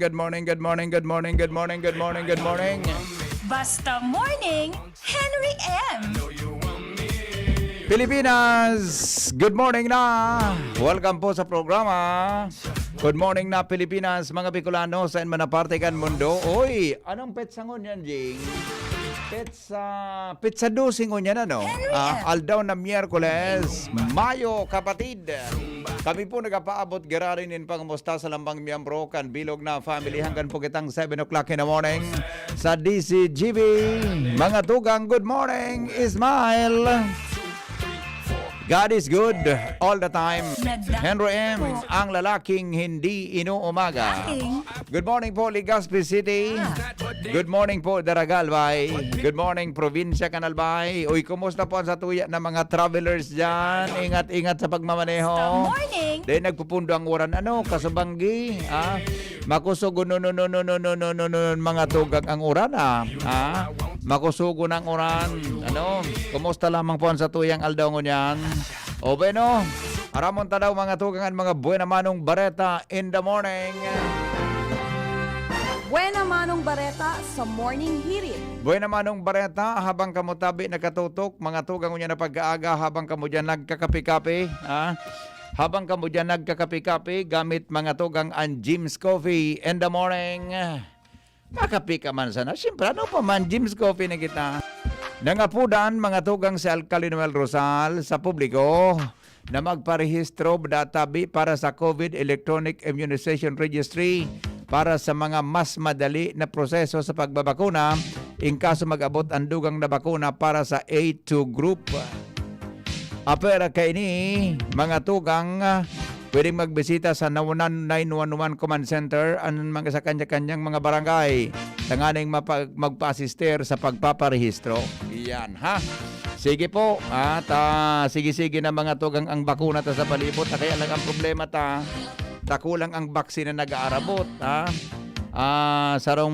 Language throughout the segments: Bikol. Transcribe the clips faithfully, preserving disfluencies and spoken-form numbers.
good morning, good morning, good morning, good morning, good morning, good morning. Basta Morning, Henry M. Pilipinas, good morning na. Welcome po sa programa. Good morning na Pilipinas, mga Bicolano, saan man na parte kan mundo. Oy, anong petsa ngunyan, Jing? Petsa, petsa dose ngunyan, ano? Henry Ah, M. Aldaw na Miyerkules, Mayo, kapatid. Kami po nagapaabot giraray nin pangamusta sa lambang miyembro kan bilog na family hanggang po kitang seven o'clock in the morning sa D C G B. Mga tugang, good morning, Ismael. God is good all the time. Nagda- Henry M, ang lalaking hindi inuumaga. Aking Good morning po, Legazpi City. Ah. Good morning po, Daraga Albay. Good morning, Probinsya kan Albay. Uy, kumusta po ang satuya na mga travelers dyan? Ingat-ingat sa pagmamaneho. Good morning. Dahil nagpupundo ang uran, ano, kasubanggi, ah? Makusog, no, no, no, no, no, no, no, no, no, mga tugang ang uran, ah. Ah? Makusog ang uran. Ano? Kumusta lamang po ang satuyang aldaw ngunyan? O bueno, aramon ta daw, mga tugang, an mga buena manong bareta in the morning. Buena manong bareta sa Morning Hirit. Buena manong bareta, habang kamo tabi nakatutok, mga tugang, unya na pag-aaga, habang kamo diyan nagkakape-kape, ha? Habang kamo diyan nagkakape-kape, gamit, mga tugang, an Jim's Coffee in the morning. Makape ka man sana. Siyempre, ano pa man, Jim's Coffee na kita. Nangapudan, mga tugang, si Alkalde Noel Rosal sa publiko na magparehistro databi para sa COVID Electronic Immunization Registry para sa mga mas madali na proseso sa pagbabakuna in kaso mag-abot an dugang na bakuna para sa A two group. Apwera kaini, mga tugang, pwedeng magbisita sa nawanan nine one one Command Center an mga sa kanya-kanyang mga barangay tanganing mapag-, magpa-asister sa pagpaparehistro. Iyan, ha? Sige po, at, ah, sige-sige na, mga tugang, ang bakuna ta sa palibot. Ah, kaya lang ang problema ta, ta kulang ang baksin na nag-aarabot, ha? Ah, sarong,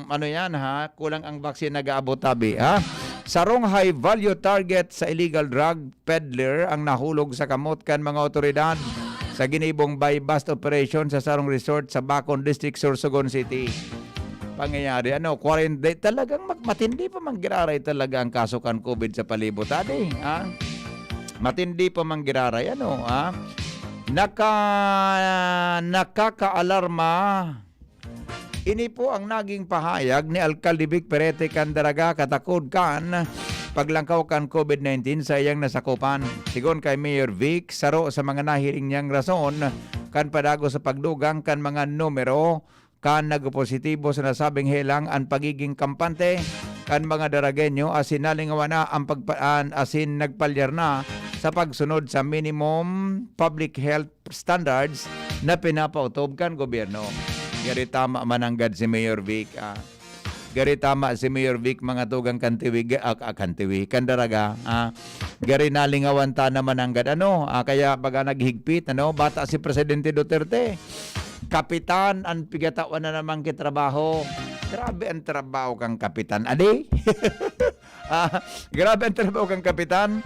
ano yan, ha? Kulang ang baksin na nag-aabot, tabi, ha? Sarong high value target sa illegal drug peddler ang nahulog sa kamot kan mga otoridad sa ginibong buy-bust operation sa sarong resort sa Bacon District, Sorsogon City. Pangyayari, ano, quarantine, talagang mag-, matindi pa man giraray talaga ang kaso kan COVID sa palibot, adi, ha? Matindi pa man giraray, ano, ha? Naka-, nakakaalarma. Ini po ang naging pahayag ni Alkalde Vic Perete kan Daraga katakod kan paglangkaw kan COVID nineteen sa iyang nasakupan. Sigon kay Mayor Vic, saro sa mga nahiling niyang rason kan padagos sa pagdugang kan mga numero kan nagpositibo sa nasabing helang an pagiging kampante kan mga Daragenyo asin nalingawan na ang pagpaan asin nagpalyar na sa pagsunod sa minimum public health standards na pinapautob kan gobyerno. Gari tama mananggad si Mayor Vic, ah. Gari tama si Mayor Vic, mga tugang, kan Tiwi, ah, ah, kan Tiwi, kan Daraga, ah. Gari nalingawan ta na mananggad, ano, ah, kaya baga naghigpit, ano, bata si Presidente Duterte. Kapitan an pigatawan na naman ki trabaho. Grabe ang trabaho kang kapitan, adi? Ah, grabe ang trabaho kang kapitan.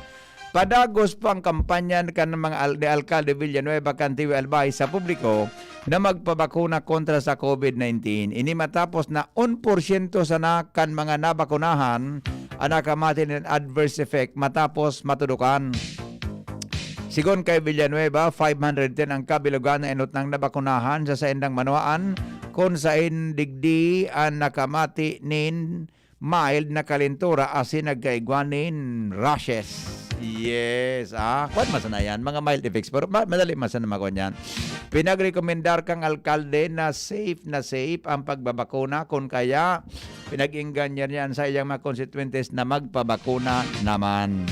Padagos pa ang kampanya kan mga al-, ni Alcalde Villanueva kan T V Albay sa publiko na magpabakuna kontra sa COVID nineteen. Ini matapos na un porsyento sana kan mga nabakunahan ang nakamati nin adverse effect matapos matudukan. Sigon kay Villanueva, five hundred ten ang kabilogan na enot nang nabakunahan sa saindang banwaan, kun sain digdi an nakamati nin mild na kalentura asin nagkaigwa nin rashes. Yes, ah. Kwan man sana yan, mga mild effects, pero ma-, madali man sana makuha yan. Pinagrekomendar kang alkalde na safe na safe ang pagbabakuna, kun kaya pinag-inganyan niya an saiyang mga konstituyentes na magpabakuna naman.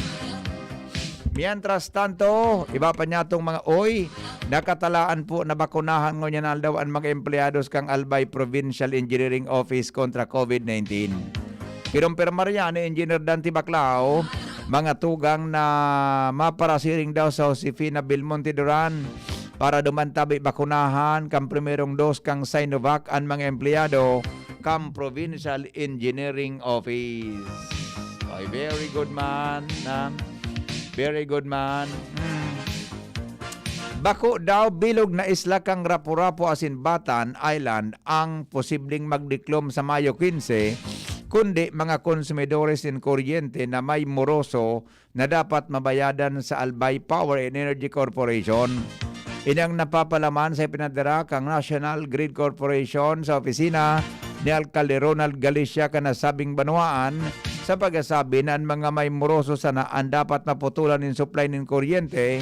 Mientras tanto, iba pa niyatong mga oy, nakatalaan po na bakunahan ngunyan aldaw an mga empleyados kan Albay Provincial Engineering Office kontra COVID nineteen. Kinumpirmar yan ni Engineer Dante Baclao, mga tugang na maparasiring daw sa Josefina Belmonte Duran para duman tabi bakunahan kan primerong dos kan Sinovac an mga empleyado kan Provincial Engineering Office. Ay, very good man, ha? Very good man. Hmm. Bako daw bilog na isla kan Rapu-Rapu asin Batan Island ang posibleng magdiklom sa Mayo quince, kundi mga konsumidores nin kuryente na may moroso na dapat mabayadan sa Albay Power and Energy Corporation. Ini ang napapalaman sa ipinadara kan National Grid Corporation sa opisina ni Alkalde Ronald Galicia kan nasabing banwaan, sa pagkasabi na an mga may moroso sana an dapat maputulan nin supply nin kuryente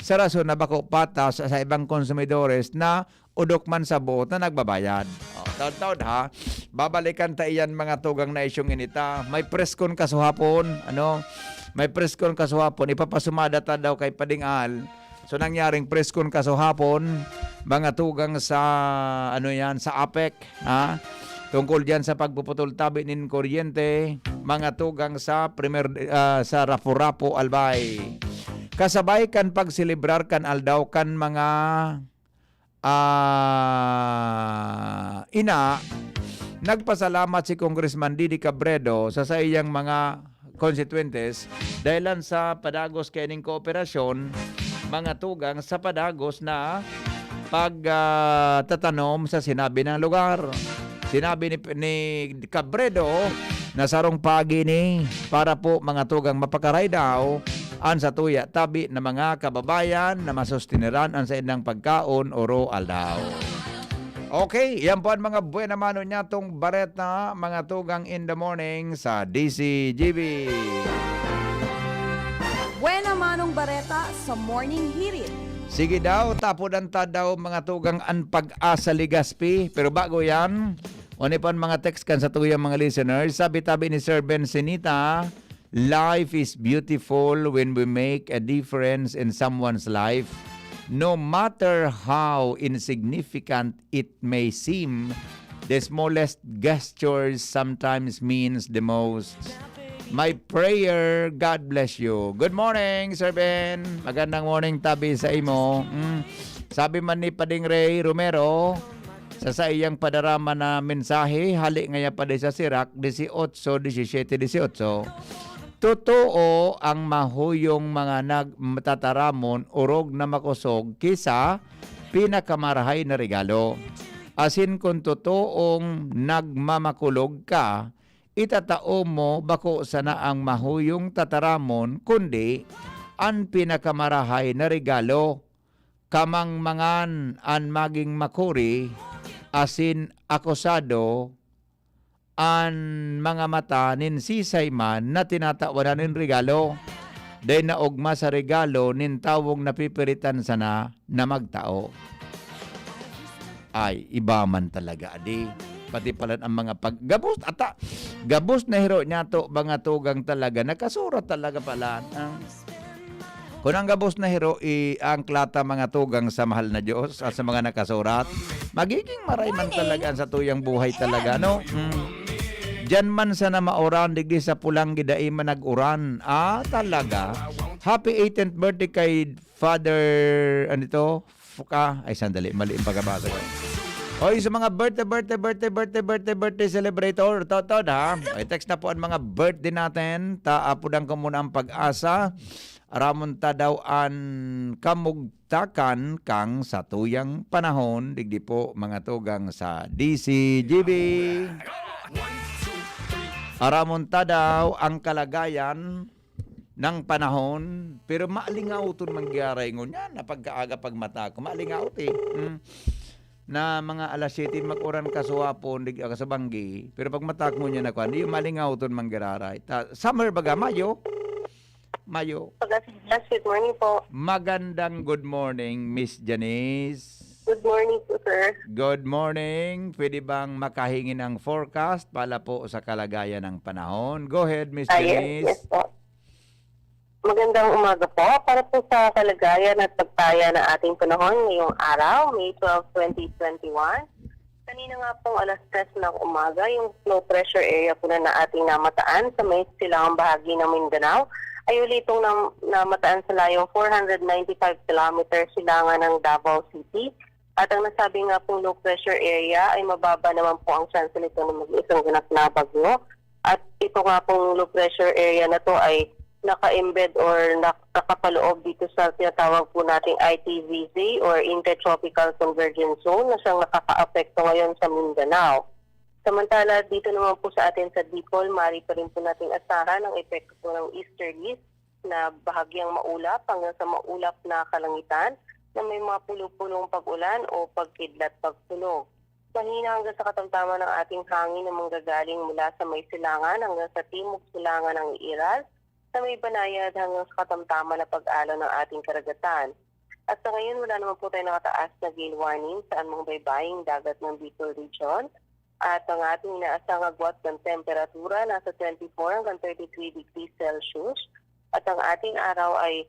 sa rason na bako patas sa ibang konsumidores na odok man sa boot na nagbabayad. Oh, taod-taod ha, babalikan ta iyan mga tugang na isyong inita. May preskon kasuhapon, ano? May preskon kasuhapon, ipapasumada ta daw kay Pading Al. So, nangyaring preskon kasuhapon, mga tugang sa, ano yan, sa apec, ha? Tungkol diyan sa pagpuputol tabi nin kuryente, mga tugang sa primer, ah, sa Rapu-Rapu, Albay. Kasabay kan pagselebrar kan aldaw kan mga, ah, ina, nagpasalamat si Congressman Didi Cabredo sa saiyang mga konstituyentes dahilan sa padagos kaining kooperasyon, mga tugang sa padagos na pag, ah, tatanom sa sinabi na lugar. Sinabi ni, ni Cabredo na sarong paagi ni para po mga tugang mapakaray daw an satuya tabi na mga kababayan na masustiniran an saindang pagkaon oro-aldaw. Okay, yan po ang mga buena mano niyatong bareta, mga tugang in the morning sa D C G B. Buena manong bareta sa Morning Hirit. Sige daw, tapodan ta daw mga tugang an Pag-asa Legazpi. Pero bago yan, oni pa an mga text kan satuyang mga listeners. Sabi tabi ni Sir Ben Sinita, "Life is beautiful when we make a difference in someone's life. No matter how insignificant it may seem, the smallest gestures sometimes means the most." My prayer, God bless you. Good morning, Sir Ben. Magandang morning tabi sa imo. Mm. Sabi man ni Pading Ray Romero, sa saiyang padarama na mensahe, hali ngaya pa di sa Sirach dieciocho, diecisiete, dieciocho. Totoo ang mahuyong mga nagtataramon orog na makosog ki sa pinakamarahay na regalo. Asin kun totoong nagmamakulog ka, itatao mo bako sana ang mahuyong tataramon, kundi an pinakamarahay na regalo. Kamangmangan an maging makuri asin akusado an mga mata nin sisay man na tinatawanan nin regalo. Dai naogma sa regalo nin tawong napipiritan sana na magtao. Ay, iba man talaga, adi. Pati pala ang mga pag-, gabos, ata, gabos na hiro niya to, mga tugang talaga. Nakasurat talaga pala. Ah. Kung ang gabos na hiro, i-angkla ta mga tugang sa mahal na Diyos at sa mga nakasurat, magiging maray man talaga ang satuyang buhay talaga, no? Mm. Diyan man sana mauran, digdi sa Pulanggi, dai man nag-uran. Ah, talaga? Happy eighteenth birthday kay Father, ano ito? Fuka. Ay, sandali. Mali yung pagkabasa ko. Hoy, sa mga birthday, birthday, birthday, birthday, birthday, birthday celebrator, totod ha. Ay, text na po ang mga birthday natin. Ta, apudan ko muna ang pag-asa. Aramon ta daw an kamugtakan kang satuyang panahon, digdi po mga tugang sa D C G B. Aramon ta daw ang kalagayan ng panahon, pero malingaw ton mangyari ngunyan na pagkaaga pagmata ko, malingaw ti. Hmm. Na mga alas siyete mag-uran kasuwapon, dig-, kasabanggi. Pero pag matak mo niya na kwan, di malingaw ton manggiraray. Ta, summer baga, Mayo? Mayo. Pagkasidas, good morning po. Magandang good morning, Miss Janice. Good morning po, sir. Good morning. Pwede bang makahingi ng forecast pala po sa kalagayan ng panahon? Go ahead, Miss Ah, yes, Janice. Yes po. Magandang umaga po. Para po sa kalagayan at pagtaya ng ating panahon ngayong araw, May twelve, twenty twenty-one, kanina nga pong alas tres ng umaga, yung low pressure area po na, na ating namataan sa may silangang bahagi ng Mindanao ay ulitong nam-, namataan sa layong four hundred ninety-five kilometers silangan ng Davao City. At ang nasabi nga pong low pressure area ay mababa naman po ang tsansa nito na maging isang ganap na bagyo. At ito nga pong low pressure area na to ay naka-embed or nak-, nakapaloob dito sa tinatawag po nating I T V Z or Intertropical Convergence Zone na siyang nakakaapekto ngayon sa Mindanao. Samantala, dito naman po sa atin sa Bicol, maaari pa rin po nating asahan ang epekto po ng easterlies na bahagyang maulap hanggang sa maulap na kalangitan na may mga pulo-pulong pag-ulan o pagkidlat-pagpunog. Mahina hanggang sa katamtaman ang ating hangin na manggagaling mula sa may silangan hanggang sa timog silangan ng iiral, sa may banayad hanggang sa katamtaman na pag-alo ng ating karagatan. At sa ngayon, wala naman po tayong nakataas na gale warning sa anumang baybaying dagat ng Bicol Region. At ang ating inaasahang agwat ng temperatura nasa twenty-four hanggang thirty-three degrees Celsius. At ang ating araw ay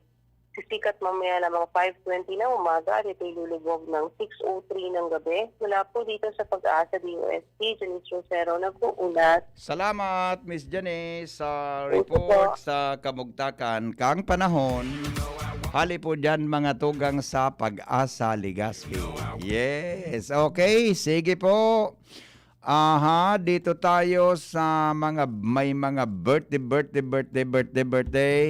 sisikat mamaya lamang five twenty ng umaga at ito'y lulubog ng six oh three ng gabi. Mula po dito sa Pag-asa D O S T, Janice Rosero nag-uulat. Salamat, Miss Janice, sa Thank you po. Report sa kamugtakan kang panahon. Hali po dyan, mga tugang sa Pag-asa, Legazpi. Yes, okay, sige po. Aha, dito tayo sa mga, may mga birthday, birthday, birthday, birthday, birthday.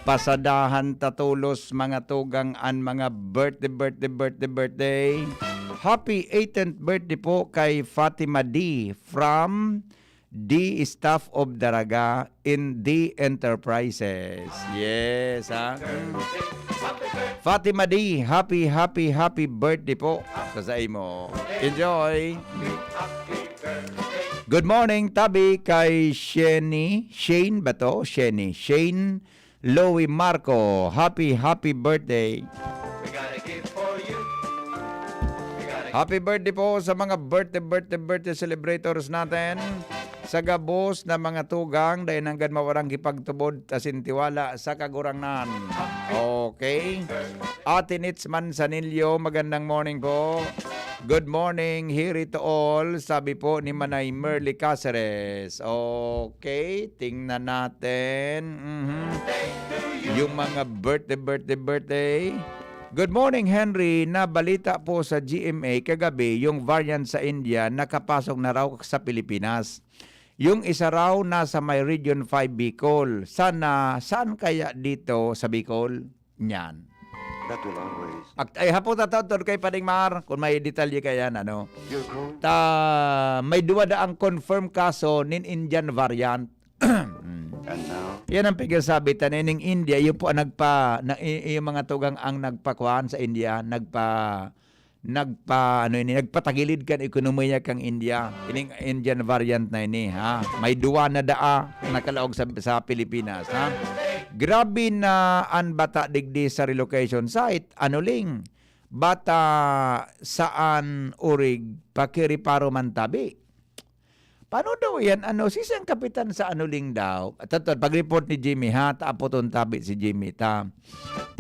Pasadahan ta tolos, mga tugang, an mga birthday, birthday, birthday, birthday. Happy eighteenth birthday po kay Fatima D from D Staff of Daraga in D Enterprises. Yes, ha? Mm. Fatima D, happy, happy, happy birthday po sa saimo. Enjoy! Good morning, tabi kay Sheni. Shane ba to? Sheni. Shane Louie Marco. Happy, happy birthday. Happy birthday po sa mga birthday, birthday, birthday celebrators natin. Sa gabos na mga tugang, dai nanggad mawarang kipagtubod asin tiwala sa Kagurangnan. Okay. Ate Nitz Manzanillo, magandang morning po. Good morning, hear it all, sabi po ni Manay Merly Caceres. Okay, tingnan natin. Mhm. Yung mga birthday, birthday, birthday. Good morning, Henry. Nabalita po sa G M A kagabi, yung variant sa India nakapasok na raw sa Pilipinas. Yung isa raw nasa may Region five Bicol. Sana, saan kaya dito sa Bicol? Niyan. That will always Ak-, ay, hapon ta, Tod, Tod, kay Pading Mar, kung may detalye ka yan, ano. Your call. Ta, may duwa daang confirmed kaso nin Indian variant. Mm. And now? Yan ang pigsasabi ta, ning India, iyo po ang nagpa-, na, i-, yung mga tugang ang nagpakuhaan sa India, nagpa-, nagpa-, ano ini, nagpatagilid kan ekonomiya kang India. Ining Indian variant na ini, ha? May duwa na daa nakalaog sa, sa Pilipinas, ha? Grabe na an bata digdi sa relocation site, Anuling. Bata saan urig pakiriparo man tabi. Paano daw yan? Ano, si siyang kapitan sa Anuling daw? Totoo, pag-report ni Jimmy, ha? Taapoton tabi si Jimmy, ta.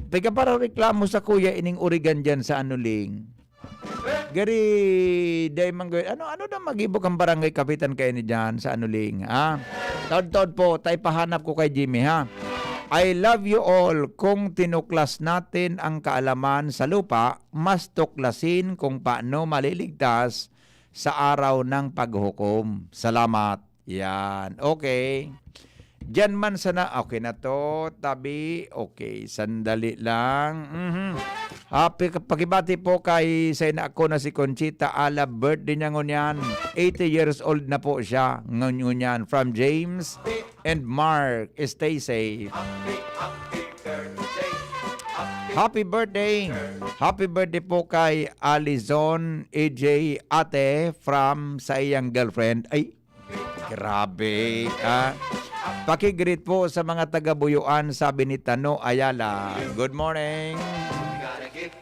Pagka para reklamo sa kuya ining urigan dyan sa Anuling. Gari, day man gawin. Ano, ano daw mag-ibog ang barangay kapitan kayo ni dyan sa Anuling, ha? Taod-taod po, tay pahanap ko kay Jimmy, ha? I love you all. Kung tinuklas natin ang kaalaman sa lupa, mas tuklasin kung paano maliligtas sa araw ng paghukom. Salamat. Yan. Okay. Diyan man sana. Okay na to, tabi. Okay, sandali lang. Mhm. Happy, pakibati po kay sa ina ko na si Conchita Ala, birthday niya ngunyan. Eighty years old na po siya ngunyan. From James and Mark, stay safe. Happy birthday! Happy birthday po kay Alizon A J Ate from sa iyang girlfriend. Ay, grabe, ah. Paki-greet po sa mga taga-Buyuan, sabi ni Tano Ayala. Good morning.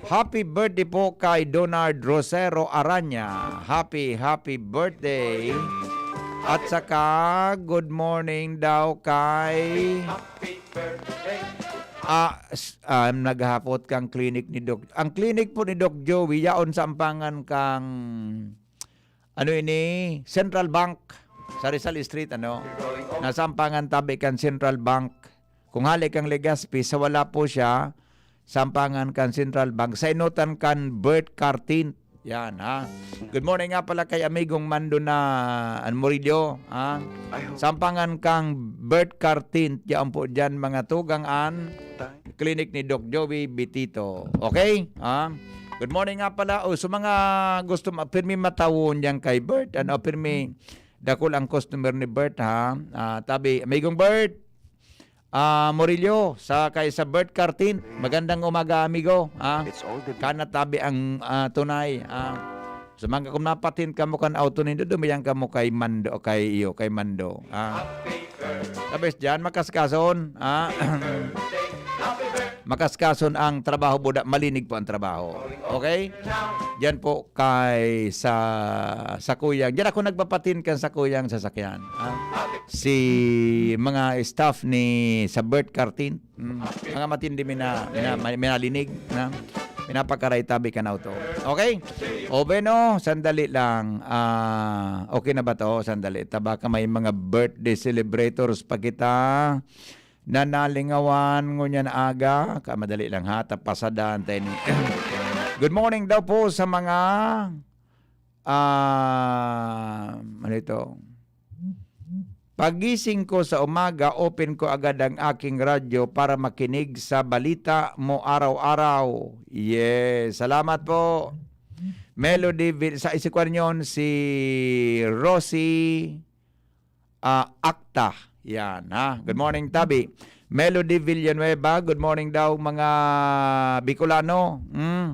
Happy birthday po kay Donard Rosero Aranya. Happy, happy birthday. At saka, good morning daw kay Ah, s- ah, naghahapot kang clinic ni Doc. Ang clinic po ni Doc Joey, yaon sa ampangan kang, ano ini, Central Bank. Sa Rizal Street, ano? Nasa ampangan tabi kan Central Bank. Kung hali kang Legazpi, sa wala po siya, sa ampangan kan Central Bank. Sa inutan kan Bert Cartin. Yan, ha? Good morning nga pala kay amigong Mando na an Murillo, ha? Sampangan kang Bert Cartin, diyan po diyan mga tugang an clinic ni Doc Joey Bitito. Okay? Ha? Good morning nga pala. O, sa mga gusto ma-, pirmi matawon diyan kay Bert, ano, pirmi dakul ang customer ni Bert, ha? Ah, tabi, amigong Bert, ah, Murillo, sa kay sa Bert Cartin. Magandang umaga, amigo. Ah, It's all the kana tabi ang, ah, tunay. Ah, sa mga kung napatin kamo kan auto nindo, dumiyan kamo kay Mando, kay iyo, kay Mando. Ah, tapos dyan, makaskason. Ah, makaskason ang trabaho, buda, malinig po ang trabaho. Okay? Diyan po kay sa, sa Kuyang. Diyan ako nagpapatin kan sa Kuyang sasakyan. Ah, si mga staff ni sa Bert Cartin, mm, mga matindi mina, mina, minalinig na minapakaray tabi kan auto. Okay? O bueno, sandali lang. Ah, okay na ba to? Sandali. Ta baka may mga birthday celebrators pa kita na nalingawan ngunyan aga. Ka madali lang ha, tapasadan tayo ni. Good morning daw po sa mga, ah, ano ito? Pagising ko sa umaga, open ko agad ang aking radyo para makinig sa balita mo araw-araw. Yes, salamat po. Melody Vil-, sa isikwan yon si Rosie, ah, Acta. Yan, ha? Good morning, Tabi. Melody Villanueva, good morning daw, mga Bicolano. Mm.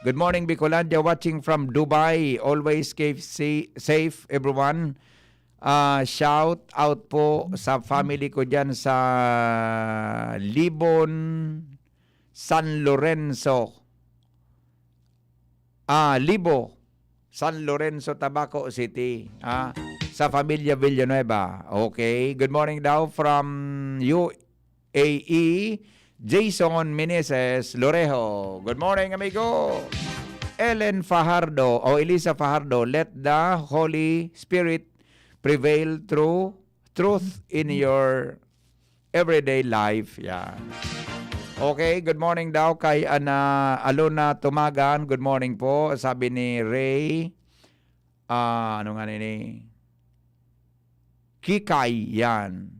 Good morning, Bicolandia, watching from Dubai. Always keep sa-, safe, everyone. Ah, shout out po sa family ko dyan sa Libon, San Lorenzo. Ah, Libo, San Lorenzo, Tabaco City. Ah, sa Familia Villanueva. Okay. Good morning daw from U A E, Jason Meneses Lorejo. Good morning, amigo. Ellen Fajardo o Elisa Fajardo, let the Holy Spirit prevail through truth in your everyday life. Yan. Okay, good morning daw kay Ana Alona Tumagan. Good morning po, sabi ni Ray. Ah, ano nga nini? Kikay, yan.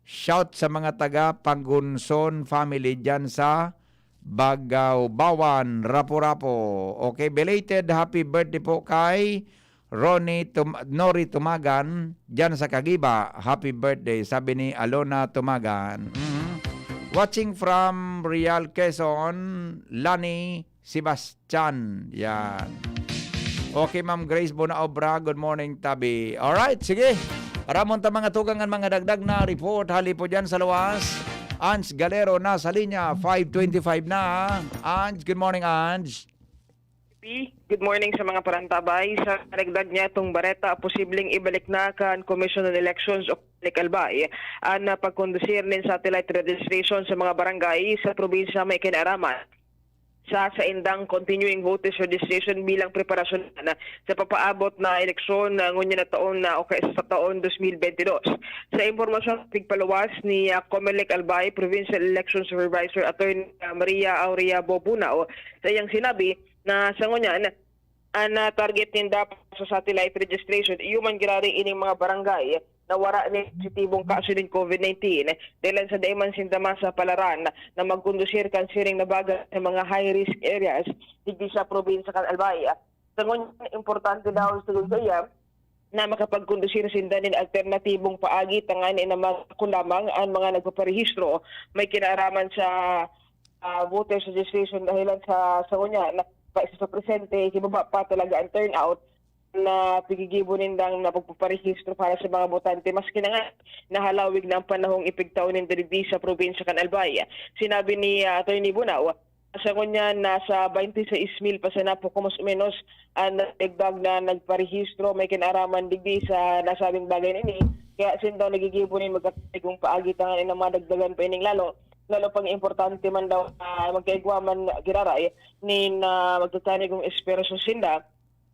Shout sa mga taga Pagunson family dyan sa Bagawbawan, Rapu-Rapu. Okay, belated happy birthday po kay Ronnie Tum-, Nori Tumagan, dyan sa Kagiba. Happy birthday, sabi ni Alona Tumagan. Mhm. Watching from Real Quezon, Lani Sebastian. Yan. Okay, Ma'am Grace Bonaobra, good morning, tabi. Alright, sige. Aramon ta mga tugang an mga dagdag na report hali po dyan sa luwas. Ange Galero nasa linya, five twenty-five na. Ange, good morning, Ange. P, good morning sa mga parantabay. Sa karagdag niya itong bareta, posibleng ibalik na kan Commission on Elections o Comelec Albay an, ah, pagkondusir nin satellite registration sa mga barangay sa probinsya may kinaaraman. sa saindang continuing voters registration bilang preparasyon na sa papaabot na eleksyon na ngunyan na taon na o kaya sa taon dos mil bente dos. Sa impormasyong pigpaluwas ni, ah, Comelec Albay Provincial Election Supervisor Attorney, ah, Maria Aurea Bobunao, sa iyang sinabi na sa ngunyan, an, ah, target ninda sa satellite registration, iyo man giraray ining mga barangay na wara nin positibong kaso nin COVID nineteen, dahelan sa dai man sinda masapalaran na magkondusir kan siring na bagay sa mga high-risk areas digdi sa probinsya kan Albay. Sa ngunyan, importante daw, sigon saiya, na makapagkondusir sinda nin alternatibong paagi tanganing na makulamang an mga nagpaparehistro may kinaaraman sa, ah, voters registration, dahelan sa, sa ngunyan, pa, sa presente, hibaba pa talaga ang turnout na pigigibo nindang na pagpaparehistro para sa mga botante, maski na nga nahalawig na ang panahong ipigtao ninda digdi sa probinsya kan Albay. Sinabi ni, ah, Attorney Bunao, sa ngunyan, nasa baynte sais mil pa sana po, kung mas o menos, ang nagdagdag na nagparehistro may kinaaraman digdi sa nasabing bagay na ini. Kaya sinda nagigibo nin magkakaigong paagi tanganing na madagdagan pa ining lalo. Lalo pang importante man daw na magkaigwa man giraray nin, ah, magtatanig kong espersyon sinda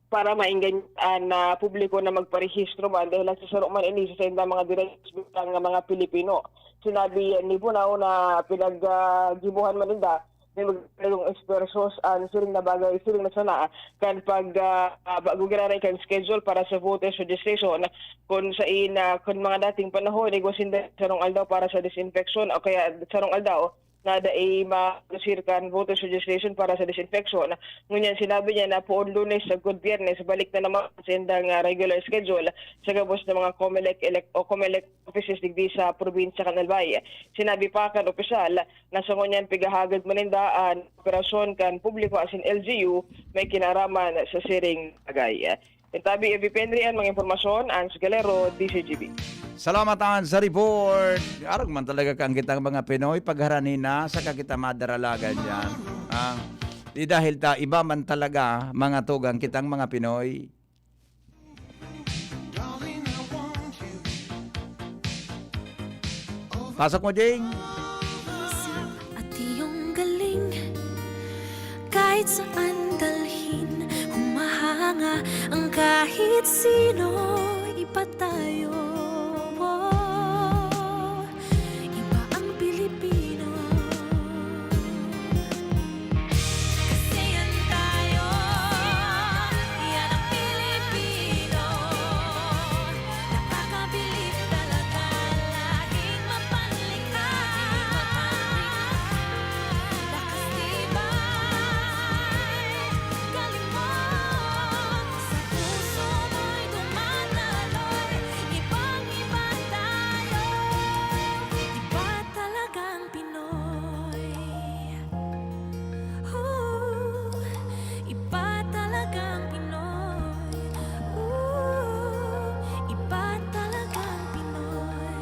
para mainggan an, ah, publiko na magparehistro man, dahil ang sasaro man ini sa saindang mga direitos bilang mga Pilipino. Sinabi ni Bunao na pinag, ah, gibuhan man ninda ni magdalong esfuerzos an siring na bagay, siring na sana kan pag, ah, ah, bago giraray kan schedule para sa voters registration, kun sain, ah, kun mga dating panahon, igwa sinda sarong aldaw para sa disinfection o kaya sarong aldaw na dai ma-, sir, kan voters registration para sa disinfection. Ngunyan sinabi niya na poon Lunes sagkod Biyernes, balik na naman sa indang, ah, regular schedule sa gabos na mga Comelec elec-, o Comelec offices digdi sa probinsya kan Albay. Sinabi pa kan opisyal na sa ngunyan pigahagad man ninda an operasyon kan publiko asin L G U may kinaraman sa siring bagay. Tabi, Evi Penry, an mga impormasyon, Ans Galero, D Z G B. Salamat, Ans, sa report. Arog man talaga kan kitang mga Pinoy, pagharani na, saka kita madaralagan diyan. Ah, di dahil ta, iba man talaga, mga tugang kitang mga Pinoy. Pasok mo, Jing. Isip at iyong galing, kahit saan dalhin, humahanga ang kahit sino. Iba tayo, iba ang Pilipino. Kasi yan tayo, yan ang Pilipino. Nakakabilib talaga, lahing mapanlikha. Lakas tibay, galing mo. Sa puso mo'y dumadaloy. Ibang-iba tayo. Iba talagang Pinoy. Ooh, iba talagang Pinoy. Ooh, iba talagang Pinoy.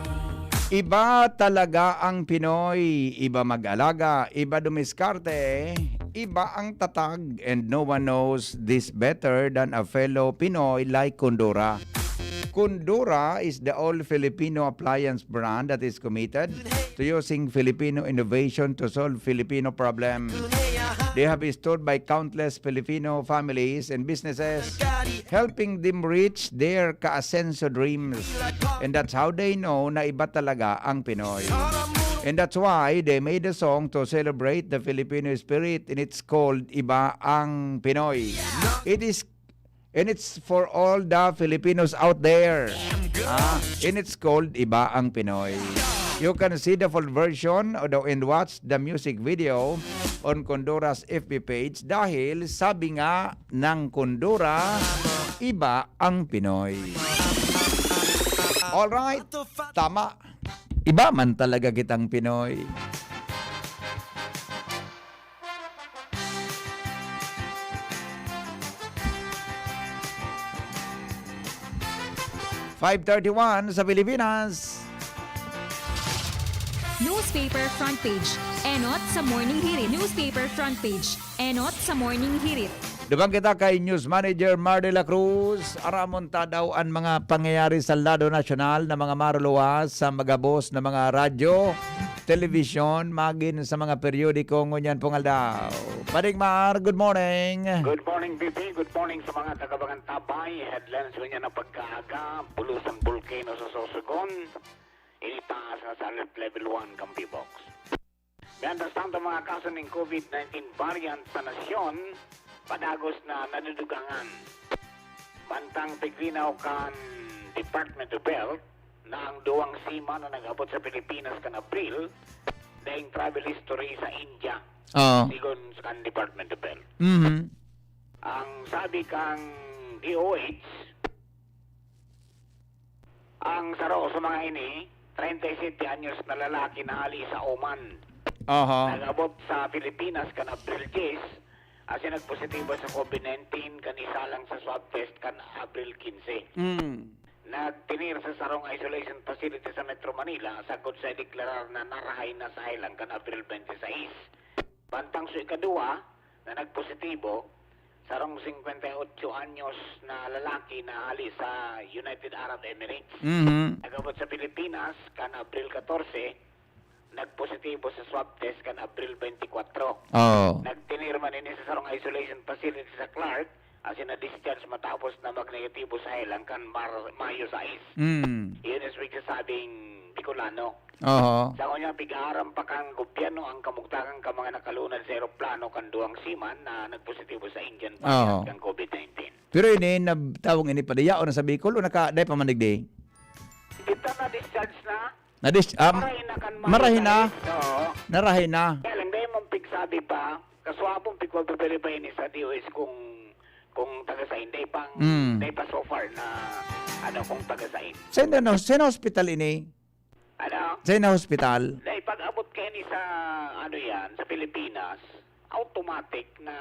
Iba talaga ang Pinoy. Iba mag-alaga, iba dumiskarte, iba ang tatag, and no one knows this better than a fellow Pinoy like Kundura. Kundura is the all Filipino appliance brand that is committed to using Filipino innovation to solve Filipino problem. They have been stored by countless Filipino families and businesses, helping them reach their ka-asenso dreams. And that's how they know na iba talaga ang Pinoy. And that's why they made a song to celebrate the Filipino spirit, and it's called Iba ang Pinoy. It is And it's for all the Filipinos out there. Ah, and it's called Iba ang Pinoy. You can see the full version o the, and watch the music video on Kundura's F B page dahil sabi nga ng Kundura, iba ang Pinoy. Alright, tama. Iba man talaga kitang Pinoy. Five thirty-one sa Pilipinas. Newspaper front page. Enot sa Morning Hirit. Newspaper front page. Enot sa Morning Hirit. Duman kita kay News Manager Mar de la Cruz. Aramon ta daw an mga pangyayari sa lado nasyonal na mga maruluwas sa magabos na mga radyo. television, magin sa mga periodiko ngunyan pong aldaw. Pading Mar, good morning. Good morning, B B. Good morning sa mga taga-Bangan Tabay. Headlines ngunyan na pagkaaga, bulos ang volcano sa Sorsogon. Initaas na sa alert level one kan P box. Mientras tanto, mga kaso nin COVID nineteen variant sa nasyon, padagos na nadudugangan. Mantang pigrinaw kan Department of Health na ang duwang seaman na nag-abot sa Pilipinas kan Abril, daing travel history sa India, Oo. sigon kan Department of Health. Mhm. Ang sabi kang D O H, ang saro sa mga ini, treinta y siete anyos na lalaki na hali sa Oman. Aha. Nag-abot sa Pilipinas kan Abril diyes, asin nagpositibo sa COVID nineteen kan isa lang sa swab test kan Abril kinse. Mm. Nagtener sa sarong isolation facility sa Metro Manila sagkod sa ideklarar na narahay na sa helang kan Abril twenty-six. Mantang sa ikaduwa na nagpositibo, sarong singkwenta y otso anyos na lalaki na hali sa United Arab Emirates. Mhm. Nag-abot sa Pilipinas kan Abril katorse, nagpositibo sa swab test kan Abril twenty-four. Oo. Nagtener man ini sa sarong isolation facility sa Clark, asin na-discharge matapos na magnegatibo sa helang kan Mar-, Mayo sais. Mm. Iyon ang nagsasabing Bicolano. Oho. Sa kanya, pig-aaram pa kan gobyerno ang kamugtakan kan mga nakalunad sa eroplano kan duwang seaman na nagpositibo sa Indian variant Oo. kan COVID nineteen. Pero ini, nab-, tawag ini, padayaon na sa Bicol o naka-, dai pa man digdi? Kita na-discharge na. Na-dis-, ah, Marahin na kan Mayo marahin na. sais. Oo. Narahin na. Kaya lang, dai man pigsabi pa, kaswapon pigbababalibay ini sa D O H kung, kung taga sain. Dai pang, Mm. dai pa so far na, ano, kung taga sain. Sa inyo, no? Sa inyo hospital ini? Ano? Sa inyo hospital? Dai, pag-abot kaini sa, ano yan, sa Pilipinas, automatic na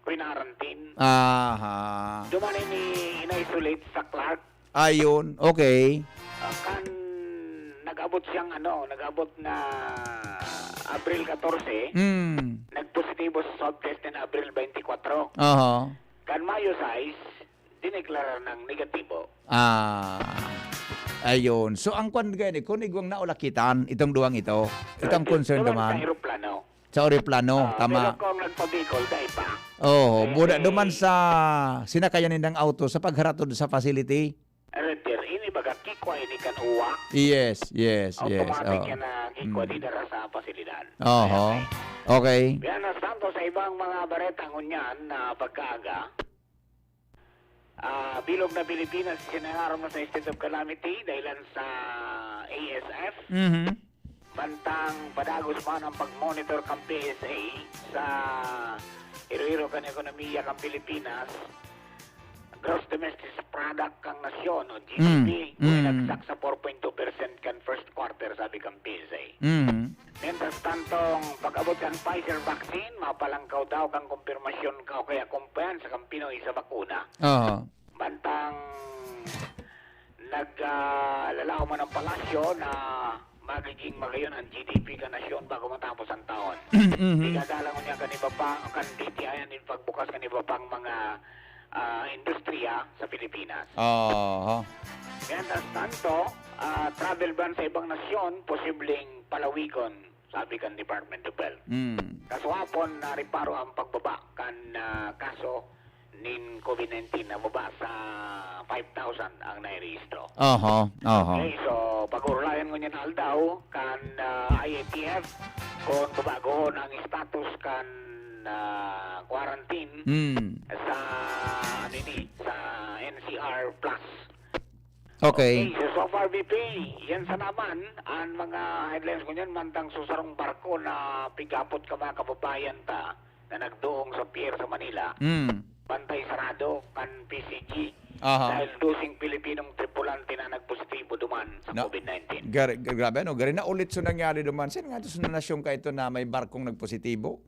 quarantine. Aha. Duman ini in-isolate sa Clark. Ayun, okay. Ah, kan nag-abot siyang ano, nag-abot na Abril katorse, Mm. nagpositibo sa swab test nin Abril twenty-four. Aha. Kan Mayo sais, dineklarar nang negatibo. Ah, ayun. So, ang kwan gani, kung igwang naulakitan, itong duwang ito, ito ang concern Duman naman. sa eroplano. Sa eroplano, Ah, tama. Pero kung nagpa-Bicol, dai pa. Oo, Eh, buda eh. duman sa sinakayan nindang auto sa pagharatod sa facility. Roger, ini baga kikwa ini kan uwa. Yes, yes, yes, Automatic oo. yan na kikwa Mm. dinara sa pasilidad. Oho. Okay. Okay. Kaya na, Santos, sa ibang mga bareta ngunyan na pagkaaga, ah, bilog na Pilipinas, sinangaron na sa state of calamity dahilan sa A S F. Mhm. Mantang padagos man ang pag-monitor kan P S A sa Iloilo kan ekonomiya kan Pilipinas, gross domestic product kan nasyon o G D P, Mm, mm. bumagsak sa four point two percent kan first quarter, sabi kan P S A. Mm. Mientras tanto, pag-abot kan Pfizer vaccine, mapalangkaw daw kan kumpirmasyon ka o kaya kumpiyansa kan Pinoy sa bakuna. Oo. Mantang nag, ah, lalaom man ang palasyo na magiging magayon ang G D P kan nasyon bago matapos ang taon. Mhm. Igadalan ko niya kan iba pa, kan D T I, ang pagbukas kan iba pang mga, ah, industriya sa Pilipinas. Oho. Mientras tanto, ah, travel ban sa ibang nasyon, posibleng palawigon, sabi kan Department of Health. Mm. Kaswapon, nareparo ang pagbaba kan, ah, kaso nin COVID nineteen, nababa sa five thousand ang nairehistro. Oho, oho. Okay, so, pag-urulayan ngunyan na aldaw kan, ah, I A T F, kung babagohon ang status kan, ah, quarantine Mm. sa, ano ini, sa N C R Plus. Okay. Okay, so, so far, B P, yan sa naman, ang mga headlines ngunyan, mantang sa sarong barko na pighapot kan mga kababayan ta, na nagduong sa pier sa Manila, Mm. bantay sarado kan P C G Aha. dahil dosing Pilipinong tripulante na nagpositibo duman sa Na, COVID nineteen. gar-, gra-, grabe, ano? Gari na ulit so nangyari duman. Saan nga ito sa nasyon ka ito na may barkong nagpositibo?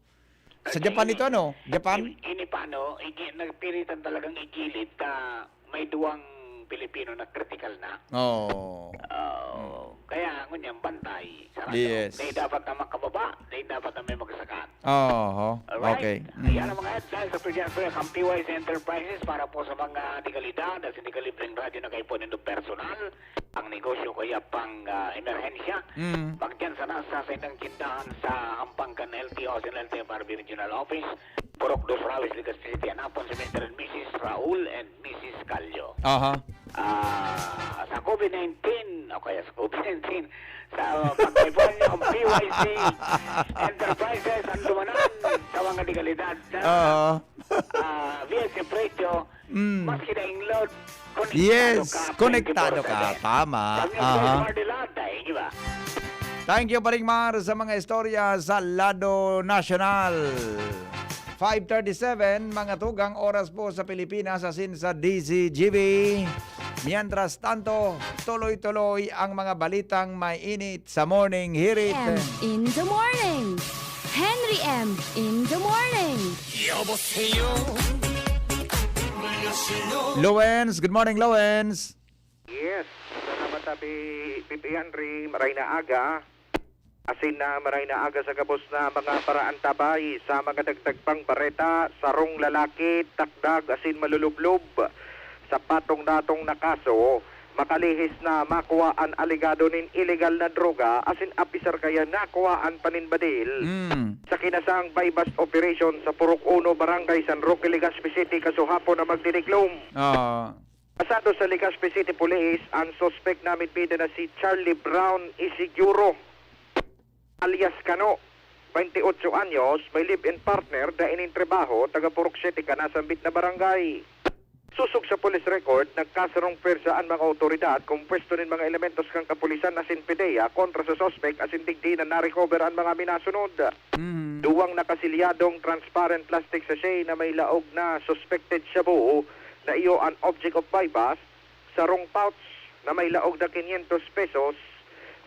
Sa Japan ito, ano? Japan? In-, ini pa, ano, igi-, nagpiritan talagang igilid na may duwang Pilipino na kritikal na. Oh. Ah, kaya ngunyan bantay sa radyo. Yes. Dahil dapat na makababa, dahil dapat na may magsakat. Oho. Alright? Okay. Ayan ang mga headlines sa President's Prayer kan P Y C Enterprises para po sa mga dekalidad at hindi kalibreng radyo na kayo po nindo personal, ang negosyo kaya pang ah, emerhensya. Mm. Magdiyan sana sa saindang tindahan sa hampang kan L T O, sa L T F R B Regional Office, Purok Dos Rawis, Legazpi City. Hanapon si Mister and Missus Raul and Missus Callo. Aha. Ah, sa COVID nineteen, o kaya sa COVID nineteen, sa pagkaipuhan niyo ang P Y C Enterprises, ang dumanan sa mga dekalidad na Oo. ah, V S F Radio, Mm. maski na inglod, Yes, konektado ka. Tama. Aha. Thank you, Paring Mar, sa mga istorya sa lado nasyonal. Five thirty-seven, mga tugang oras po sa Pilipinas, asin sa D Z G B. Mientras tanto, tuloy-tuloy ang mga balitang may init sa Morning Hirit. M in the morning. Henry M in the morning. 여보세요. 안녕하세요. Lowens, good morning, Lowens. Yes, salamat, Abi P P Henry. Maray na aga. Asin na maray na aga sa gabos na mga paraantabay. Sa mga dagdag pang bareta, sarong lalaki, takdag asin malulublob sa patong-datong na kaso, makalihis na makuha an alegado nin ilegal na droga asin apisar kaya nakuha an paninbadil Mm. sa kinasang buy-bust operation sa Purok Uno, Barangay San Roque, Legazpi City, kasuhapon na magdiniklom. Ah. Pasado sa Legazpi City Police, ang suspek na midbida na si Charlie Brown Isiguro, alias Kano, twenty-eight anyos, may live-in partner, dai nin trabaho, taga Purok Siete kan nasambit na barangay. Sosog sa police record, nagkasarong pwersa an mga awtoridad, kompuesto nin mga elementos kan kapulisan asin PDEA kontra sa suspek asin digdi na na-recover an mga minasunod. Mm. Duwang nakasilyadong transparent plastic sachet na may laog na suspected shabu na iyo an object of buy-bust, sarong pouch na may laog na quinientos pesos,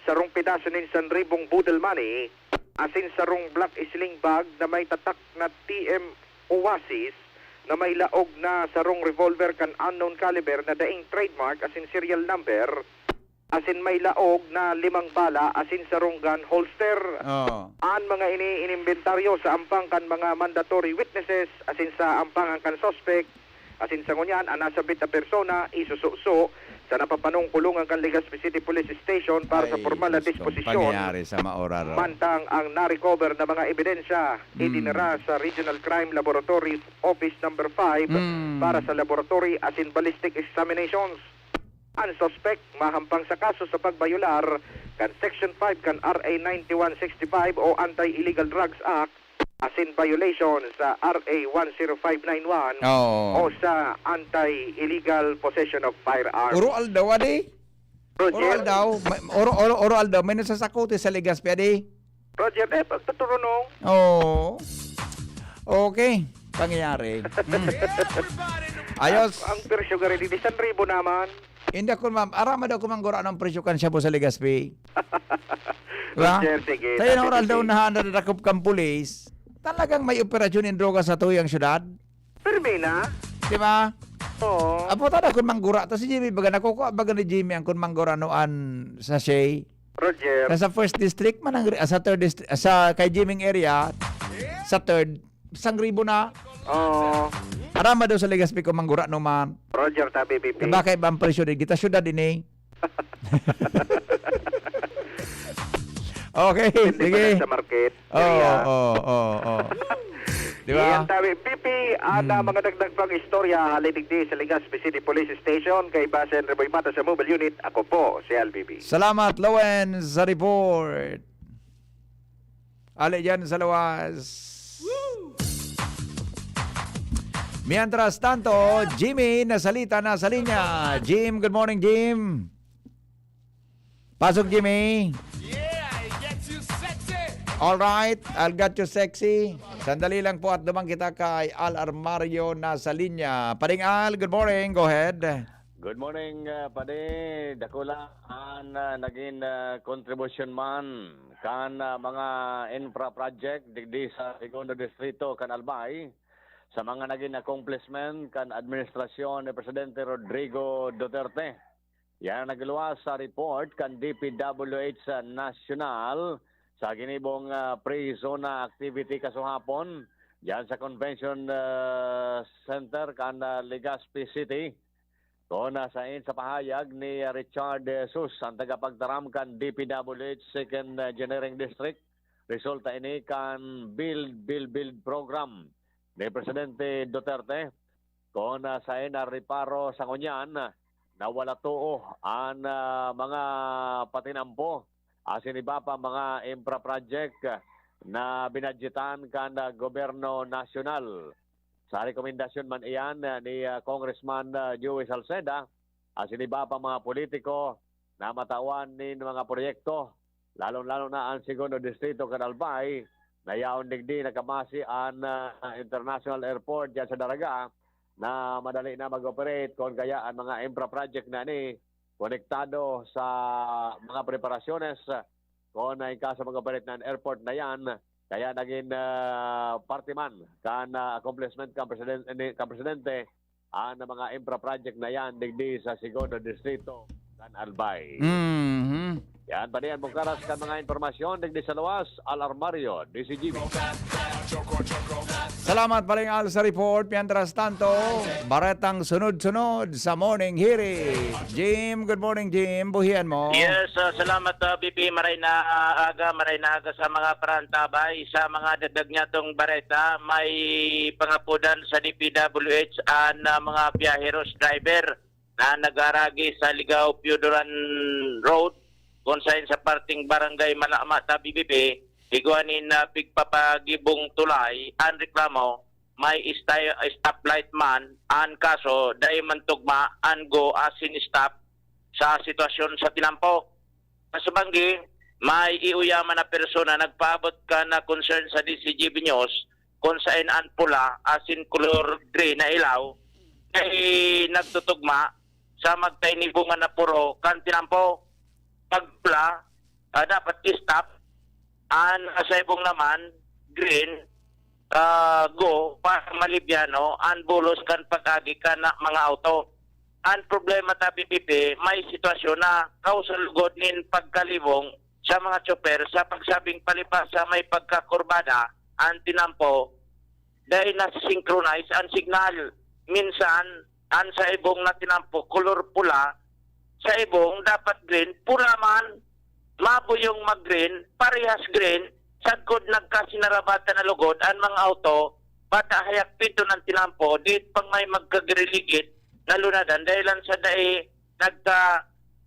sarong pedaso nin sanribong boodle money, asin sarong black sling bag na may tatak na T M Oasis na may laog na sarong revolver kan unknown caliber na daing trademark asin serial number, asin may laog na limang bala asin sarong gun holster. Oh. An mga ini inimbentaryo sa ampang kan mga mandatory witnesses asin sa ampangan kan suspek, asin sa ngunyan an nasabit na persona isususo sa napapanong kulungan kan Legazpi City Police Station para sa Ay, pormal na Diyos ko, disposisyon. Pangyayari sa maorar. Mantang ang na-recover na mga ebidensya, Mm. idinara sa Regional Crime Laboratory Office Number five Mm. para sa laboratory asin ballistic examinations. Ang suspek mahampang sa kaso sa pagbayolar kan Section five kan R A ninety-one sixty-five o Anti-Illegal Drugs Act asin violation sa R A one zero five nine one Oo. o sa Anti-Illegal Possession of Firearms. Oro aldaw, adi? Oro Roger, aldaw, may, oro, oro, oro aldaw, may nasasakote sa Legazpi, adi? Roger, eh, pagtuturunong. Oo. Okay. Pangyayari. Mm. Ayos. Ang presyo gari di san ribo naman. Hindi ako, ma'am. Arama daw kung manggura ng presyo kan shabu sa Legazpi. Diba? Roger, sige. Kaya na Sabi oral ni daw Sige. nahanad na dakop kang pulis. Talagang may operasyon ng droga sa tuyang syudad. Permi na. Di ba? Oo. Apo, tada kun manggura to si Jimmy. Baga nakukuha baga ni Jimmy ang kun manggura no an sachet. Roger. Nasa first district man ang, ah, sa third district, ah, sa kay Jimmy area, sa third, isang ribo na. Oo. Arama daw sa Legazpi kung manggura no man. Roger, tabi, P P. Diba kay ibang presyo din? Kita syudad din eh. Okay, Hindi sige. pa sa market. Oo, Area. oo, oo, oo. Di ba? Iyan tabi, P P, ana Hmm. mga dagdag pang istorya, hali digdi sa Legazpi City Police Station, kay Basen Reboy Mata sa Mobile Unit, ako po, si L B B. Salamat, Lowen, sa report. Ali dyan sa lawas. Mientras tanto, Jimmy, nasalita na sa linya. Jim, good morning, Jim. Pasok, Jimmy. Yeah, I get you sexy. All right, I'll get you sexy. Sandali lang po at duman kita kay Al Armario na sa linya. Paring Al, good morning. Go ahead. Good morning, uh, Padi. Dakula an uh, naging uh, contribution man kan uh, mga infra project digdi sa Segundo Distrito kan Albay. sa mga nagin accomplishment kan administrasyon ni Presidente Rodrigo Duterte. Yan ang nagluwas sa report kan D P W H National sa ginibong, ah, pre-zona activity kasuhapon diyan sa Convention, ah, Center kan, ah, Legazpi City. Kun, ah, sain sa pahayag ni, ah, Richard De Jesus, ang tagapagtaram kan D P W H Second, ah, Engineering District, resulta ini kan Build, Build, Build program ni Presidente Duterte. Kun, ah, sain na reparo sa ngunyan, ah, na wala too an, ah, mga patinampo asin iba pa mga infra project, ah, na binadyetan kan, ah, gobyerno nasyonal. Sa rekomendasyon man iyan, ah, ni, ah, Congressman, ah, Joey Salceda, asin iba pa mga politiko na matawan nin mga proyekto, lalong-lalo na an Segundo Distrito kan Albay, na yaon digdi nakabase an, ah, International Airport diyan sa Daraga, na madali na mag-operate, kun kaya an mga infra project na ini konektado sa mga preparasyones, kun in case mag-operate na an airport na yan, kaya nagin, ah, parte man kan, ah, accomplishment kan presiden-, ni, kan presidente an mga infra project na yan digdi sa Segundo Distrito kan Albay. Mhm. Yan, padiyan mo karas kan mga impormasyon digdi sa luwas, Al Armario, D C G B. Salamat, Paring Al, sa report. Mientras tanto, baretang sunod-sunod sa Morning Hiri. Jim, good morning, Jim. Buhian mo. Yes, ah, salamat, ah, B P. Maray na aga, maray na aga sa mga parantabay. Sa mga dagdag niya tong bareta, may pangapudan sa D P W H an, ah, mga biyaheros driver na nagaragi sa Ligao Pioduran Road, kun sain sa parting Barangay Malama, Tabi, B P, igwa nin, ah, pigpapagibong tulay an reklamo, may stay-, stoplight man an kaso, dai man tugma an go asin stop sa sitwasyon sa tinampo. Sa banggi, may iuyaman na persona nagpaabot kan concern sa D C G B News kun sain an pula asin kolor gray na ilaw ay nagtutugma sa magkainibungan na puro kan tinampo. Pag pula, ah, dapat i-stop. An sa ibong naman, green, ah, go para malibyano an bulos kan pag-agi kan mga auto. An problema ta, P P P, may sitwasyon na kausa lugod nin pagkalibong sa mga tsoper sa pagsabing palibasa may pagkakurbada an tinampo, dai na-synchronize an signal. Minsan, an sa ibong na tinampo, kolor pula, sa ibong dapat green, pula man, mabuyong mag-green, parehas green, sagkod nagkasinarabatan na lugod an mga auto, bata hayak pinto ng tinampo, di pang may magkagiriligid na lunadan, dahil lang sa dai nagka,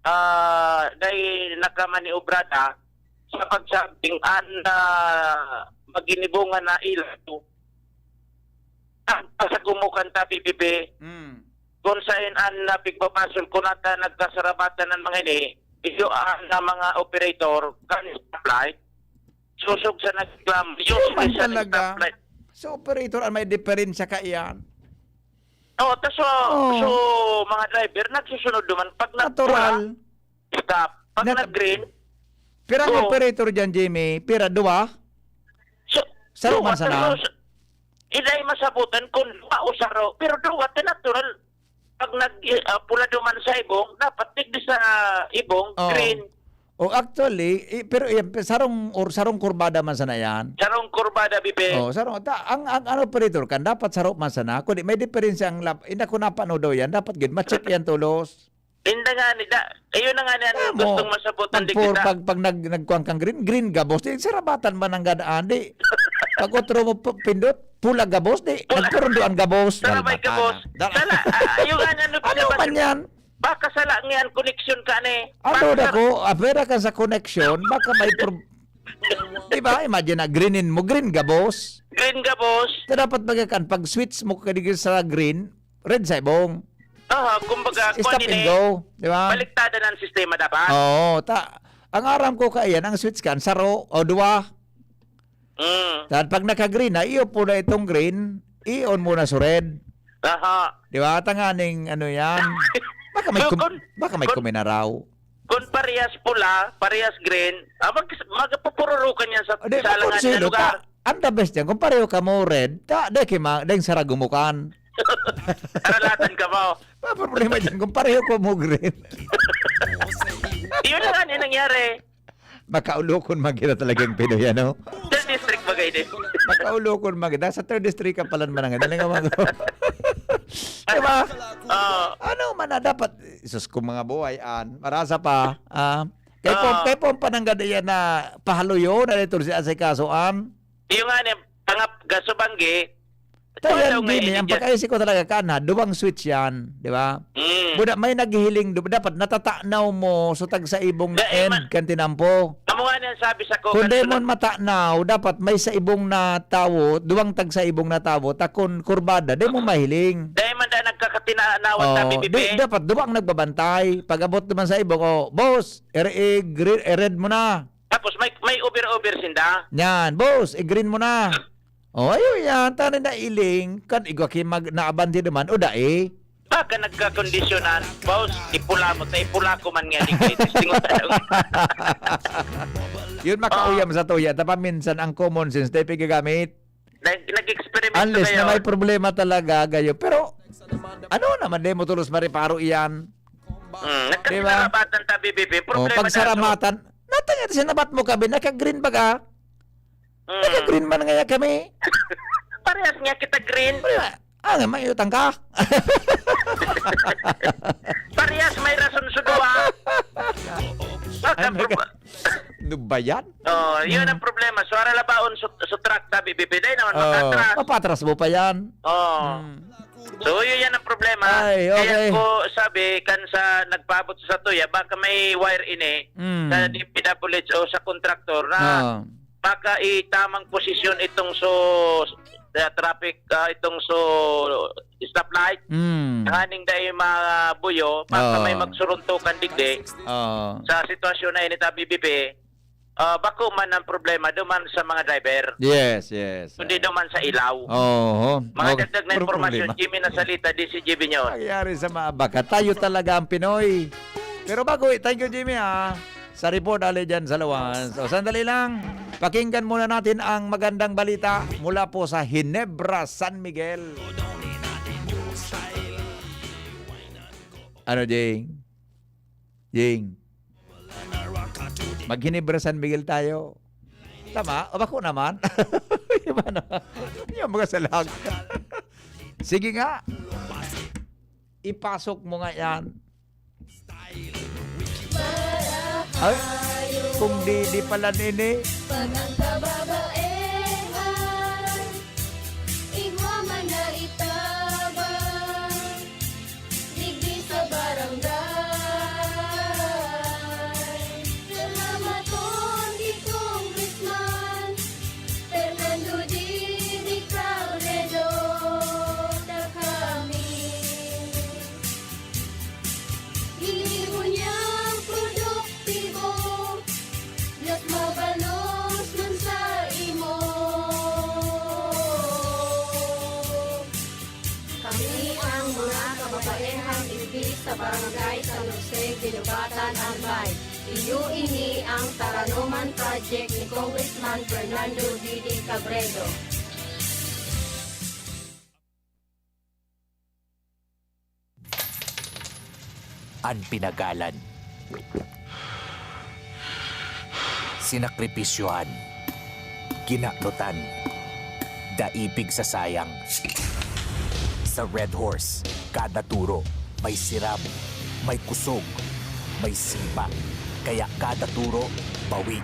ah, dai nakamaniobra ta sa pagsabing an, ah, maginibungan na ilaw. Ang pasagumukan ta, P P P, Mm. kung sain an, ah, pigpapasol, kung ata nagkasarabatan ng mga ini, iyo ang, ah, mga operator, kan stoplight, susog sa nagreklamo, Iyo man useless sa talaga. stoplight. Sa operator, ang may diferensya ka iyan. Oh, tas so, Oh. so, mga driver, nagsusunod naman. Pag nagpula, Natural. stop. Pag Nat- nag-green, Pirang go. operator dyan, Jimmy? Pira? Duwa? So, Saro duwa, man sana? pero sa, iday masabutan kung duwa o saro. Pero duwa, ta natural. Pag nag, ah, pula duman sa ibong, dapat digdi sa ibong, Oh. green. Oh, actually, i-, pero yan, pe-, sarong, or sarong kurbada man sana yan. Sarong kurbada, bibi. Oh, sarong, ta-, ang, ang, ang operator kan, dapat saro man sana. Kundi may diferensya ang lap-, hindi ko napano daw yan. Dapat gid, ma-check yan tulos. Inda nga ni da, ayun na nga ni ano, Ah, mo, gustong masabutan pag di for, kita. pag, pag nag-, nagkuhan kang green, green gabos, di sarabatan man ang gadaan, di. Pag otro mo pu-, pindot, pula gabos, di. Pula. Nagpurundoan gabos. Tara, may Dalbatan gabos. na. Dal- Sala, ah, ayun nga ni ano, Ano pinabas-, man yan? baka sala nga yan, connection ka ni. Ano Baka na ko, apera ka sa connection, baka may prob-, di ba? Imagine na, greenin mo, green gabos. Green gabos. Ito dapat magakan, pag switch mo kadigil sa green, red sa ibong. Aha, kumbaga, Stop kuwan and din eh. go, di ba? Baliktadan ang sistema dapat. Oo, ta-, ang aram ko kaiyan, ang switch kan, saro o duwa. Mm. Tan pag naka-green na, iyo po na itong green, iyon mo na sa red. Aha. Di ba? Tanganing ano yan? Baka may So, kum-, kun-, baka may kun-, kuminaraw. Kung parehas pula, parehas green, ah, mag-, magpupururukan yan sa, Ah, di, sa alangan na makonsuelo lugar. ta. Ang the best diyan, kung pareho kamo red, ta, dai kay ma-, dai saragumukan. Karalatan ka mo. Ang problema diyan, kung pareho kamo green. Yun na nga, yun nangyari. Makaulokon man kita talagang Pinoy, ano? Third district ba kayo din? Makaulokon man kita. Sa third district ka pala naman ang dali nga mga. Diba? Oo. Ano man na dapat, isus ko mga buhay, an, marasa pa, ah, kay Pom-, Oo. kay Pom pananggad iyan na pahaluyo na dito si asikaso, an? Yung nga ni, tangap, gasubanggi, Tayan, wala nga Jimmy, ang ini dyan. Pagkaisip ko talaga, kana, duwang switch yan, di ba? Mm. Buda, may naghihiling, du-, dapat natatanaw mo, so tagsaibong na Dahil end, ma-, kan tinampo. Amo nga nang sabi sa ko, Kung kan dai mo sulat- matanaw, dapat may saibong na tawo, duwang tagsaibong na tawo, ta kun kurbada, dai mo mahiling. Dahil man dahil nagkakatinanawan Oh, tabi, di, bibi. Dapat duwang nagbabantay. Pag-abot naman sa ibong, oh, boss, i-, i-, gre-, i-red mo na. Tapos may, may over-over sinda. Yan, boss, i-green mo na. Oh, ayo yan, tani na iling, kan igwa ki mag-, naabandi naman, o dai. Baka nagkakondisyonan, boss, ipula mo, ta ipula ko man nga, di kayo, testing mo tanong. Yun, makauyam Oh. sa tuya, ta paminsan ang common sense, tayo pigagamit. Nag-, nag-experiment Unless na kayo. May problema talaga, gayo. Pero, ano naman, di mo tulos mareparo iyan? Mm, Di ba? Nagkasaramatan tabi, bibi. Oh, problema pag na to. Saramatan, natangit, sinabat mo kami, naka-green baga? Mm. Naka-green man nga kami. Parehas nga kita green. Pero, ah, nga, may utang ka. Parehas may rason sa duwa. Ay, may ka-, ano ba yan? Oh, yun ang problema. So, ara labaon sa, sa truck, tabi, bibi, dai naman Oh, makatras. Mapatras mo pa yan. Oh. Mm. So, yun yan ang problema. Ay, okay. Kaya ko sabi, kan sa nagpaabot sa tuya, baka may wire ini Mm. sa D P W H o sa kontraktor na Ah. baka itamang posisyon itong so, sa traffic, ah, itong so stoplight. Mm. Nganing dahil mga buyo, baka Oo. May magsuruntukan digdi Oo. Sa sitwasyon na ini, tabi, bibi, ah, bako man ang problema, duman sa mga driver. Yes, yes. Kundi duman sa ilaw. Oho. Mga Okay. Dagdag na Puro impormasyon, problema. Jimmy Nasalita, D C G B News. Nangyari sa mga baka. Tayo talaga ang Pinoy. Pero bago, eh, thank you, Jimmy, ah. Sa report, ali dyan sa Lawas. O, sandali lang. Pakinggan muna natin ang magandang balita mula po sa Ginebra, San Miguel. Ano, Jing? Jing? Maghinebra San Miguel tayo. Tama? O, bako naman. Iba na. Yung mga salag. Sige nga. Ipasok mo nga yan. Ay, kung di, di pala nini. Pag ang kababaehan, igwa man na itabang. Digdi sa barangay, salamaton ki Congressman Fernando Didi Cabredo, ta kami ginibo niyang produktibo. Mas mabalos man sa imo. Kami ang mga kababaehan digdi sa Barangay San Jose, Guinobatan, Albay. Iyo ini ang Taranoman Project ni Congressman Fernando Didi Cabredo. An pinagalan. Sinakripisyohan. Kinaknotan. Dai pigsasayang. Sa Red Horse, kada turo, may sirab, may kusog, may sipa. Kaya kada turo, bawi.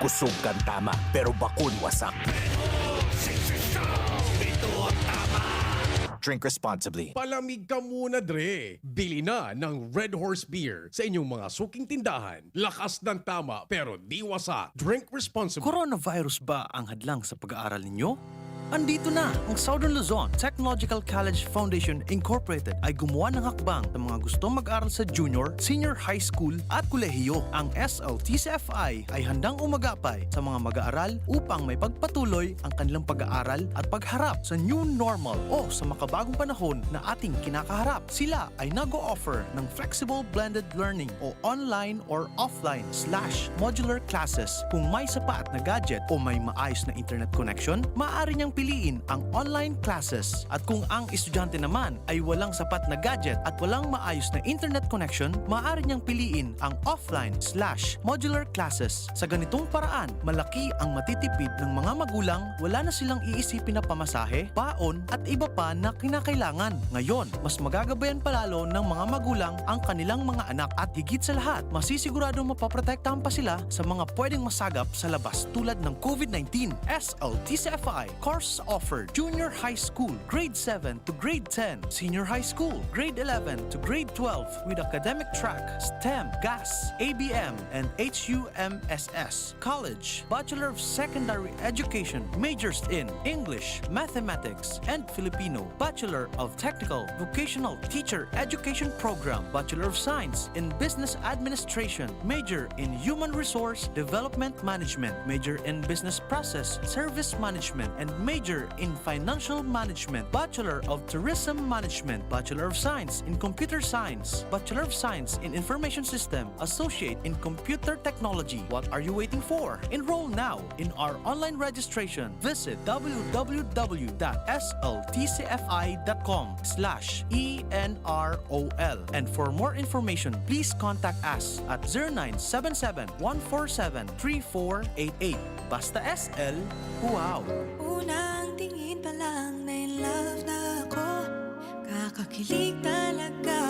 Kusog kan tama, pero bakon wasak. Drink responsibly. Palamig ka muna, Dre. Bili na ng Red Horse Beer sa inyong mga suking tindahan. Lakas ng tama, pero di wasak. Drink responsibly. Coronavirus ba ang hadlang sa pag-aaral ninyo? Andito na ang Southern Luzon Technological College Foundation Incorporated ay gumawa ng hakbang sa mga gustong mag-aral sa junior, senior high school at kolehiyo. Ang S L T C F I ay handang umagapay sa mga mag-aaral upang may pagpatuloy ang kanilang pag-aaral at pagharap sa new normal o sa makabagong panahon na ating kinakaharap. Sila ay nag-o-offer ng flexible blended learning o online or offline slash modular classes. Kung may sapat na gadget o may maayos na internet connection, maaari niyang piliin ang online classes. At kung ang estudyante naman ay walang sapat na gadget at walang maayos na internet connection, maaari niyang piliin ang offline slash modular classes. Sa ganitong paraan, malaki ang matitipid ng mga magulang, wala na silang iisipin na pamasahe, baon, at iba pa na kinakailangan. Ngayon, mas magagabayan pa lalo ng mga magulang ang kanilang mga anak at higit sa lahat, masisiguradong mapoprotektahan pa sila sa mga pwedeng masagap sa labas tulad ng COVID nineteen. S L T C F I course offered: Junior High School, Grade seven to Grade ten, Senior High School, Grade eleven to Grade twelve, with academic track, STEM, GAS, A B M, and H U M S S. College, Bachelor of Secondary Education, majors in English, Mathematics, and Filipino, Bachelor of Technical Vocational Teacher Education Program, Bachelor of Science in Business Administration, major in Human Resource Development Management, major in Business Process Service Management, and major in Financial Management, Bachelor of Tourism Management, Bachelor of Science in Computer Science, Bachelor of Science in Information System, Associate in Computer Technology. What are you waiting for? Enroll now in our online registration. Visit w w w dot s l t c f i dot com slash e n r o l. And for more information, please contact us at zero nine seven seven, one four seven, three four eight eight. Basta S L, wow! Unang tingin pa lang na in love na ako. Kakakilig talaga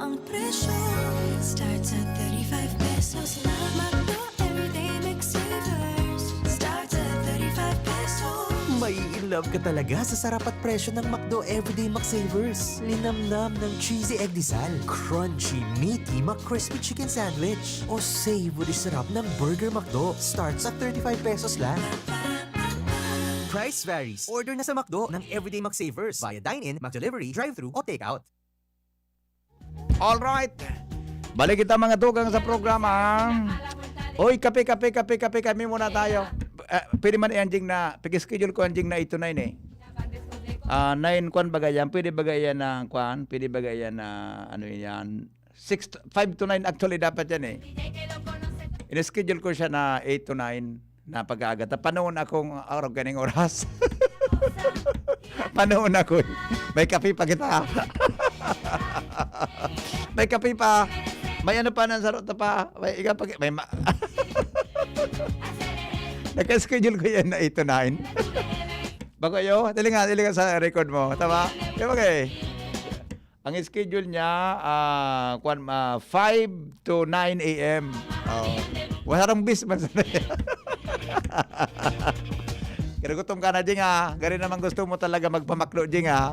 ang presyo. Starts at thirty-five pesos lang. McDo Everyday McSavers. Starts at thirty-five pesos. Mai-in love ka talaga sa sarap at presyo ng McDo Everyday McSavers. Linamnam ng cheesy egg disal, crunchy, meaty McCrispy Chicken Sandwich, o savory sarap ng Burger McDo. Starts at thirty-five pesos lang. Price varies. Order na sa McDo ng Everyday McSavers via dine-in, McDelivery, drive-thru, o take-out. Alright. Balik kita, mga tugang, sa programa. Oy, kape, kape, kape, kape, kami muna tayo. Ah, pwede man i-, anjing na, pag-schedule ko anjing na eight to nine eh. Ah, nine, kwan baga yan. Pwede baga yan na, kwan? Pwede baga yan na, ano yan? Six to, five to nine actually dapat yan eh. In-schedule ko siya na eight to nine na pag-aaga. Ta panoon akong araw kaning oras. Panoon ako. May kape pa kita. May kape pa. May ano pa nang sarot pa. May iga pa. May ma- Naka-schedule ko yan na eight to nine. Bako yo, dali nga, dali nga sa record mo. Tama? Di ba kay? Ang schedule niya, ah, kwan, ah, five to nine a m. Oh. Wala rong bis man sa Kinagutom ka na, Jing, ha? Gari naman gusto mo talaga magpamakdo, Jing, ha?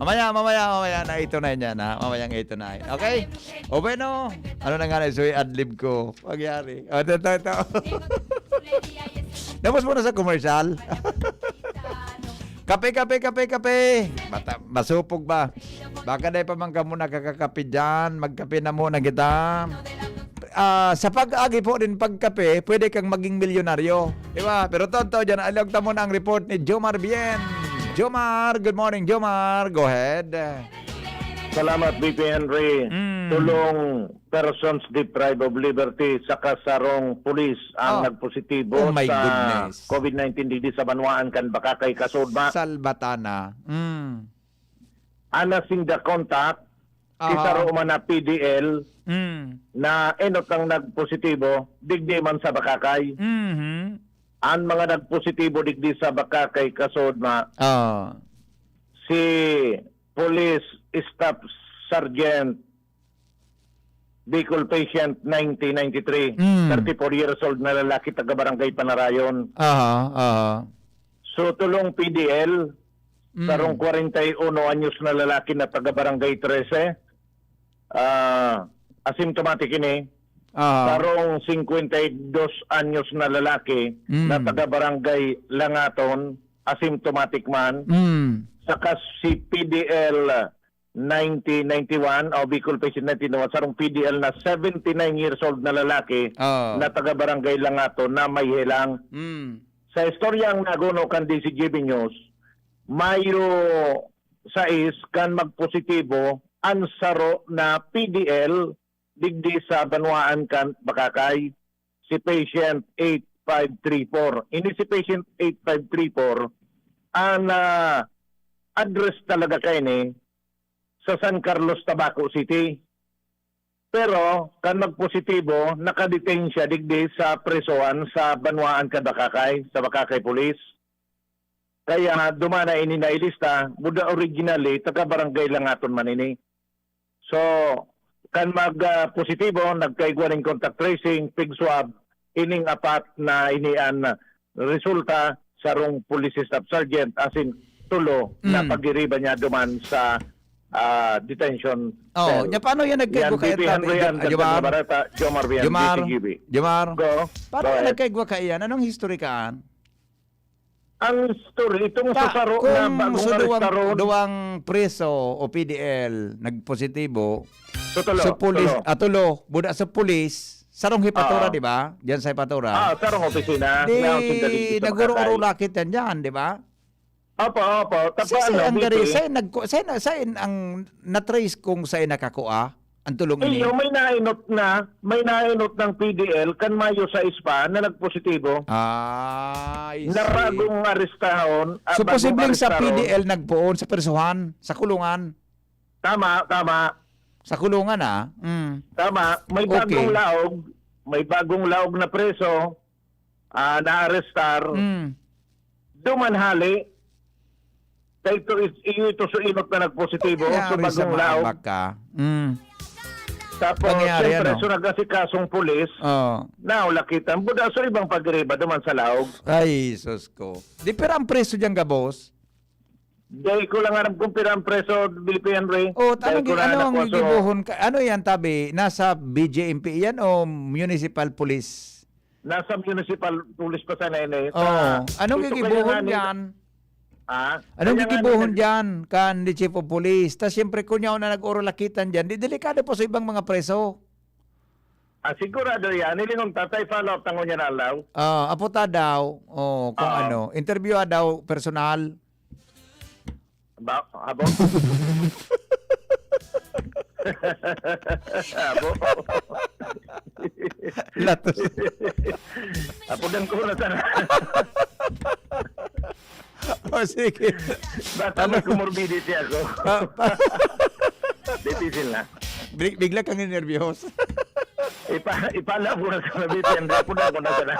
Mamaya, mamaya, mamaya na eight to nine yan, ha? Mamayang eight to nine. Okay? O bueno, ano na nga na, so i-adlib ko. Pagyari. O, ito, ito, ito. Tapos muna sa commercial. Kape, kape, kape, kape. Mata-, masupog ba? Baka dai pa man kamo nakakakape dyan. Magkape na muna kita. Ah, sa pag-agi po din pagkape, pwede kang maging milyonaryo. Di ba? Pero totoo dyan, alog ta muna ang report ni Jomar Bien. Jomar, good morning, Jomar. Go ahead. Salamat, B P Henry. Mm. Tulong persons deprived of liberty saka sarong pulis ang Oh. nagpositibo Oh my sa goodness. COVID nineteen digdi sa banwaan kan Bacacay, Kasudma. Salbatana. Mm. Ana sinda contact, si Aha. saro man na P D L Mm. na enot ang nagpositibo, digdi man sa Bacacay. Mhm. Ang mga nagpositibo digdi sa Bacacay, Kasudma, Ah. si Police Staff Sergeant Bicol patient ninety ninety-three, Mm. thirty-four years old na lalaki, taga Barangay Panarayon. Aha, aha. So, tulong P D L, Mm. sarong kwarenta y uno anyos na lalaki na taga Barangay trese, ah, asymptomatic ini. Aha. Sarong singkwenta y dos anyos na lalaki Mm. na taga Barangay Langaton, asymptomatic man. Mm. Saka si P D L nineteen ninety-one o Bicol Patient nineteen ninety-one, sarong P D L na seventy-nine years old na lalaki Oo. na taga Barangay Langaton na may helang. Mm. Sa istoryang naguno kan D Z G B News, Mayo sais kan magpositibo an saro na P D L digdi sa banwaan kan Bacacay, si patient eight five three four. Ini si patient eight five three four, ang, ah, address talaga kaini sa San Carlos, Tabaco City. Pero kan magpositibo, nakadetain siya digdi sa presohan sa banwaan kan Bacacay, sa Bacacay Police. Kaya duman na ini nailista, buda originally, taga Barangay Langaton man ini. So, kan mag, ah, positibo, nagkaigwa nin contact tracing, pig swab, ining apat na ini an resulta, sarong police staff sergeant, asin tulo na Mm. pagiriba niya duman sa, ah, detention Oh, cell. Nya paano yan nagkaigwa Yan, kaya B P Henry tabi? Ann, Dagdag na Jomar? Barata, Jomar Vian, Jomar? D Z G B. Jomar? Go. Paano Go yan ahead. nagkaigwa kaya yan? Anong history kaan? Ang story, itong Ta, sa saro na kung bagong sa duwang, arestaron. duwang preso o P D L nagpositibo, Sa tulo, sa pulis, tulo. ah, tulo, buda sa pulis, sarong hepatura, Oo. di ba? Diyan sa hepatura. Ah, sarong opisina. Di, May housing ka dito sa nag-uro-uro Makatay. lakit yan dyan, di ba? Opo, opo. Tapos Sa, sa ano, ang gari, B P? sa nagku-, sa na-, sa ang na-trace kung sa nakakua, ang tulong ini? Iyo, may nainot na, may nainot ng P D L kan Mayo sais pa na nagpositibo. Ah, I see. Naragong arestahon, ah, So, bagong posibleng sa arestahon. P D L nagpoon, sa presohan, sa kulungan. Tama, tama. Sa kulungan, ah. Mm. Tama. May Okay. bagong laog, may bagong laog na preso, ah, naarestar. Mm. Duman hali, kay ito is, iyo ito sa inot na nagpositibo, Kaya sa rin sa bagong laog. maabak ka. Mm. Tapos, Pangyayari, siyempre, ano? so nag-asikasong pulis, Oo. naulakitan. Buda sa ibang pagriba, duman sa laog. Ay, sus ko. Di, pero ang preso dyan, gabos? Dai ko lang aram kung pira ang preso, B P Henry. Oh, Dai anong ko gi-, na ano ang nakuha, so gigibuhon ka, ano yan, tabi? Nasa B J M P yan o municipal police? Nasa municipal police pa sana yan eh. Oo. Sa Anong gusto ko gigibuhon yan, ano, dyan? Ha? Anong Kaya nga, gigibuhon nag- dyan kan the chief of police? Ta siyempre, kung yaon na nag-orolakitan dyan, di delikado pa sa ibang mga preso. Ah, sigurado yan. Hilingon ta, tay follow up tango niya na alaw. Ah, apo ta daw. Oh, kung Oo. ano, interview daw personal. Ba, abo? Abo? Latos. Apo, dan ko na sana. Oh, sige. Basta Ano? may comorbidity ako. Ah, pa- Difícil na. Big-, bigla kang nervyos. Ipa-, ipalaw ko na sa B P N, rapo na ako na sana.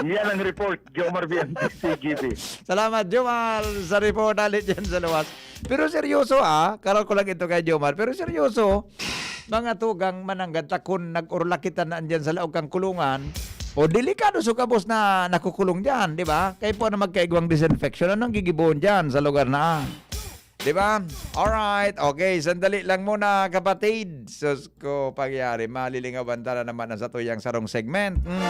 Yan ang report, Jomar B M T C G P. Salamat, Jomar, sa report. Halit yan sa luwas. Pero seryoso, ah. Karal ko lang ito kay Jomar. Pero seryoso, mga tugang mananggad, ta kun nag-orlakitan na andyan sa laog kang kulungan, o delikado sa gabos na nakukulong dyan, di ba? Kaya po na magkaigwang disinfection. Anong gigibohon dyan sa lugar na? Di ba? Alright. Okay, sandali lang muna, kapatid. Sus ko, pagyari. Malilingawan ta na naman ang satuyang sarong segment. Mm.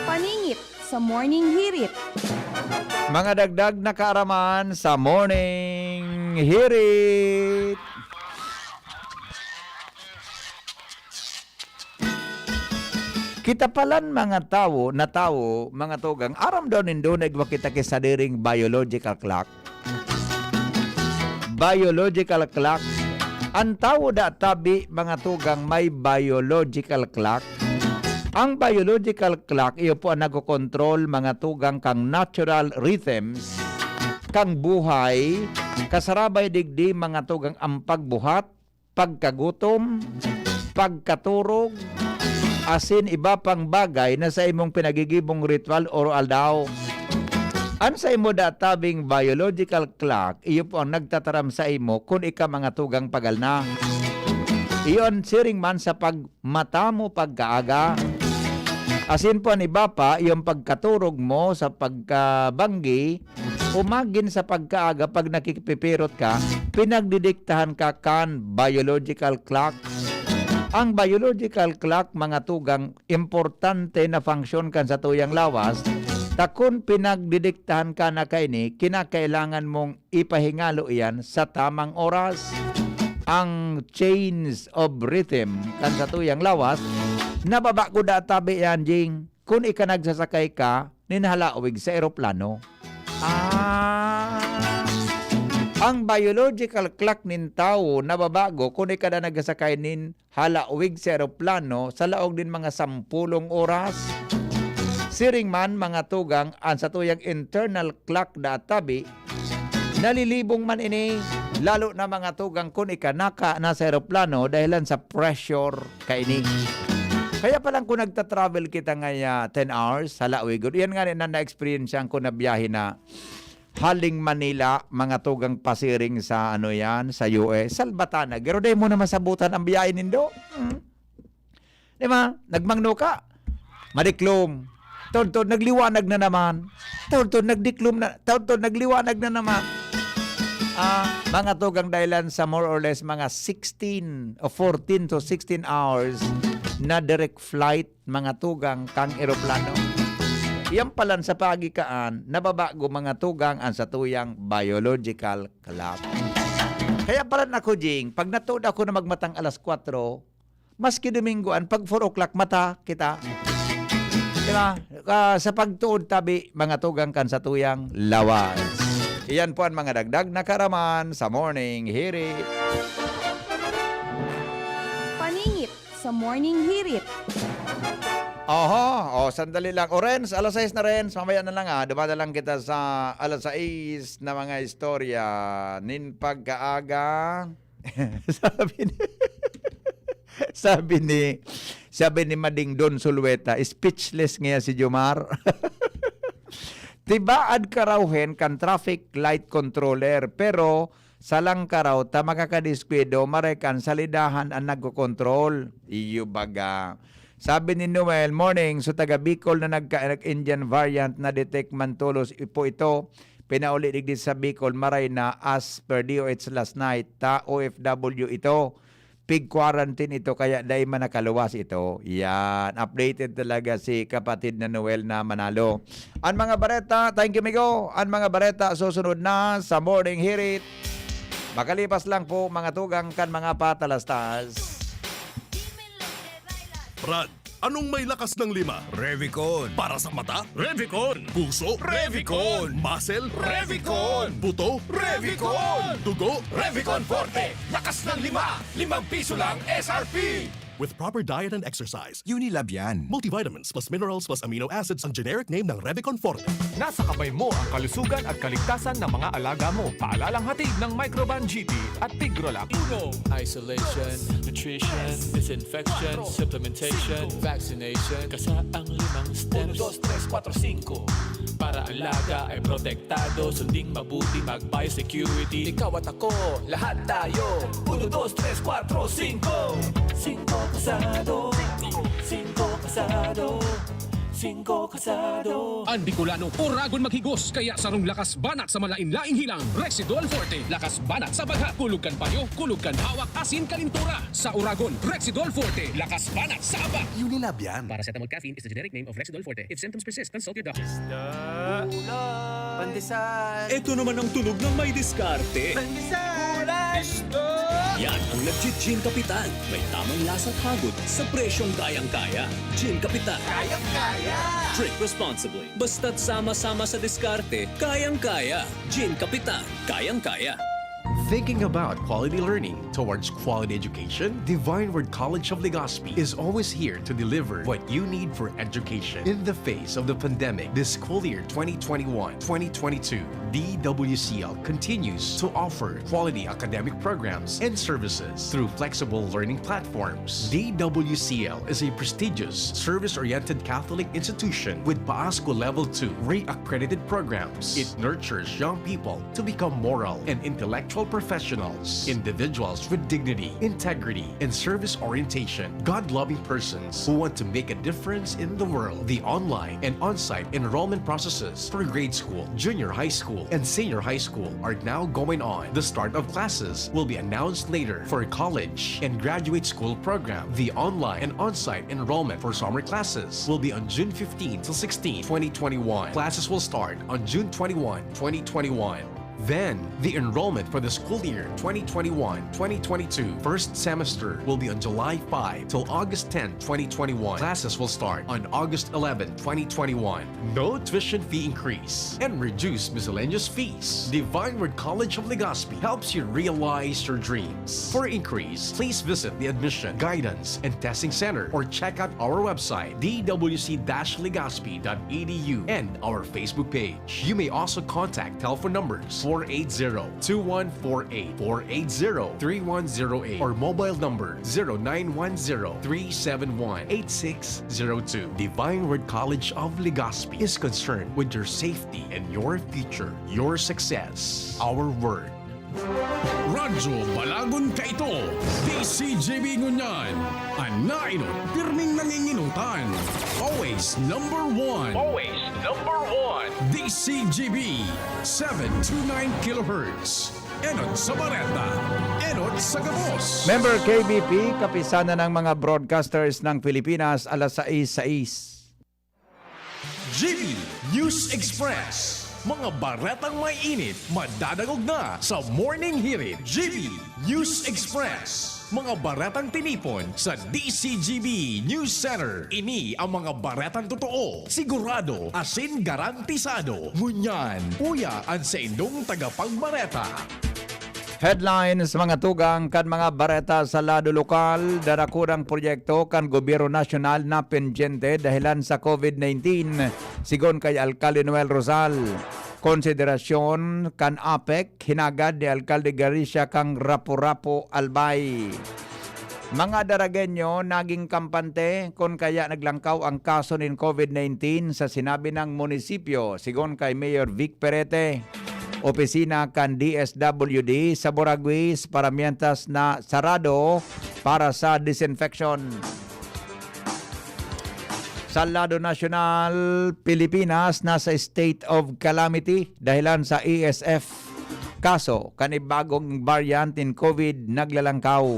Paningit sa Morning Hirit. Mga dagdag na kaaraman sa Morning Hirit. Kita palan mga tawo, na tawo, mga tugang, aram daw nindo na igwa kita ki sadiring biological clock? Biological clock. An tawo da tabi, mga tugang, may biological clock. Ang biological clock, iyo po ang nagkokontrol, mga tugang, kang natural rhythms, kang buhay, kasarabay digdi, mga tugang, ang pagbuhat, pagkagutom, pagkaturog, asin iba pang bagay na sa imong pinagigibong ritual o aldaw. An sa imo da tabing biological clock, iyo po ang nagtataram sa imo kun ika mga tugang pagal na. Iyo an siring man sa pagmata mo pagkaaga. Asin po an iba pa, iyo an pagkaturog mo sa pagkabanggi, umagin sa pagkaaga pag nakikipipirot ka, pinagdidiktahan ka kan biological clock. Ang biological clock, mga tugang, importante na function kan satuyang lawas, Ta kun pinagdidiktahan ka na kaini, kinakailangan mong ipahingalo iyan sa tamang oras. Ang change of rhythm kan satuyang lawas, nababago da tabi iyan, Jing, kun ika nagsasakay ka nin halawig sa eroplano. Ah, ang biological clock nin tawo nababago kun ika na nagsasakay nin halawig sa eroplano sa laog nin mga sampulong oras. Siring man, mga tugang, an satuyang internal clock da tabi, nalilibong man ini, lalo na, mga tugang, kun ika naka na sa eroplano dahelan sa pressure kaini. Kaya palang kung nagta-travel kita ngaya ten hours sa halawig, yan nga na na-experience ko na biyahe na haling Manila, mga tugang, pasiring sa ano yan, sa U S, salbata na. Pero dai mo na masabutan ang biyahe nindo. Hmm. Di ba? Nagmangno ka, madiklom. Tudtod, nagliwanag na naman. Tudtod, nagdiklom na. Tudtod, nagliwanag na naman. Ah, mga tugang, dahilan sa more or less mga sixteen o fourteen to sixteen hours na direct flight, mga tugang, kang eroplano. Yan palan sa pagikaan, nababago, mga tugang, ang satuyang biological clock. Kaya palan ako, Jing, pag natuod ako na magmatang alas kwatro, maski Dominggoan, pag four o'clock, mata kita. Di ba? Ah, sa pagtuod tabi, mga tugang, kan satuyang lawas. Iyan po ang mga dagdag na karaman sa Morning Hirit. Paningit sa Morning Hirit. Oho, o, sandali lang. O, Renz, alas sais na, Renz. Mamaya na lang, ah. Dumadala lang kita sa alas sais na mga istorya nin pagkaaga. Sabi ni, sabi ni, sabi ni Mading Don Sulueta, speechless ngaya si Jomar. Tibaad karaw hen kan traffic light controller, pero salang karaw ta makakadiskwidado, maray kan salidahan an nagkokontrol. Iyo baga. Sabi ni Noel, "Morning, so taga Bicol na nagka-, nag-Indian variant na-detect man tolos po ito, pinauli digdi sa Bicol, maray na as per D O H last night, ta O F W ito. Pig-quarantine ito, kaya dai man nakaluwas ito." Yan, updated talaga si kapatid na Noel na Manalo. An mga bareta, thank you, migo. An mga bareta susunod na sa Morning Hirit. Makalipas lang po, mga tugang, kan mga patalastas. Brad, anong may lakas ng lima? Revicon. Para sa mata? Revicon. Puso? Revicon. Muscle? Revicon. Buto? Revicon. Dugo? Revicon Forte. Lakas ng lima. Limang piso lang S R P. With proper diet and exercise. Unilab yan. Multivitamins plus minerals plus amino acids ang generic name ng Revicon Forte. Nasa kamay mo ang kalusugan at kaligtasan ng mga alaga mo. Paalalang hatid ng Microban G P at Tigrolab. Uno, isolation, nutrition, disinfection, supplementation, vaccination. Kasa ang limang steps. Uno, dos, tres, kuwatro, singko. Para alaga ay protektado, sunding mabuti, mag-biosecurity. Ikaw at ako, lahat tayo. Uno, dos, tres, kuwatro, singko. Singko kasado. Singko kasado. Singko kasado. An Bicolano, oragon maghigos, kaya sarong lakas banat sa malain-laing hilang, Rexidol Forte. Lakas banat sa bagha, kulog kan panyo, kulog kan hawak, asin kalintura. Sa oragon, Rexidol Forte. Lakas banat sa aba. Unilab yan. Paracetamol caffeine is the generic name of Rexidol Forte. If symptoms persist, consult your doctor. Pandesal. Ito naman ang tunog ng may diskarte. Pandesal. Gulay. Yan ang nagji-Gin Kapitan. May tamang lasa at hagod sa presyong kayang-kaya. Gin Kapitan. Kayang-kaya. Drink responsibly. Basta't sama-sama sa diskarte, kayang-kaya. Gin Kapitan. Kayang-kaya. Thinking about quality learning towards quality education? Divine Word College of Legazpi is always here to deliver what you need for education. In the face of the pandemic, this school year twenty twenty-one twenty twenty-two, D W C L continues to offer quality academic programs and services through flexible learning platforms. D W C L is a prestigious, service-oriented Catholic institution with Paasco Level two REACC accredited programs. It nurtures young people to become moral and intellectual professionals, individuals with dignity, integrity, and service orientation, God-loving persons who want to make a difference in the world. The online and on-site enrollment processes for grade school, junior high school, and senior high school are now going on. The start of classes will be announced later for college and graduate school program. The online and on-site enrollment for summer classes will be on June fifteen to sixteen, twenty twenty-one. Classes will start on June twenty-one, twenty twenty-one. Then, the enrollment for the school year twenty twenty-one, twenty twenty-two first semester will be on July five till August tenth, twenty twenty-one. Classes will start on August eleventh, twenty twenty-one. No tuition fee increase and reduced miscellaneous fees. Divine Word College of Legazpi helps you realize your dreams. For inquiries, please visit the admission, guidance, and testing center or check out our website, d w c dash legazpi dot e d u, and our Facebook page. You may also contact telephone numbers four eight zero, two one four eight, four eight zero, three one zero eight, or mobile number zero nine one zero, three seven one, eight six zero two. Divine Word College of Legazpi is concerned with your safety and your future, your success. Our word. Radyo Balagon kaito, D C G B ngunyan, an nainot pirming nanginginutan. Always number one. Always number one. D C G B, seven two nine kilohertz. Enot sa bareta, enot sa gabos. Member K B P, Kapisanan ng mga Broadcasters ng Pilipinas, alas sais sais. G B News Express. Mga baretang may init, madadangog na sa Morning Hirit. G B News Express. Mga baretang tinipon sa D C G B News Center. Ini ang mga baretang totoo, sigurado, asin garantisado. Ngunyan, uya an saindong tagapagbareta. Headlines, mga tugang kan mga bareta sa lado lokal. Darakulang proyekto kan gobyerno nasyonal na pendyente dahelan sa COVID nineteen, sigon kay Alkalde Noel Rosal. Konsiderasyon kan APEC, hinagad ni Alkalde Garcia kan Rapu-Rapu, Albay. Mga Daragueño naging kampante kun kaya naglangkaw ang kaso nin COVID nineteen sa sinabi nang munisipyo, sigon kay Mayor Vic Perete. Opisina kan D S W D sa Boragües, paramientas na sarado para sa disinfection. Sa lado nasyonal, Pilipinas nasa state of calamity dahelan sa E S F. Kaso kan ibagong variant nin COVID naglalangkaw.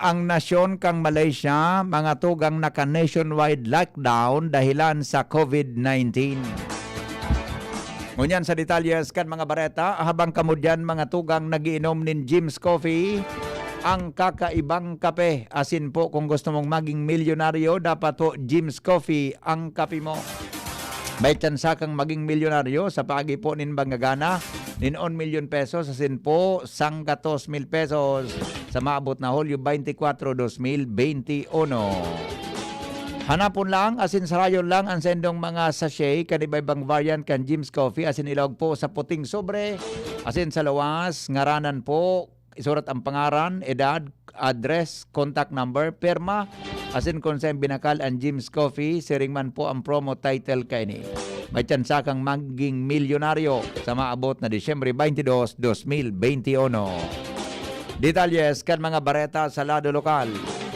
Ang nasyon kan Malaysia, mga tugang, naka-nationwide lockdown dahelan sa COVID nineteen. Ngunyan sa detalyes kan mga bareta, habang kamo diyan, mga tugang, nag-iinom nin Jim's Coffee, ang kakaibang kape. Asin po, kung gusto mong maging milyonaryo, dapat po Jim's Coffee ang kape mo. May tsansa kang maging milyonaryo sa paagi po nin mga gana nin one million pesos asin po sanggatos mil pesos sa maabot na Hulyo twenty-four, dos mil benti uno. Hanapon lang asin sarayon lang an saindong mga sachet kan iba-ibang variant kan Jim's Coffee asin ilaog po sa puting sobre asin sa luwas, ngaranan po, isurat ang pangaran, edad, address, contact number, pirma, asin kun saen binakal an Jim's Coffee, siring man po ang promo title kaini. May tsansa kang maging milyonaryo sa maabot na Disyembre twenty-two, dos mil benti uno. Detalyes kan mga bareta sa lado lokal.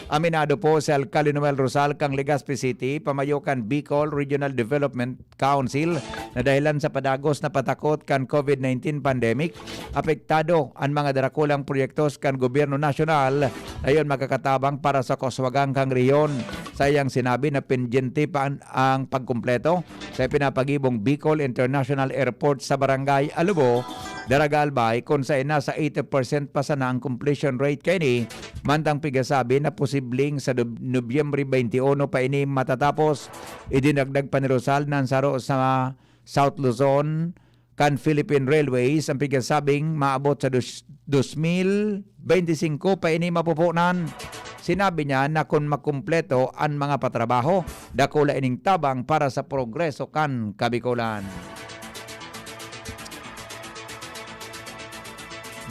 Aminado po si Alkalde Noel Rosal kan Legazpi City, pamayo kan Bicol Regional Development Council na dahelan sa padagos na patakot kan COVID nineteen pandemic, apektado an mga darakulang proyektos kan gobyerno nasyonal na iyon makakatabang para sa kauswagan kan rehiyon. Sa iyang sinabi na pendyente pa an, ang pagkumpleto sa ipinapagibong Bicol International Airport sa Barangay Alubo, Daraga Albay, kun saen nasa eighty percent pa sana ang completion rate kaini, mantang pigasabi na posibleng sa Nob-, Nobyembre twenty-one pa ini matatapos. Idinagdag pa ni Rosal na an saro sa South Luzon kan Philippine Railways ang pigasabing maabot sa dus-, dos mil benti singko pa ini mapupunan. Sinabi niya na kun makumpleto an mga patrabaho, dakula ining tabang para sa progreso kan Kabikolan.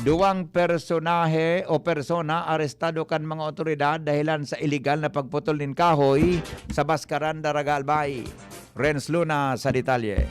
Duwang personahe o persona arestado kan mga otoridad dahelan sa iligal na pagputol nin kahoy sa Bascaran, Daraga Albay. Renz Luna sa detalye.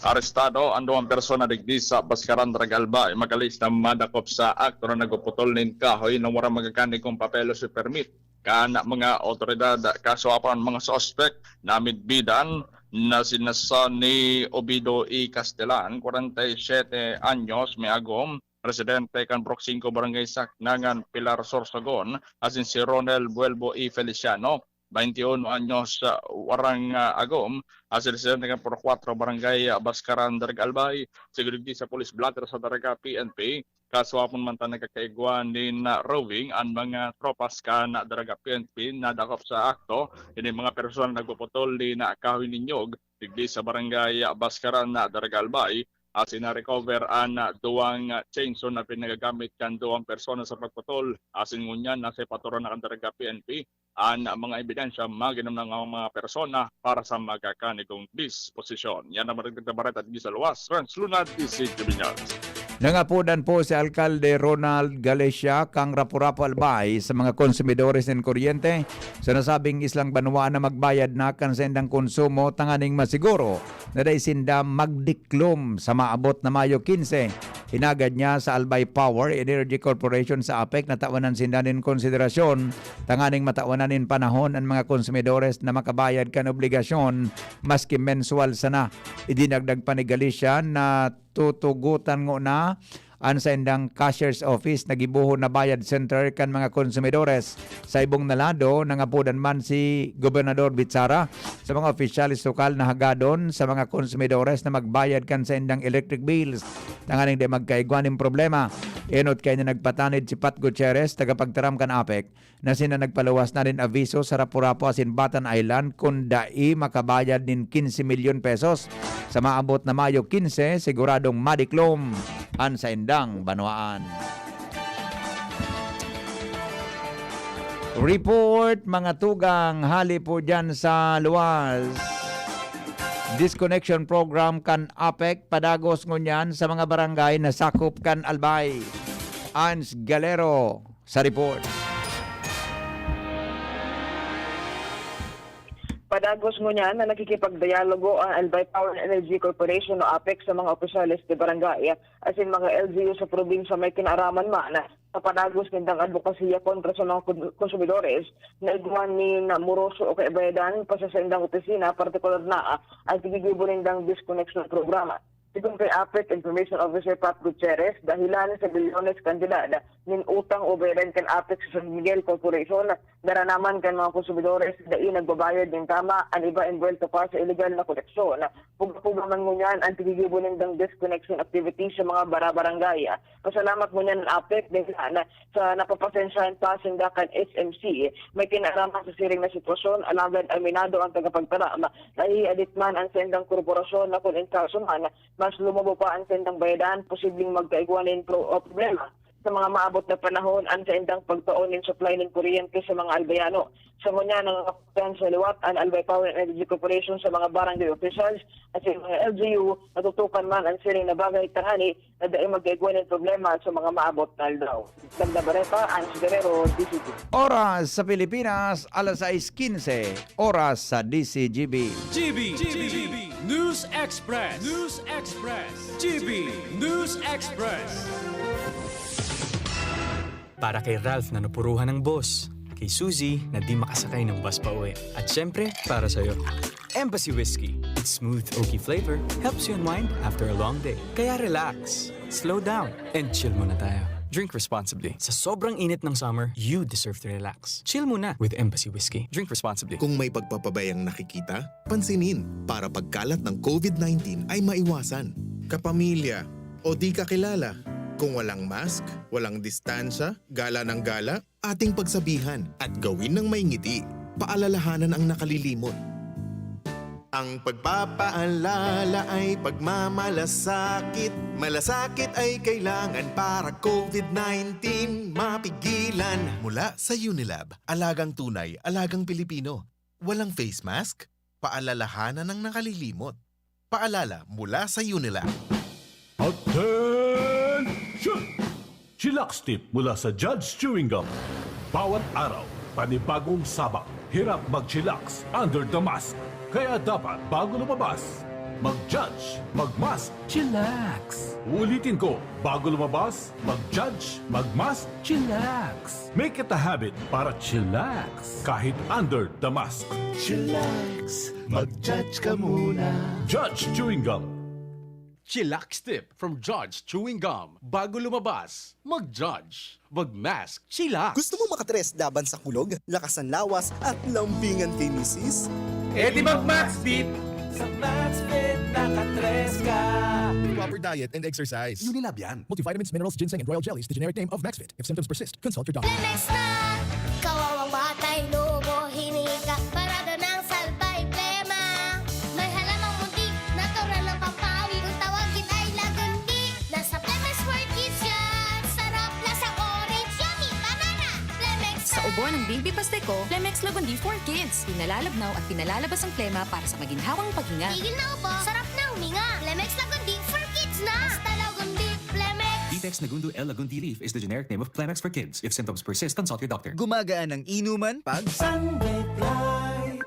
Arestado an duwang persona digdi sa Bascaran, Daraga, Albay, magalis na madakop sa akto na nagpuputol nin kahoy na walang magakanikong papeles o permit kan mga awtoridad. Kasuapan an mga suspek na midbidan na sina Sonny Obido y Castellan, kwarenta y siyete anyos, may agom, residente kan Purok singko, Barangay Saknangan, Pilar, Sorsogon, asin si Ronel Buelbo y Feliciano, bainti uno anyos, ah, warang, ah, agom, asin residente kan Purok kwatro, Barangay, ah, Bascaran, Daraga, Albay. Siring digdi sa police blotter sa Daraga P N P, kasuapan man ta nagkakaigwa nin, ah, rowing an mga tropas kan Daraga P N P na dakop sa akto. Ini mga personal nagpuputol nin, ah, kahoy nin nyog digdi sa Barangay, ah, Bascaran, Daraga, Albay. Asin na-recover an, ah, duwang, ah, chainsaw na pinagagamit kan duwang persona sa pagputol. Asin ngunyan, nasa ipaturon na kan Daraga P N P an, ah, mga ebidensya maginom ng mga persona para sa magakanikong disposisyon. Yan ang maragdag na bareta digdi sa luwas. Renz Luna, D C G B News. Nangapodan po si Alkalde Ronald Galicia kan Rapu-Rapu, Albay, sa mga konsumidores nin kuryente sa nasabing islang banwaan na magbayad na kan saindang konsumo tanganing masiguro na dai sinda magdiklom sa maabot na Mayo quince. Hinagad niya sa Albay Power Energy Corporation sa APEC na tawanan sinda nin konsiderasyon tanganing matawan na nin panahon an mga konsumidores na makabayad kan obligasyon maski menswal sana. Idinagdag pa ni Galicia na tutugotan ngona an saindang cashier's office na gibohon na bayad center kan mga konsumidores. Sa ibong na lado, nangapodan man si Gobernador Bichara sa mga opisyales lokal na hagadon sa mga konsumidores na magbayad kan saindang electric bills tanganing di magkaigwa nin problema. Enot kaini nagpatanid si Pat Gutierrez, tagapagtaram kan APEC, na sinda nagpaluwas na nin aviso sa Rapu-Rapu asin Batan Island kun dai makabayad nin quince milyon pesos sa maabot na Mayo quince, siguradong madiklom an saindang banwaan. Report, mga tugang, hali po dyan sa luwas. Disconnection program kan APEC padagos ngunyan sa mga barangay na sakop kan Albay. Ans Galero sa report. Padagos ngunyan na nakikipagdialogo ang Albay Power and Energy Corporation o APEC sa mga opisyales de barangay asin mga L G U sa probinsya may kinaaraman man sa padagos nindang adbokasiya kontra sa mga kon-, konsumidores na igwa nin moroso o kaibayadan pa sa saindang opisina, partikular na ang tigigibo nindang disconnection programa. Sigon kay APEC Information Officer Pat Gutierrez, dahilan sa bilyones kantidad nin utang o bayadan kan APEC sa San Miguel Corporation, daranaman kan mga konsumidores na dai nagbabayad nin tama, an iba envuelto pa sa iligal na koleksyon. Puga-puga man ngunyan an tigigibo nindang disconnection activity sa mga barabarangay. Pasalamat ngunyan an APEC dahilan sa napapasensyahan pa sinda kan S M C. May kinaaraman sa siring na sitwasyon, alagad aminado ang tagapagtaram na ihiadit man an saindang korporasyon na kun in kaso man, mas lumobo pa an saindang bayadan, posibleng magkaigwa nin pro-, o problema sa mga maabot na panahon an saindang pagtao nin supply nin kuryente sa mga Albayano. Sa ngunyan, nangangapodan sa liwat an Albay Power and Energy Corporation sa mga barangay officials asin mga L G U na tutukan man an siring na bagay tangani na dai magkaigwa nin problema sa mga maabot na aldaw. Dagdag na bareta, Ange Guerrero, D C T. Oras sa Pilipinas, alas sais quince. Oras sa D C G B. G B, G B, News Express, News Express, G B News Express. Para kay Ralph na napuruhan ng boss, kay Suzy na di makasakay ng bus pa uwi, at syempre, para sa'yo. Embassy Whiskey. Its smooth, oaky flavor helps you unwind after a long day. Kaya relax, slow down, and chill muna tayo. Drink responsibly. Sa sobrang init ng summer, you deserve to relax. Chill muna with Embassy Whiskey. Drink responsibly. Kung may pagpapabayang nakikita, pansinin para pagkalat ng covid nineteen ay maiwasan. Kapamilya o di kakilala, kung walang mask, walang distansya, gala ng gala, ating pagsabihan at gawin ng may ngiti. Paalalahanan ang nakalilimot. Ang pagpapaalala ay pagmamalasakit. Malasakit ay kailangan para covid nineteen mapigilan. Mula sa Unilab, alagang tunay, alagang Pilipino. Walang face mask? Paalalahanan ang nakalilimot. Paalala mula sa Unilab. Attention! Chillax tip mula sa Judge Chewing Gum. Bawat araw, panibagong sabak. Hirap mag-chillax under the mask. Kaya dapat bago lumabas, Mag-judge, mag-mask, chillax. Ulitin ko, bago lumabas, mag-judge, mag-mask, chillax. Make it a habit para chillax kahit under the mask. Chillax, mag-judge ka muna. Judge Chewing Gum. Chillax tip from Judge Chewing Gum. Bago lumabas, mag-judge, mag-mask, chillax. Gusto mo makatres laban sa kulog, lakas ng lawas, at lambingan kay misis? Eh di mag-Max Beat! Sa Maxfit, nakatres ka! Proper diet and exercise. Unilab yan. Multivitamins, minerals, ginseng, and royal jellies, the generic name of Maxfit. If symptoms persist, consult your doctor. Lemex na! Kawawang batay, lobo, hinika, parada ng salbay, plema. May halamang munti, natural ng pampawi. Kung tawagin ay lagundi, nasa Lemex for Kids yan. Sarap, lasang orange, yummy, banana. Lemex Sa na! Ubo ng Baby Pasteco, Lemex Lagundi for Kids. Pinalalabnaw at pinalalabas ang plema para sa maginhawang paghinga. Tigil na ubo, sarap na huminga. Lemex Lagundi for Kids na! Basta Lagundi, Lemex! Ditex Nagundo L Lagundi Leaf is the generic name of Plemex for Kids. If symptoms persist, consult your doctor. Gumagaan ang inuman pag Sunbit Light.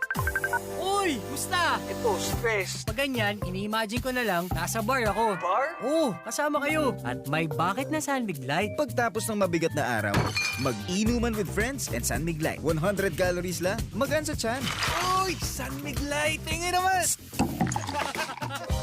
Uy! Musta? Ito, stress. Pag ganyan, ini-imagine ko na lang, nasa bar ako. Bar? Oo, kasama kayo. At may bakit na San Mig Light. Pagtapos ng mabigat na araw, mag-inuman with friends and San Mig Light. One hundred calories lang, magaan sa tiyan. Uy! San Mig Light! Tingin naman!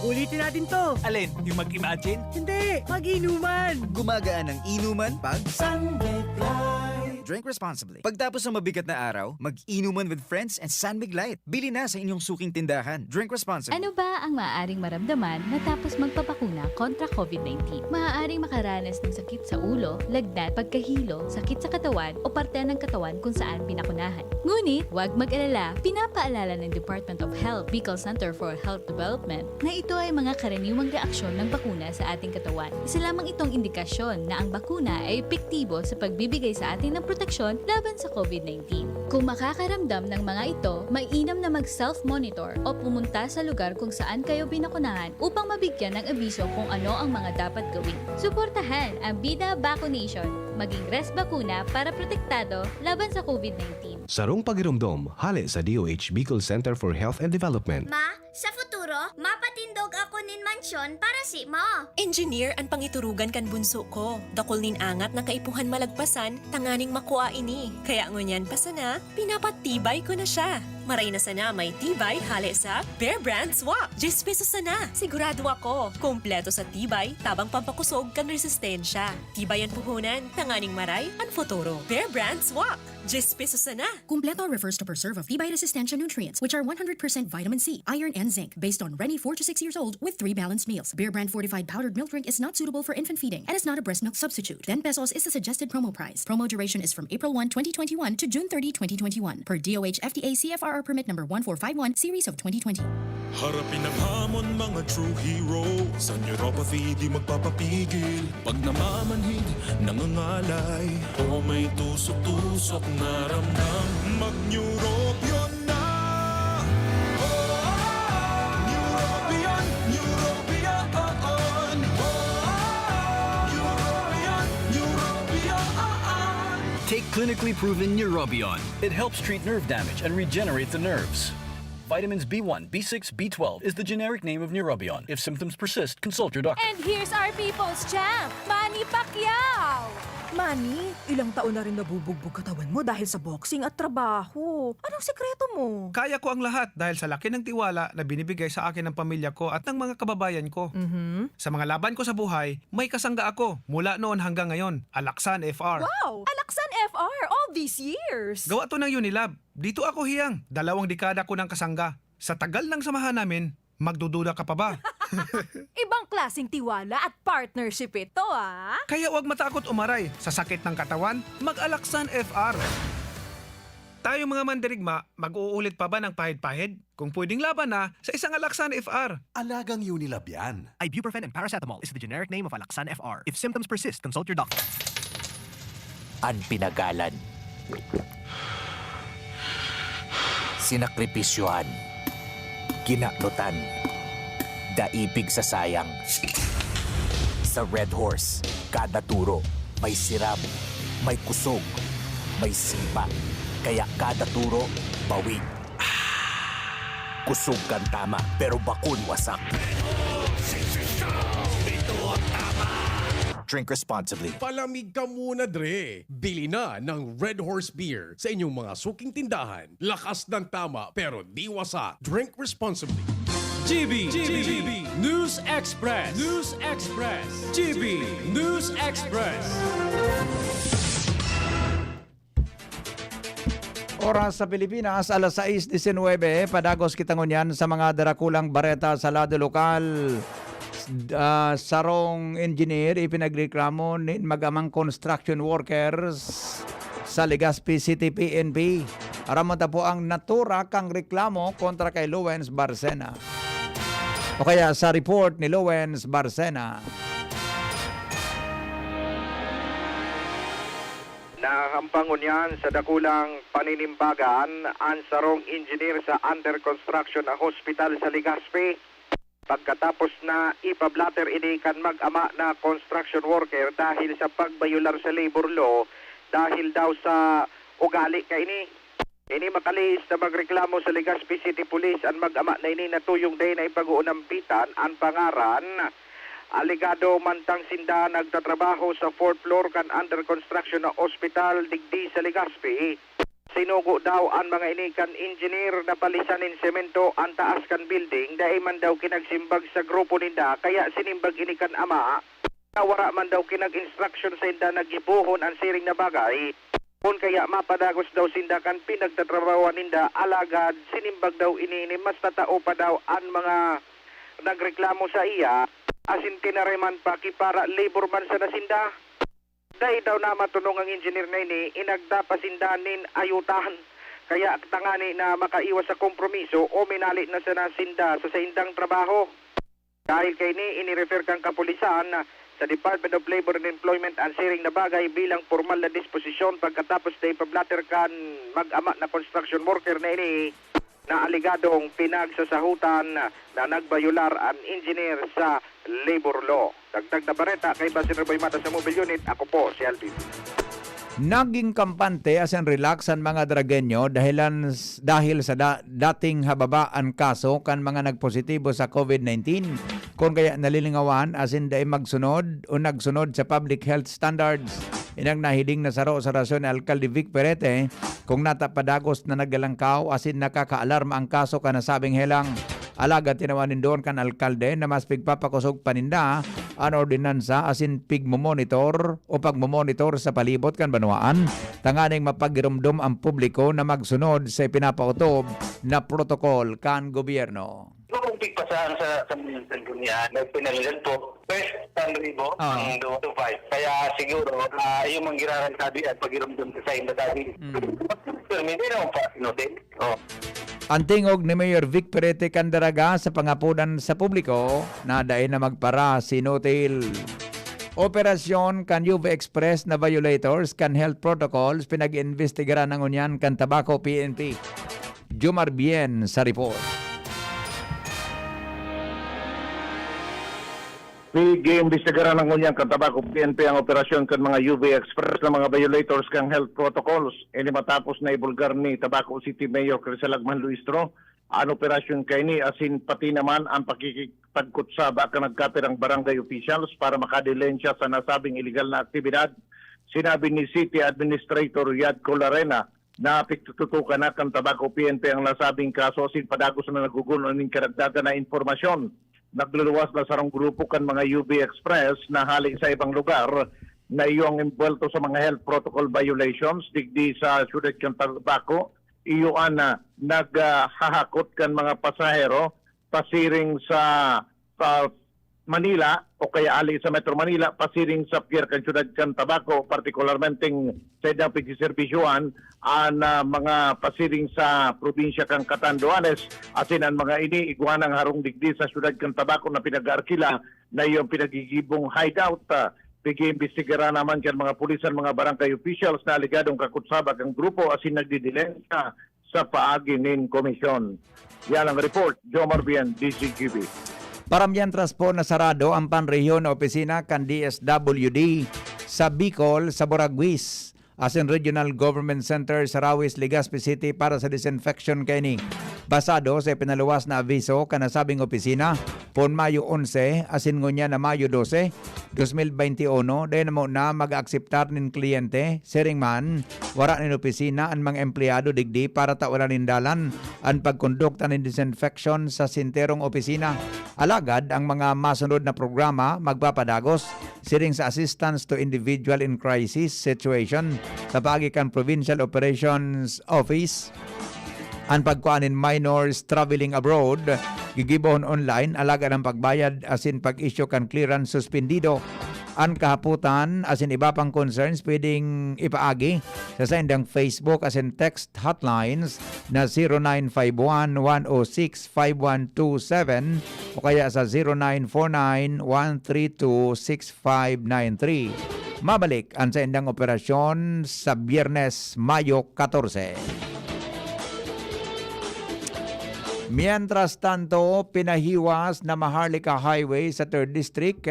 Ulitin natin to. Alin? Yung mag-imagine? Hindi, mag-inuman. Gumagaan ang inuman pag Sunbit Light. Drink responsibly. Pagtapos ng mabigat na araw, mag-inuman with friends and San Mig Light. Bili na sa inyong suking tindahan. Drink responsibly. Ano ba ang maaaring maramdaman matapos magpabakuna kontra covid nineteen? Maaaring makaranas ng sakit sa ulo, lagnat, pagkahilo, sakit sa katawan o parte ng katawan kung saan binakunahan. Ngunit, huwag mag-alala, pinapaalala ng Department of Health, Bicol Center for Health Development, na ito ay mga karaniwang reaksyon ng bakuna sa ating katawan. Isa lamang itong indikasyon na ang bakuna ay epektibo sa pagbibigay sa atin ng proteksyon laban sa covid nineteen. Kung makakaramdam ng mga ito, mainam na mag-self-monitor o pumunta sa lugar kung saan kayo binakunahan upang mabigyan ng abiso kung ano ang mga dapat gawin. Suportahan ang Bida Vaccination. Maging res bakuna para protektado laban sa covid nineteen. Sarong pagiromdom, hale sa D O H Bicol Center for Health and Development. Ma, sa futuro, mapatindog ako nin mansyon para simo. Engineer an pangiturugan kan bunso ko. Dakul nin angat na kaipuhan malagpasan tanganing makua ini. Kaya ngunyan pa sana, pinapatibay ko na siya. Maray na sana may tibay hale sa Bear Brand Swak. Diyes pesos sana. Sigurado ako, kompleto sa tibay, tabang pampakosog kan resistensya. Tibay an puhunan, tanganing maray an futuro. Bear Brand Swak. Diyes pesos sana. Kumpleto refers to preserve of tibay resistensya nutrients, which are one hundred percent vitamin C, iron, and zinc, based on Reni, four to six years old, with three balanced meals. Bear Brand fortified powdered milk drink is not suitable for infant feeding and is not a breast milk substitute. Ten pesos is the suggested promo price. Promo duration is from April one, twenty twenty-one to June thirty, twenty twenty-one, per D O H F D A C F R R permit number one four five one, series of twenty twenty. Harapin ang hamon, mga true heroes. Sa neuropathy, di magpapapigil. Pag namamanhid, nangangalay, o may tusok-tusok na ramdam, mag-Neurobion na! Oh, Neurobion, Neurobion, oh, oh. Neurobion, Neurobion, oh, oh. Take clinically proven Neurobion. It helps treat nerve damage and regenerate the nerves. Vitamins B one, B six, B twelve is the generic name of Neurobion. If symptoms persist, consult your doctor. And here's our people's champ, Manny Pacquiao! Manny, ilang taon na rin nabubugbog katawan mo dahil sa boxing at trabaho. Anong sikreto mo? Kaya ko ang lahat dahil sa laki ng tiwala na binibigay sa akin ng pamilya ko at ng mga kababayan ko. Mhm. Sa mga laban ko sa buhay, may kasangga ako mula noon hanggang ngayon, Alaksan F R. Wow! Alaksan F R all these years! Gawa to ng Unilab. Dito ako hiyang, dalawang dekada ko ng kasangga. Sa tagal ng samahan namin, magdududa ka pa ba? Ibang klaseng tiwala at partnership ito, ah! Kaya huwag matakot umaray. Sa sakit ng katawan, mag-Alaksan F R. Tayong mga mandirigma, mag-uulit pa ba ng pahid-pahid? Kung pwedeng laban na, sa isang Alaksan F R. Alagang Unilab yan. Ibuprofen and paracetamol is the generic name of Alaxan F R. If symptoms persist, consult your doctor. An pinagalan. Sinakripisyohan. Ginaknutan. Daipig sa sayang. Sa Red Horse, kada turo, may siram, may kusog, may sipa. Kaya kada turo, bawig. Kusog kan tama, pero bakong wasak. Drink responsibly. Palamig ka muna, Dre! Bili na ng Red Horse Beer sa inyong mga suking tindahan. Lakas ng tama, pero di wasak. Drink responsibly. G B, G B, News Express. News Express. G B News Express. Oras sa Pilipinas, alas sais disinwebe. Padagos kita ngunyan sa mga darakulang bareta sa lado lokal. Ah, sarong engineer ipinagreklamo nin mag-amang construction workers sa Legazpi City P N P. Aram mo ta po ang natura kang reklamo kontra kay Lowens Barcena. O kaya sa report ni Lowens Barcena. Nahahampang ngunyan sa dakulang paninimbagan an sarong engineer sa under construction na hospital sa Legazpi. Pagkatapos na ipa-blotter ini kan mag-ama na construction worker dahil sa pagbayolar sa labor law dahil daw sa ugali kaini. Ini makalihis na magreklamo sa Legazpi City Police an mag-ama na ini na tuyong dai na ipag-uunampitan an pangaran. Alegado mantang sinda nagtatrabaho sa fourth floor kan under construction na ospital digdi sa Legazpi. Sinugo daw an mga ini kan engineer na palisan nin semento an taas kan building, dai man daw kinagsimbag sa grupo ninda, kaya sinimbag ini kan ama na wara man daw kinag-instruction sainda na gibohon an siring na bagay. Kun kaya mapadagos daw sinda kan pinagtatrabahoan ninda, alagad sinimbag daw ini ni mas tatao pa daw an mga nagreklamo sa iya, asin tinariman pa ki para labor man sana sinda. Dai daw na matunong ang engineer na ini, inagda pa sinda nin ayutan. Kaya tangani na makaiwas sa kompromiso o minali na sana sinda sa saindang trabaho. Dahil kaini, inirefer kan kapulisan sa Department of Labor and Employment an siring na bagay bilang pormal na disposisyon pagkatapos na ipablatter kan mag-ama na construction worker na ini na aligadong pinagsasahutan na nagbayular an engineer sa labor law. Dagdag na bareta kay Basin Reboy Mata sa Mobile Unit, ako po si Alvin. Naging kampante asin relax an mga Dragueño dahilan dahil sa da, dating hababa an kaso kan mga nagpositibo sa COVID nineteen. Kun kaya nalilingawan asin dai magsunod o nagsunod sa public health standards. Inang nahiling na saro sa orasyon ni Alkalde Vic Perete kung nata padagos na naglalangkaw asin nakakaalarma ang kaso kan nasabing helang. Alagad tinawan nin duon kan alkalde na mas pigpapakosog pa ninda an ordinansa asin pigmomonitor o pagmomonitor sa palibot kan banwaan tanganing mapagiromdom ang publiko na magsunod sa ipinapaotob na protokol kan gobyerno. Kung pigpasaan sa sa mga niya, nagpinaligan po, first ten ribo Ah. ang do to five. Kaya siguro, ah, yung manggiraran sabi at pagirumdum sa sain na sabi. Mm. Pero hindi naman pa, no, din. Oh. Ang tingog ni Mayor Vic Perete Candaraga sa pangapunan sa publiko na dai na magpara sinutil. Operasyon kan Yuve Express na violators kan health protocols pinag-iimbestigaran na ngunyan kan Tabaco P N P. Jomar Bien sa report. Pig-iimbestigaran na ngunyan kan Tabaco P N P ang operasyon kan mga Yuve Express na mga violators kan health protocols. Ini matapos na ibulgar ni Tabaco City Mayor Crisalag Manluistro an operasyon kaini asin pati naman ang pakikipagkutsaba kan nagkapirang barangay officials para makadilensya sa nasabing iligal na aktibidad. Sinabi ni City Administrator Yad Colarena na pigtututukan na kan Tabaco P N P ang nasabing kaso asin padagos na naguguno nin karagdagan na impormasyon. Nagluluwas na sarong grupo kan mga Yuve Express na hali sa ibang lugar na iyo ang imbwelto sa mga health protocol violations digdi sa siyudad kan Tabaco. Iyo an, ah, naghahakot kan mga pasahero pasiring sa, sa Manila o kaya ali sa Metro Manila pasiring sa pier kan siyudad kan Tabaco, partikularmenteng sa idang pagsiserbisyoan an, ah, mga pasiring sa probinsya kan Catanduanes asin an mga ini igwa nang harong digdi sa siyudad kan Tabaco na pinag-aarkila na iyong pinagigibong hideout. Ah, pig-iimbestigaran naman kan mga pulis an mga barangay officials na aligadong kakutsaba kan grupo asin nagdidilensya sa paagi nin komisyon. Yan ang report, Jomar Bien, D Z G B. Para mientras po nasarado ang panrehiyon na opisina kan D S W D sa Bicol, sa Boraguis, asin Regional Government Center sa Rawis, Legazpi City para sa disinfection kaini. Basado sa ipinaluwas na abiso kan nasabing opisina, poon Mayo onse asin ngunyan na Mayo dose, dos mil bente uno, dai na mo na mag-aakseptar nin kliyente. Siring man, wara nin opisina an mga empleyado digdi para tawalan nin dalan an pagkondukta nin disinfection sa senterong opisina. Alagad, ang mga masunod na programa magpapadagos, siring sa Assistance to Individual in Crisis Situation sa paagi kan Provincial Operations Office, an pagkua nin minors traveling abroad, gigibohon online, alagad ang pagbayad asin pag-issue kan clearance suspendido. An kahapotan asin iba pang concerns pwedeng ipaagi sa saindang Facebook asin text hotlines na zero nine five one, one oh six, five one two seven o kaya sa zero nine four nine, one three two, six five nine three. Mabalik an saindang operasyon sa Biyernes, Mayo katorse. Mientras tanto, pinahiwas na Maharlika Highway sa Third District,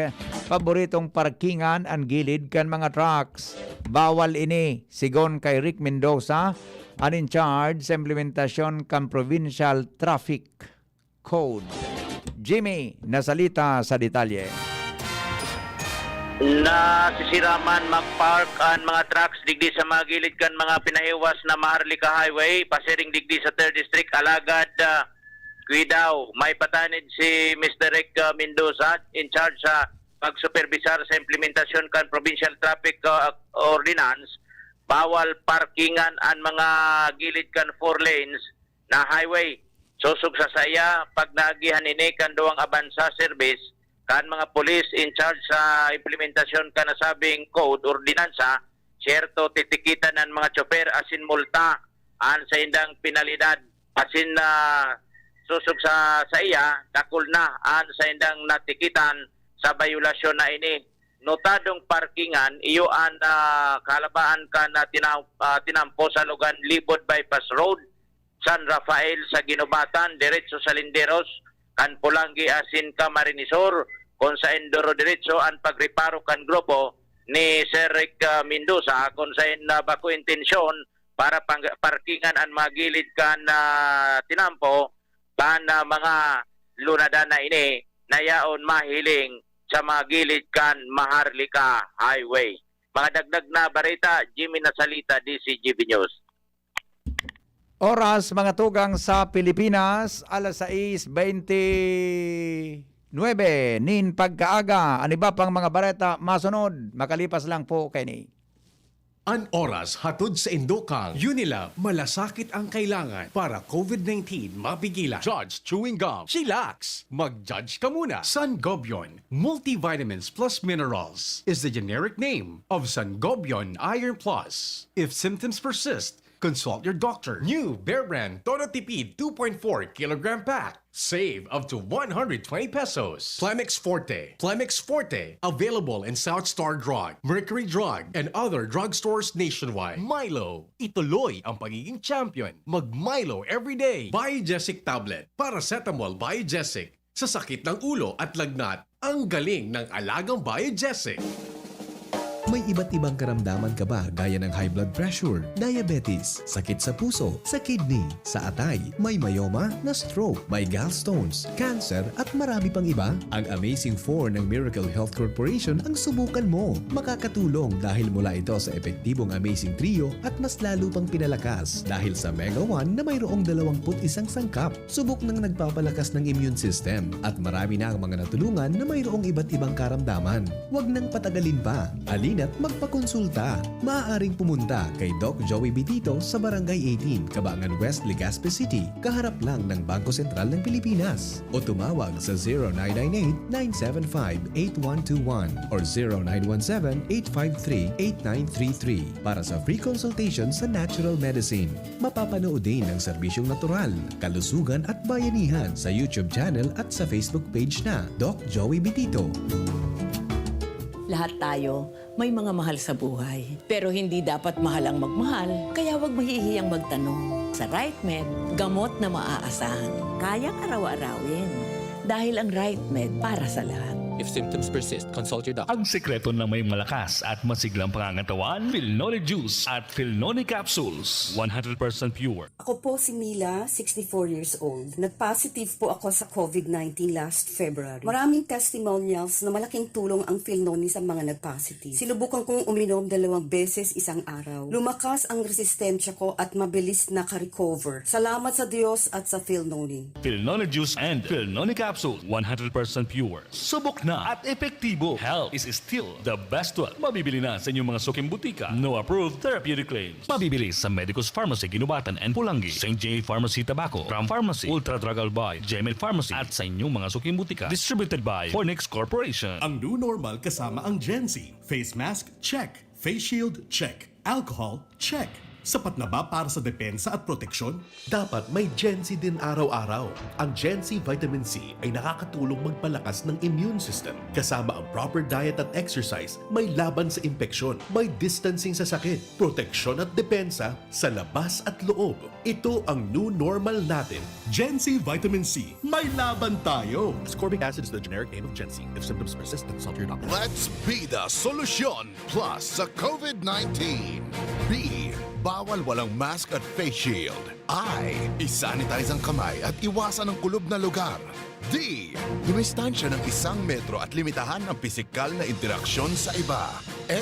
paboritong parkingan an gilid kan mga trucks. Bawal ini, sigon kay Rick Mendoza, an in charge sa implementasyon kan Provincial Traffic Code. Jimmy Nasalita sa detalye. Nasisiraman mag-park an mga trucks digdi sa mga gilid kan mga pinahiwas na Maharlika Highway, pasiring digdi sa Third District, alagad, ah, kuidaw, may patanid si Mister Rick, ah, Mendoza, in charge sa pagsuperbisar sa implementasyon kan Provincial Traffic, ah, Ordinance. Bawal parkingan an mga gilid kan four lanes na highway. Sosog sa saiya, pag naagihan ini kan duwang abansa service kan mga pulis in charge sa implementasyon kan nasabing code, ordinansa, siyerto, titikitan an mga tsoper asin multa an saindang penalidad. Asin, ah, sosog sa saiya, dakul na an saindang natikitan sa bayolasyon na ini. Notadong parkingan, iyo an, ah, kahalabaan kan, ah, tina-, ah, tinampo sa Logan Libod Bypass Road, San Rafael sa Guinobatan, diretso sa Linderos, kan Polangui asin Camarines Sur, kun saen duro-diretso an pagreparo kan grupo ni Sir Rick, ah, Mendoza, kun saen na bako intensyon para pang-, parkingan an mga gilid kan, ah, tinampo kan, ah, mga lunadan na ini na yaon mahiling sa mga gilid kan Maharlika Highway. Mga dagdag na bareta, Jimmy Nasalita, D C G B News. Oras, mga tugang sa Pilipinas, alas sais bente nuebe nin pagkaaga. An iba pang mga bareta masunod, makalipas lang po kaini. An oras hatod saindo kan Unilab, malasakit ang kailangan para COVID nineteen mapigilan. Judge Chewing Gum, chillax! Mag-judge ka muna. Sangobion Multivitamins Plus Minerals is the generic name of Sangobion Iron Plus. If symptoms persist, consult your doctor. New Bear Brand Todo Tipid two point four kilogram pack. Save up to one hundred twenty pesos. Plemex Forte. Plemex Forte. Available in South Star Drug, Mercury Drug, and other drugstores nationwide. Milo. Ituloy ang pagiging champion. Mag Milo everyday. Biogesic tablet. Paracetamol Biogesic. Sa sakit ng ulo at lagnat, ang galing ng alagang Biogesic. May iba't ibang karamdaman ka ba, gaya ng high blood pressure, diabetes, sakit sa puso, sa kidney, sa atay, may myoma, na-stroke, may gallstones, cancer, at marami pang iba? Ang Amazing Four ng Miracle Health Corporation ang subukan mo. Makakatulong dahil mula ito sa epektibong Amazing Trio at mas lalo pang pinalakas dahil sa Mega One na mayroong dalawampu't isang sangkap. Subok nang nagpapalakas ng immune system at marami na ang mga natulungan na mayroong iba't ibang karamdaman. Huwag nang patagalin pa. Halina't magpakonsulta. Maaaring pumunta kay Doc Joey Bitito sa Barangay eighteen, Cabangan West, Legazpi City, kaharap lang ng Bangko Sentral ng Pilipinas. O tumawag sa zero nine nine eight, nine seven five, eight one two one or zero nine one seven, eight five three, eight nine three three para sa free consultation sa natural medicine. Mapapanood din ang serbisyong natural, kalusugan at bayanihan sa YouTube channel at sa Facebook page na Doc Joey Bitito. Lahat tayo may mga mahal sa buhay, pero hindi dapat mahal ang magmahal, kaya huwag mahihiyang magtanong. Sa Right Med, gamot na maaasahan, kayang araw-arawin. Dahil ang Right Med para sa lahat. If symptoms persist, consult your doctor. Ang sekreto ng may malakas at masiglang pangangatawan, Filnoni Juice at Filnoni Capsules, one hundred percent pure. Ako po si Mila, sixty-four years old. Nag-positive po ako sa covid nineteen last February. Maraming testimonials na malaking tulong ang Filnoni sa mga nag-positive. Sinubukan kong uminom dalawang beses isang araw. Lumakas ang resistensya ko at mabilis naka-recover. Salamat sa Diyos at sa Filnoni. Filnoni Juice and Filnoni Capsule, one hundred percent pure. Subok na at epektibo. Health is still the best wealth. Mabibili na sa inyong mga suking butika. No approved therapeutic claims. Mabibili sa Medicus Pharmacy, Guinobatan and Pulangi, Saint J Pharmacy, Tabaco, Ram Pharmacy, Ultra Drug Albay, Jemel Pharmacy, at sa inyong mga suking butika. Distributed by Fornix Corporation. Ang new normal kasama ang Gen Z. Face mask, check. Face shield, check. Alcohol, check. Sapat na ba para sa depensa at proteksyon? Dapat may Gen Z din araw-araw. Ang Gen Z Vitamin C ay nakakatulong magpalakas ng immune system. Kasama ang proper diet at exercise, may laban sa impeksyon, may distancing sa sakit, proteksyon at depensa sa labas at loob. Ito ang new normal natin. Gen Z Vitamin C, may laban tayo! Ascorbic acid is the generic name of Gen Z. If symptoms persist, consult your doctor. Let's be the solution plus sa covid nineteen. B, bawal walang mask at face shield. I, isanitize ang kamay at iwasan ang kulob na lugar. D, dumistansya ng isang metro at limitahan ang pisikal na interaksyon sa iba. A,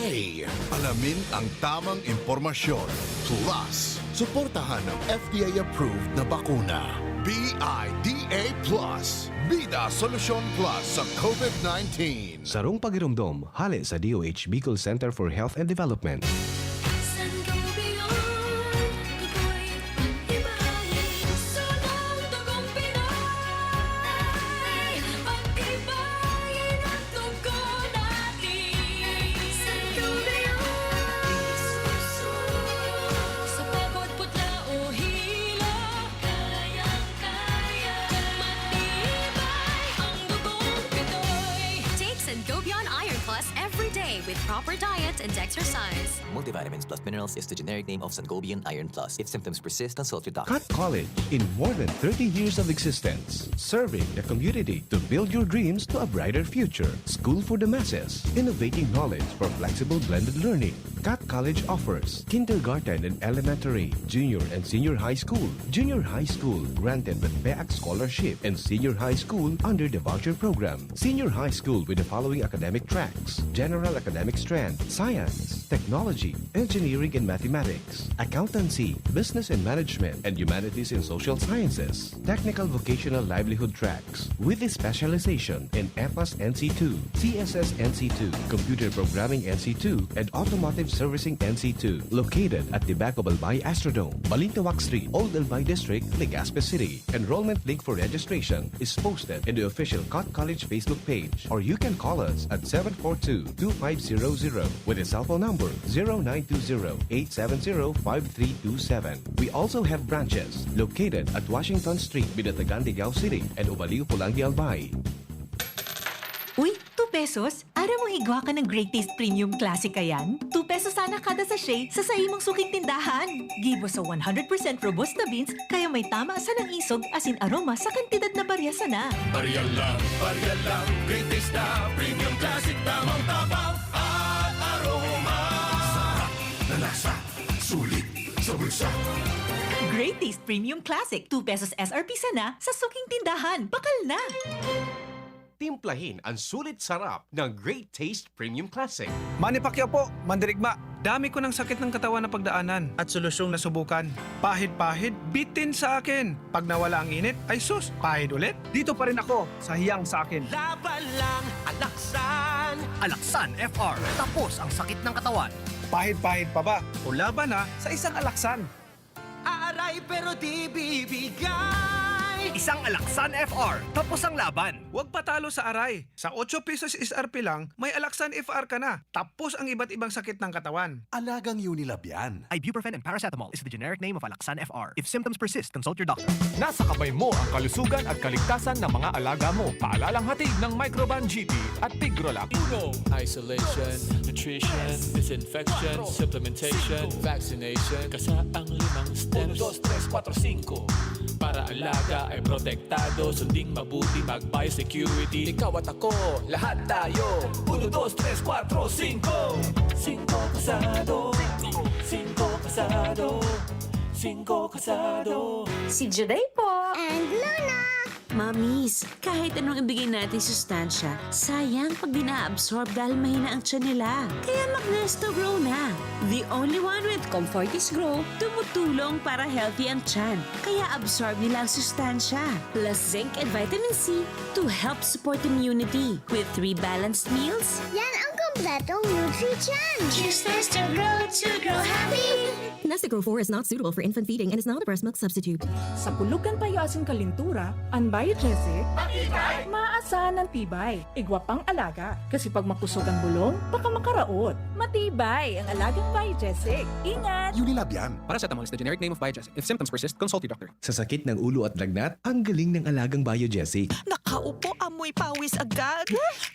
alamin ang tamang impormasyon. Plus, suportahan ang F D A-approved na bakuna. B I D A plus. Bida Solusyon Plus sa covid nineteen. Sarong pagiromdom, hale sa D O H Bicol Center for Health and Development. Sangobion, tukoy, pagtibayin, sunong dugong Pinoy. Pagtibayin ang dugo natin. Sangobion, sa pagod, putla o hilo, kayang-kaya. Matibay ang dugong Pinoy. Take Sangobion Iron Plus every day with proper diet and exercise. Multivitamins plus minerals is the generic name of Sangobion Iron Plus. If symptoms persist, consult your doctor. Cat College, in more than thirty years of existence, serving the community to build your dreams to a brighter future. School for the masses, innovating knowledge for flexible blended learning. Cat College offers kindergarten and elementary, junior and senior high school, junior high school granted with PEAC scholarship, and senior high school under the voucher program. Senior high school with the following academic tracks: general academic strand, science, technology, engineering and mathematics, accountancy, business and management, and humanities and social sciences, technical vocational livelihood tracks with a specialization in EPAS N C two, C S S N C two, computer programming N C two, and automotive servicing N C two. Located at the back of Albay Astrodome, Balintawak Street, Old Albay District, Legazpi City. Enrollment link for registration is posted in the official Cat College Facebook page, or you can call us at seven four two, two five zero zero with a cell phone number zero nine two zero, eight seven zero, five three two seven. We also have branches located at Washington Street, Binatagan, Digao City, and Ubaliw, Pulangi, Albay. Uy, two pesos? Aram mo igwa ka ng Great Taste Premium Classic kayan? Two pesos sana kada sachet sa saimong suking tindahan. Gibo sa one hundred percent robusta beans, kaya may tama sa nang isog asin aroma sa kantidad na barya sana. Barya lang, barya lang, Great Taste na Premium Classic, tamang tabang at aroma. Sarap na lasa, sulit sa bulsa. Great Taste Premium Classic, two pesos S R P sana sa suking tindahan. Bakal na! Timplahin an sulit sarap ng Great Taste Premium Classic. Manny Pacquiao po, mandirigma. Dami ko ng sakit ng katawan na pagdaanan at solusyong nasubukan. Pahid-pahid, bitin sa akin. Pag nawala ang init, ay sus, pahid ulit. Dito pa rin ako sa hiyang sa akin. Laban lang, Alaksan. Alaksan F R, tapos ang sakit ng katawan. Pahid-pahid pa ba? O laban na sa isang Alaksan. Aaray pero di bibigay. Isang Alaksan F R, tapos ang laban. Huwag patalo sa aray. Sa otso pesos S R P lang, may Alaksan F R ka na. Tapos ang iba't ibang sakit ng katawan. Alagang Unilab yan. Ibuprofen and paracetamol is the generic name of Alaksan F R. If symptoms persist, consult your doctor. Nasa kamay mo ang kalusugan at kaligtasan ng mga alaga mo. Paalalang hatid ng Microban G P at Tigrolac. Uno, isolation, nutrition, disinfection, supplementation, vaccination. Kasa ang limang steps. Uno, dos, tres, kuwatro, singko. Para alaga Ay protektado, sunding mabuti, mag-biosecurity. Ikaw at ako, lahat tayo. Uno, dos, tres, kuwatro, singko. Singko kasado. Singko kasado. Singko kasado. Si Juday po. And Luna! Mamis, kahit anong ibigay natin sustansya, sayang pag di na-absorb dahil mahina ang tiyan nila. Kaya mag-Nesto Grow na. The only one with Comfortis Grow, tumutulong para healthy ang tiyan. Kaya absorb nila ang sustansya. Plus zinc and vitamin C to help support immunity. With three balanced meals, Yan ang kompletong Nutri-Tiyan! Choose Nesto Grow to grow happy! Nestigrow four is not suitable for infant feeding and is not a breast milk substitute. Sa pulog kan payo asin kalintura, an Biogesic, maasahan an tibay, igwa pang alaga. Kasi pag makusog ang bulong, baka makaraot. Matibay ang alagang Biogesic. Ingat! Unilab yan. Paracetamol is the generic name of Biogesic. If symptoms persist, consult your doctor. Sa sakit ng ulo at lagnat, ang galing ng alagang Biogesic. Nakaupo, amoy pawis agad.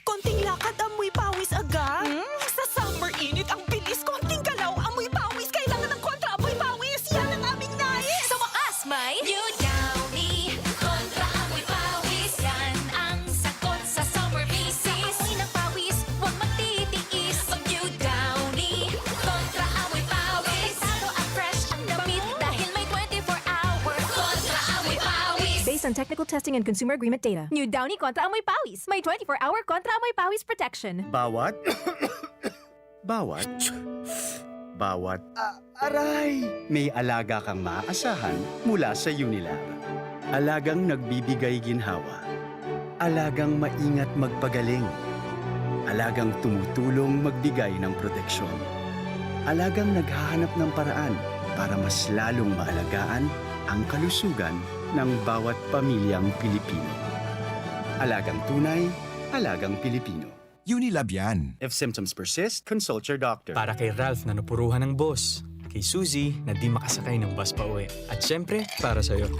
Konting lakad, amoy pawis agad. Sa summer init, ang bilis. Konting galaw, amoy pawis. Kailangan ng kontra amoy pawis. Yan ang aming nais. Sa wakas, may New Downy Kontra Amoy Pawis. Yan ang sagot sa summer basis. Amoy ng pawis, huwag magtitiis. Mag New Downy Kontra Amoy Pawis. Delikado at fresh ang damit dahil may twenty-four hour Kontra Amoy Pawis. Based on technical testing and consumer agreement data. New Downy Kontra Amoy Pawis. May twenty-four hour Kontra Amoy Pawis protection. Bawat, bawat, bawat Ah, aray! May alaga kang maaasahan mula sa Unilab. Alagang nagbibigay ginhawa. Alagang maingat magpagaling. Alagang tumutulong magbigay ng proteksyon. Alagang naghahanap ng paraan para mas lalong maalagaan ang kalusugan ng bawat pamilyang Pilipino. Alagang tunay, alagang Pilipino. Unilab yan. If symptoms persist, consult your doctor. Para kay Ralph na napuruhan ng boss, kay Suzy na di makasakay ng bus pa uwi, at syempre, para sa'yo.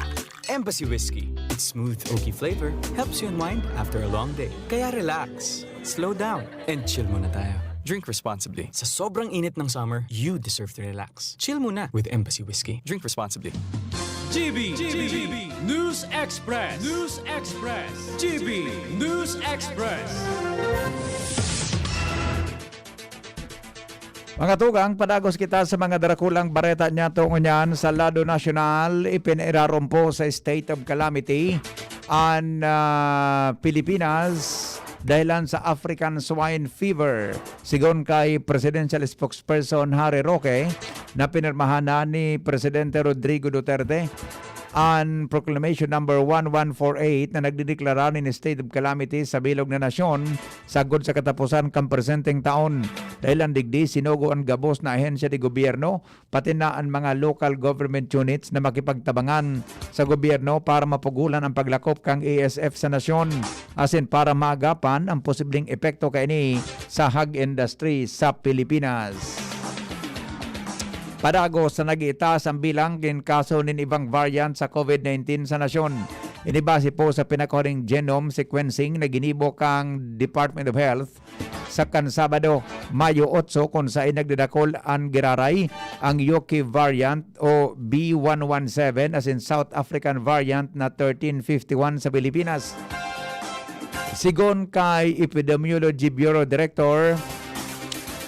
Embassy Whiskey. Its smooth, oaky flavor helps you unwind after a long day. Kaya relax, slow down, and chill muna tayo. Drink responsibly. Sa sobrang init ng summer, you deserve to relax. Chill muna with Embassy Whiskey. Drink responsibly. G B, G B, News Express, News Express, G B, News Express. Mga tugang, padagos kita sa mga darakulang bareta niya tungo niyan. Sa lado nasyonal, ipinirarumpo sa state of calamity an ah, Pilipinas dahilan sa African Swine Fever. Sigon kay Presidential Spokesperson Harry Roque, na pinirmahan na ni Presidente Rodrigo Duterte an Proclamation Number one one four eight na nagdedeklara nin state of calamity sa bilog na nasyon sagkod sa kataposan kan presenteng taon. Dahilan digdi, sinugo an gabos na ahensya de gobyerno, pati na an mga local government units na makipagtabangan sa gobyerno para mapugulan an paglakop kan E S F sa nasyon, asin para maagapan an posibleng epekto kaini sa hog industry sa Pilipinas. Padagos na nag-iitaas an bilang nin kaso nin ibang variant sa COVID nineteen sa nasyon. Ini base po sa pinakuhaning genome sequencing na ginibo kan Department of Health sa kan Sabado, Mayo otso, kun saen nagdadakul an giraray, ang U K variant o B one one seven, asin South African variant na thirteen fifty-one sa Pilipinas. Sigon kay Epidemiology Bureau Director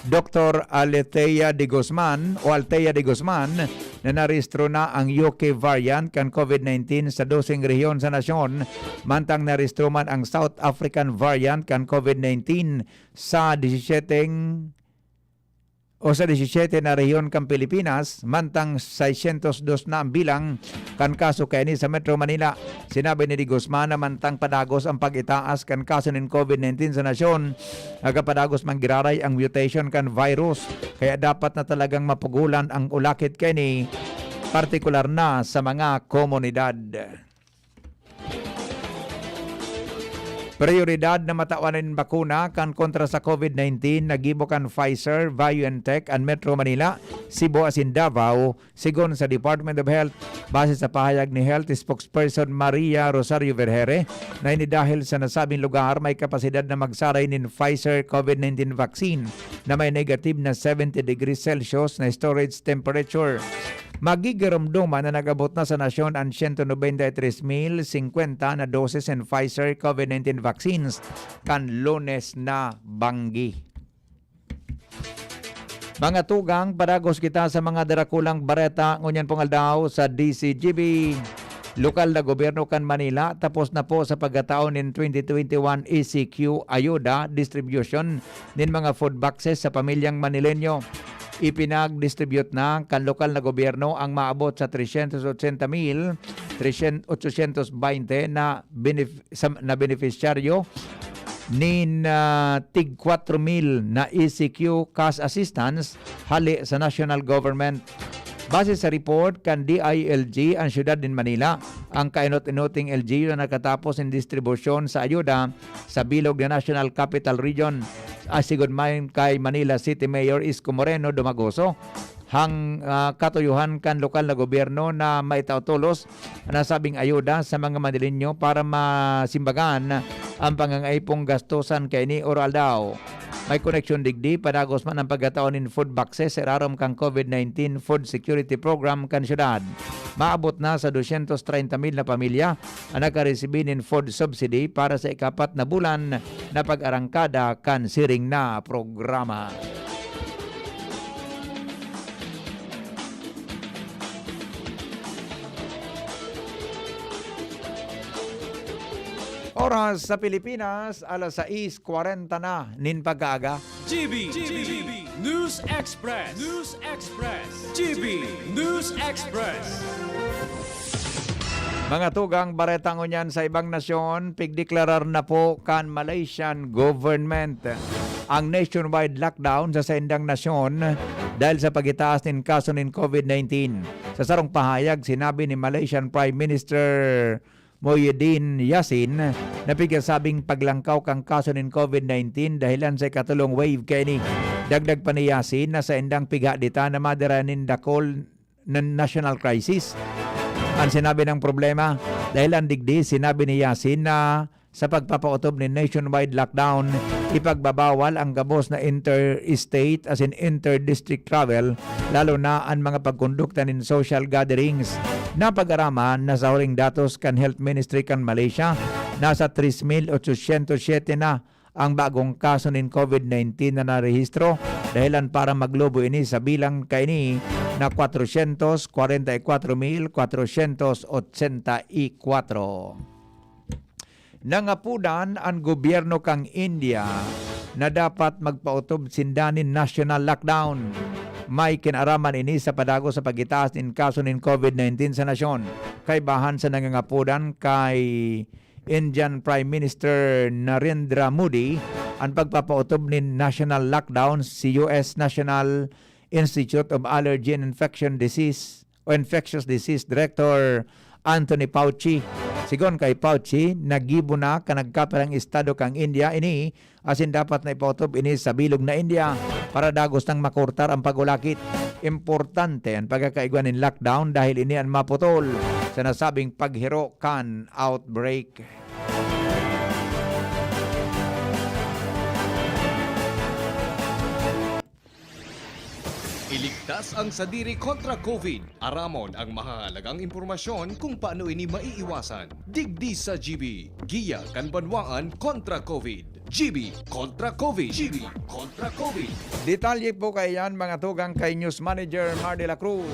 Doktor Alethea de Guzman o Althea de Guzman, na narehistro na ang U K variant kan COVID nineteen sa doseng rehiyon sa nasyon, mantang narehistro man ang South African variant kan COVID nineteen sa disisyeteng o sa disisyete na rehiyon kan Pilipinas, mantang seiscientos dos na ang bilang kan kaso kaini sa Metro Manila. Sinabi ni De Guzman na mantang padagos ang pag-itaas kan kaso nin COVID nineteen sa nasyon, nagapadagos man giraray ang mutation kan virus, kaya dapat na talagang mapugulan ang ulakit kaini, partikular na sa mga komunidad. Prioridad na matawan nin bakuna kan kontra sa COVID nineteen na gibo kan Pfizer-BioNTech an Metro Manila, Cebu asin Davao, sigon sa Department of Health. Base sa pahayag ni Health Spokesperson Maria Rosario Vergeire, na ini dahil sa nasabing lugar may kapasidad na magsaray nin Pfizer COVID nineteen vaccine na may negative na seventy degrees Celsius na storage temperature. Magigiromdoman na nag-abot na sa nasyon an siyento nobenta y tres mil singkwenta na doses nin Pfizer COVID nineteen vaccines kan Lunes na banggi. Mga tugang, padagos kita sa mga darakulang bareta ngunyan pong aldaw sa D C G B. Lokal na gobyerno kan Manila, tapos na po sa pagkataon nin twenty twenty-one E C Q ayuda distribution nin mga food boxes sa pamilyang Manileño. Ipinag-distribute na kan lokal na gobyerno ang maabot sa trescientos ochenta mil, trescientos, ochocientos baynte na benef-, sa, na benepisyaryo nin, ah, tig kwatro mil na E C Q cash assistance hali sa national government. Base sa report kan D I L G, ang siyudad nin Manila ang kainot-inoting L G U na nakatapos nin distribusyon sa ayuda sa bilog na National Capital Region. Asigod man kay Manila City Mayor Isko Moreno Domagoso, hang, ah, katuyohan kan lokal na gobyerno na maitao tolos an nasabing ayuda sa mga Manileño para masimbagan ang pangangaipo nin gastusan kaini o aldaw. May koneksyon digdi, padagos man ang pagkatao nin food boxes sa irarom kan COVID nineteen Food Security Program kan syudad. Maabot na sa dosyentos treinta mil na pamilya ang nakaresibi nin food subsidy para sa ikapat na bulan na pag-arangkada kan siring na programa. Oras sa Pilipinas, alas sais kwarenta na nin pagkaaga. G B, G B, News Express, News Express, G B News Express. Mga tugang, bareta ngunyan sa ibang nasyon, pigdeklarar na po kan Malaysian government ang nationwide lockdown sa saindang nasyon dahil sa pagitaas nin kaso nin COVID nineteen. Sa sarong pahayag, sinabi ni Malaysian Prime Minister Muhyiddin Yassin na pigasabing paglangkaw kan kaso nin COVID nineteen dahilan sa ikatulong wave kaini. Dagdag pa ni Yassin na saindang pighahaditan na madira nin dakul na national crisis. An sinabi niyang problema, dahilan digdi, sinabi ni Yassin na sa pagpapaotob nin nationwide lockdown, ipagbabawal ang gabos na interstate asin inter-district travel, lalo na an mga pagkondukta nin social gatherings. Napag-araman na sa huling datos kan Health Ministry kan Malaysia, nasa tres mil ochocientos siyete na ang bagong kaso nin COVID nineteen na narehistro, dahilan para maglubo ini sa bilang kaini na kwatrosyentos kwarenta y kwatro mil kwatrosyentos otsenta y kwatro. Nangapodan an gobyerno kan India na dapat magpaotob sinda nin national lockdown. May kinaraman ini sa padagos sa pagitaas nin kaso nin COVID nineteen sa nasyon. Kaibahan sa nangangapodan kay Indian Prime Minister Narendra Modi an pagpapaotob nin national lockdown, si U S National Institute of Allergy and Infection Disease o Infectious Disease Director Anthony Fauci. Sigon kay Fauci, naggibo na kan nagkapirang estado kan India ini, asin dapat na ipaotob ini sa bilog na India para dagos nang makurtar ang pag-ulakit. Importante an pagkakaigwa nin lockdown dahil ini an maputol sa nasabing paghiro kan outbreak. Iligtas ang sadiri kontra COVID. Aramon ang mahahalagang impormasyon kung paano ini maiiwasan. Digdi sa G B, Giya kan Banwaan kontra COVID. G B kontra COVID. G B kontra COVID. Detalye po kaiyan, mga tugang, kay News Manager Mar de la Cruz.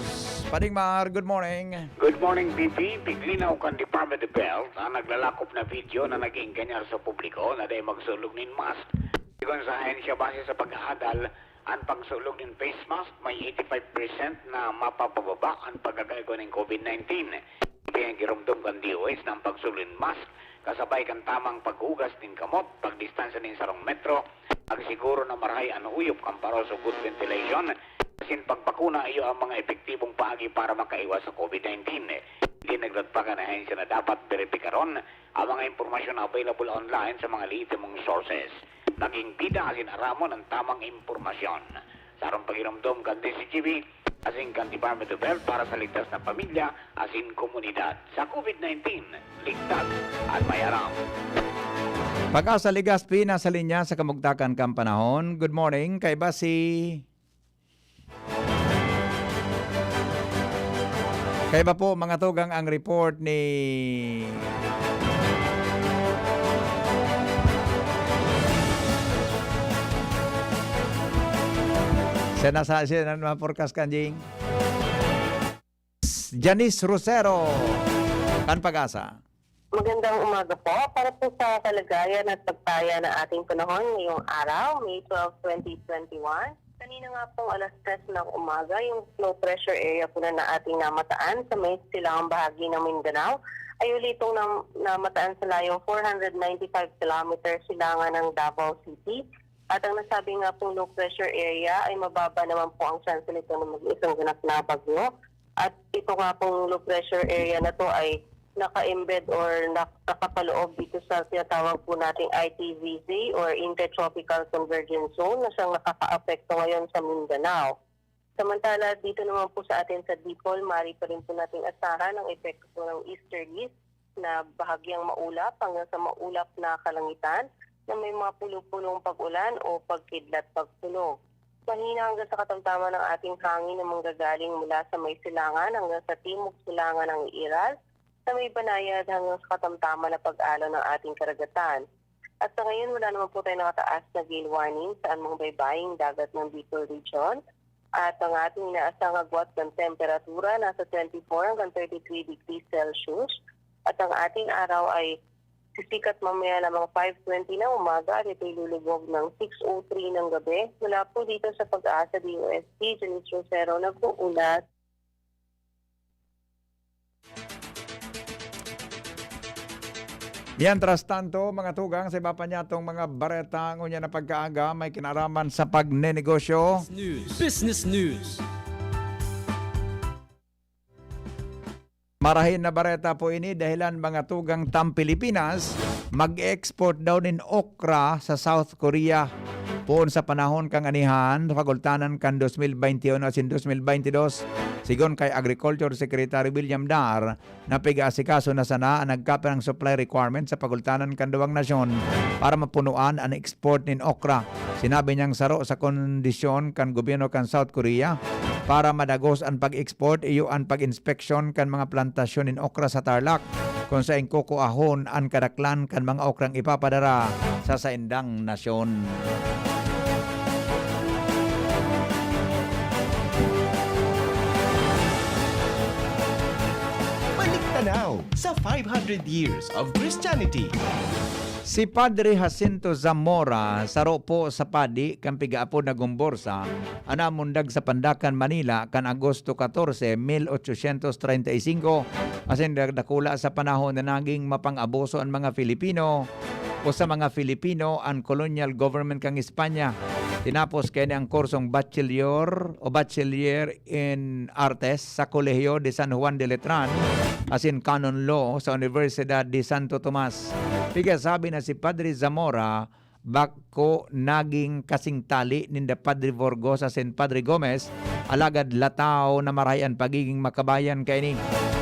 Pading Mar, good morning. Good morning, B P. Piglinaw kan Department of Health ang naglalakop na video na nag-iinganyar sa publiko na dai magsulog nin mask. Sigon sa ahensya, base sa pag-aadal, an pagsulog nin face mask may eighty-five percent na mapapababa an pagkakaigwa nin COVID nineteen. Ipinagiromdom kan D O H na an pagsulog nin mask kasabay kan tamang paghugas nin kamot, pagdistansya nin sarong metro, pagsiguro na marahay an huyop kan paraos o good ventilation, asin pagbakuna iyo ang mga epektibong paagi para makaiwas sa COVID nineteen. Idinagdag pa kan ahensya na dapat beripikaron ang mga impormasyon na available online sa mga lehitimong sources. Maging bida asin aramon ang tamang impormasyon. Sa harong pagiromdom kan D C G B asin kan Department of Health para sa ligtas na pamilya asin komunidad. Sa COVID nineteen, ligtas an may aram. Pag-asa Legazpi nasa linya sa kamugtakan kan panahon. Good morning, kaiba si Sa iba po, mga tugang, ang report ni Senasa, siya na mga forecast kan Jing. Janice Rosero, kan Pag-asa. Magandang umaga po. Para po sa kalagayan at pagtaya ng ating panahon ngayong araw, May twelve, twenty twenty-one, kanina nga pong alas tres ng umaga, yung low pressure area po na, na ating namataan sa may silangang bahagi ng Mindanao ay uli itong nam-, namataan sa layong four hundred ninety-five kilometers silangan ng Davao City. At ang nasabi nga pong low pressure area ay mababa naman po ang chance nito na maging isang ganap na bagyo. At ito nga pong low pressure area na 'to ay naka-embed or nak-, nakapaloob dito sa tinatawag po nating I T V Z or Intertropical Convergence Zone na siyang nakakaapekto ngayon sa Mindanao. Samantala, dito naman po sa atin sa Bicol, maaari pa rin po nating asahan ang epekto po ng easterlies na bahagyang maulap hanggang sa maulap na kalangitan na may mga pulo-pulong pag-ulan o pagkidlat pagkulog. Mahina hanggang sa katamtaman ang ating hangin na manggagaling mula sa may silangan hanggang sa timog silangan ng iiral, sa may banayad hanggang sa katamtaman na pag-alo ng ating karagatan. At sa ngayon, wala naman po tayong nakataas na gale warning sa anumang baybaying dagat ng Bicol Region. At ang ating inaasahang agwat ng temperatura nasa twenty-four hanggang thirty-three degrees Celsius. At ang ating araw ay sisikat mamaya lamang five twenty ng umaga at ito'y lulubog ng six oh three ng gabi. Mula po dito sa Pag-asa D O S T, Janice Rosero nag-uulat. Mientras tanto, mga tugang, sa iba pa niyatong mga bareta, ngunyan na pagkaaga, may kinaraman sa pagnenegosyo. News. Business News. Marahay na bareta po ini, dahilan mga tugang ta ang Pilipinas mag-export daw nin okra sa South Korea. Poon sa panahon kan anihan, pagultanan kan dos mil baynte uno asin dos mil baynte dos, sigon kay Agriculture Secretary William Dar, na pig-aasikaso na sana an nagkapirang supply requirement sa pagultanan kan duwang nasyon para mapunoan an export nin okra. Sinabi niyang saro sa kondisyon kan gobyerno kan South Korea para madagos an pag-export iyo an pag-inspeksyon kan mga plantasyon nin okra sa Tarlac, kun saen kukuahon an kadaklan kan mga okrang ipapadara sa saindang nasyon. Balik tanaw sa five hundred years of Christianity. Si Padre Jacinto Zamora, saro po sa padi kan pigaapod na Gomburza, an namundag sa Pandacan, Manila, kan Agosto catorce, mil ochocientos treinta y cinco, asin dakula sa panahon na naging mapang-abuso an mga Filipino o sa mga Filipino an colonial government kan Espanya. Tinapos kaini an kursong Bachelior o Bachelier in Artes sa Colegio de San Juan de Letran asin Canon Law sa Universidad de Santo Tomas. Pigasabi na si Padre Zamora, bako naging kasing tali ninda Padre Burgos asin Padre Gomez, alagad lataw na marahay an pagiging makabayan kaini.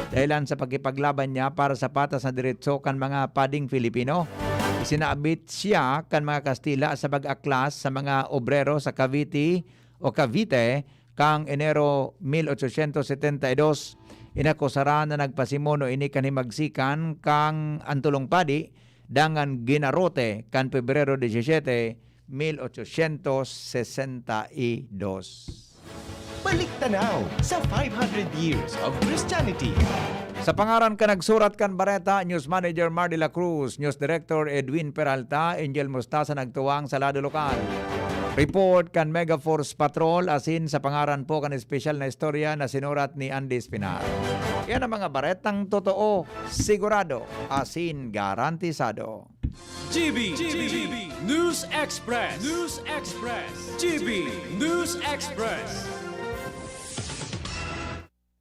Dahilan sa pakikipaglaban niya para sa patas na diretso kan mga pading Filipino, isinabit siya kan mga Kastila sa pag-aklas sa mga obrero sa Cavite o Cavite kan Enero mil ochocientos setenta y dos. Inakusaran na nagpasimuno ini kan himagsikan kan Antulong Padi, dangan Ginarote kan Pebrero disisiete, mil ochocientos sesenta y dos. Balik tanaw sa five hundred years of Christianity. Sa pangaran kan nagsurat kan bareta, News Manager Mar de la Cruz, News Director Edwin Peralta, Angel Mostaza nagtuwang sa lado lokal. Report kan Megaforce Patrol, asin sa pangaran po kan espesyal na istorya na sinurat ni Andy Espinar. Yan ang mga baretang totoo, sigurado, asin garantisado. G B, G B, News Express. News Express. G B News Express.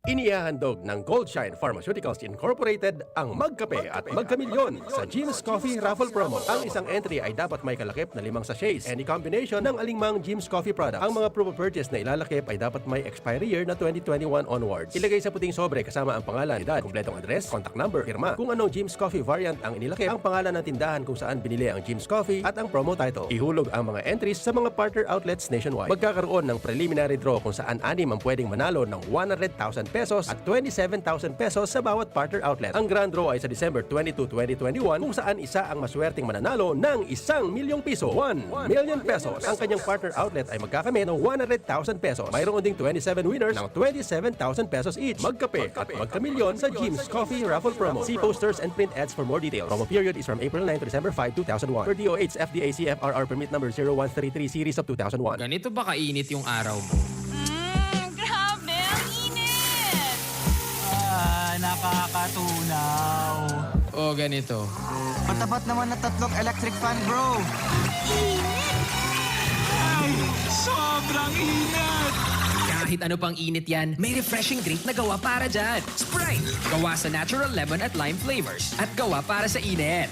Inihahandog ng Goldshine Pharmaceuticals Incorporated ang Magkape at Magkamilyon sa Jim's Coffee Raffle Promo. Ang isang entry ay dapat may kalakip na limang sachets, any combination ng alingmang Jim's Coffee products. Ang mga proof of purchase na ilalakip ay dapat may expiry year na twenty twenty-one onwards. Ilagay sa puting sobre kasama ang pangalan, edad, kumpletong address, contact number, pirma. Kung anong Jim's Coffee variant ang inilakip, ang pangalan ng tindahan kung saan binili ang Jim's Coffee at ang promo title. Ihulog ang mga entries sa mga partner outlets nationwide. Magkakaroon ng preliminary draw kung saan anim ang pwedeng manalo ng one hundred thousand pesos at twenty-seven thousand pesos sa bawat partner outlet. Ang grand draw ay sa December twenty-two, twenty twenty-one, kung saan isa ang maswerteng mananalo ng isang milyong piso, one million pesos. Ang kanyang partner outlet ay magkakamit ng one hundred thousand pesos. Mayroon ding twenty-seven winners ng twenty-seven thousand pesos each. Magkape at magkamilyon sa Jim's Coffee Raffle Promo. See posters and print ads for more details. Promo period is from April nine to December five, two thousand one. Per D O H F D A C F R R permit number zero one three three series of two thousand one. Ganito ba kainit yung araw mo? Mm, grabe! Ang init! Ah, nakakatunaw. O ganito. Patapat naman na tatlong electric fan, bro. Ay, sobrang init! Kahit ano pang init yan, may refreshing drink na gawa para dyan. Sprite! Gawa sa natural lemon at lime flavors. At gawa para sa init.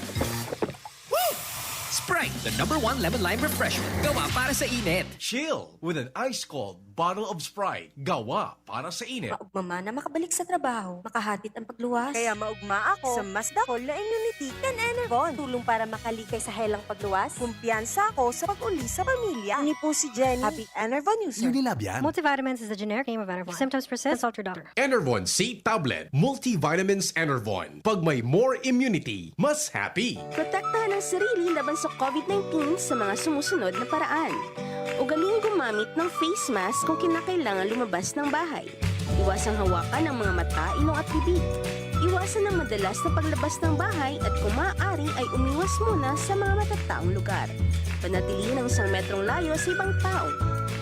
Woo! Sprite, the number one lemon lime refresher. Gawa para sa init. Chill with an ice cold bottle of Sprite. Gawa para sa init. Maugma man na makabalik sa trabaho, makahatid ang pagluwas. Kaya maugma ako sa mas dakul na immunity kan Enervon. Tulong para makalikay sa helang pagluwas. Kumpiyansa ako sa pag-uli sa pamilya. Ini po si Jenny. Happy Enervon user. Unilab yan. Multivitamins is a generic name of Enervon. If symptoms persist, consult your doctor. Enervon C Tablet. Multivitamins Enervon. Pag may more immunity, mas happy. Protektahan ang sarili laban sa COVID nineteen sa mga sumusunod na paraan. Ugaling gumamit ng face mask kung kinakailangan lumabas ng bahay. Iwasang hawakan ang mga mata, ilong at bibig. Iwasan ang madalas na paglabas ng bahay at kung maaari ay umiwas muna sa mga matataong lugar. Panatilihin ang isang metrong layo sa ibang tao.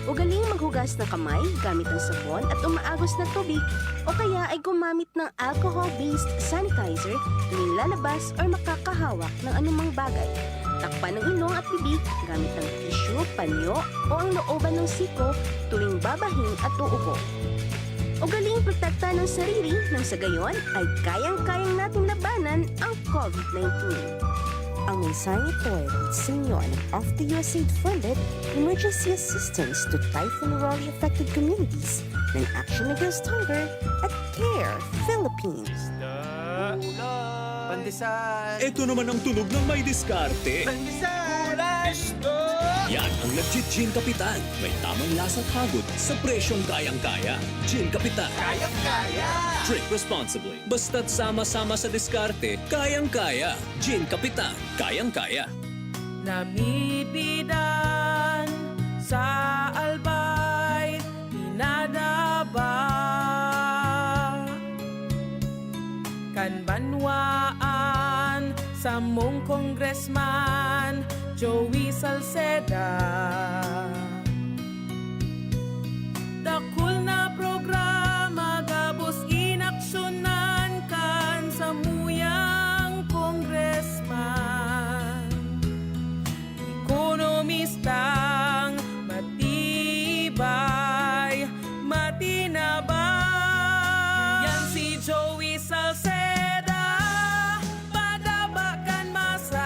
Ugaling maghugas ng kamay gamit ang sabon at umaagos na tubig o kaya ay gumamit ng alcohol-based sanitizer tuwing lalabas or makakahawak ng anumang bagay. Takpan ang ilong at bibig gamit ang tissue, panyo o ang looban ng siko tuwing babahing at uubo. Ugaling protektahan ang sarili nang sa gayon ay kayang-kayang natin labanan ang COVID nineteen. Ang mensaheng ito ay hatid sa inyo ng Off the U S A I D funded Emergency Assistance to Typhoon Raleigh Affected Communities ng Action Against Hunger at CARE Philippines. Pandesal! Ito naman ang tunog ng may diskarte. Pandesal! Yan ang nagji-Gin Kapitan. May tamang lasa at hagod sa presyong kayang-kaya. Gin Kapitan. Kayang-kaya! Drink responsibly. Basta't sama-sama sa diskarte, kayang-kaya. Gin Kapitan. Kayang-kaya. Namibidan sa Albay, pinadaba kan banwaan samong Congressman Joey Salceda. Dakul na programa gabos inaksyonan kan samuyang congressman. Ekonomistang matibay, matinabang. Yan si Joey Salceda, padaba kan masa,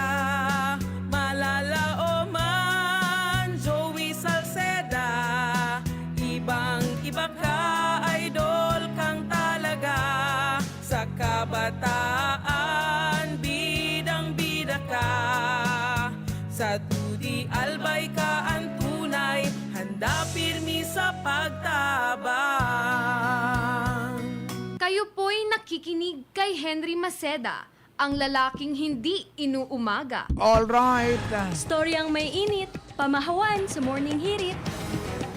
malalaoman. Joey Salceda, ibang-iba ka, idol kang talaga. Sa kabataan, bidang-bida ka. Sa dudi, albay ka, ang tunay, handa pirmi sa pagtabang. Kayo po'y nakikinig kay Henry Maceda, ang lalaking hindi inuumaga. Alright. Storyang may init, pamahawan sa Morning Hirit.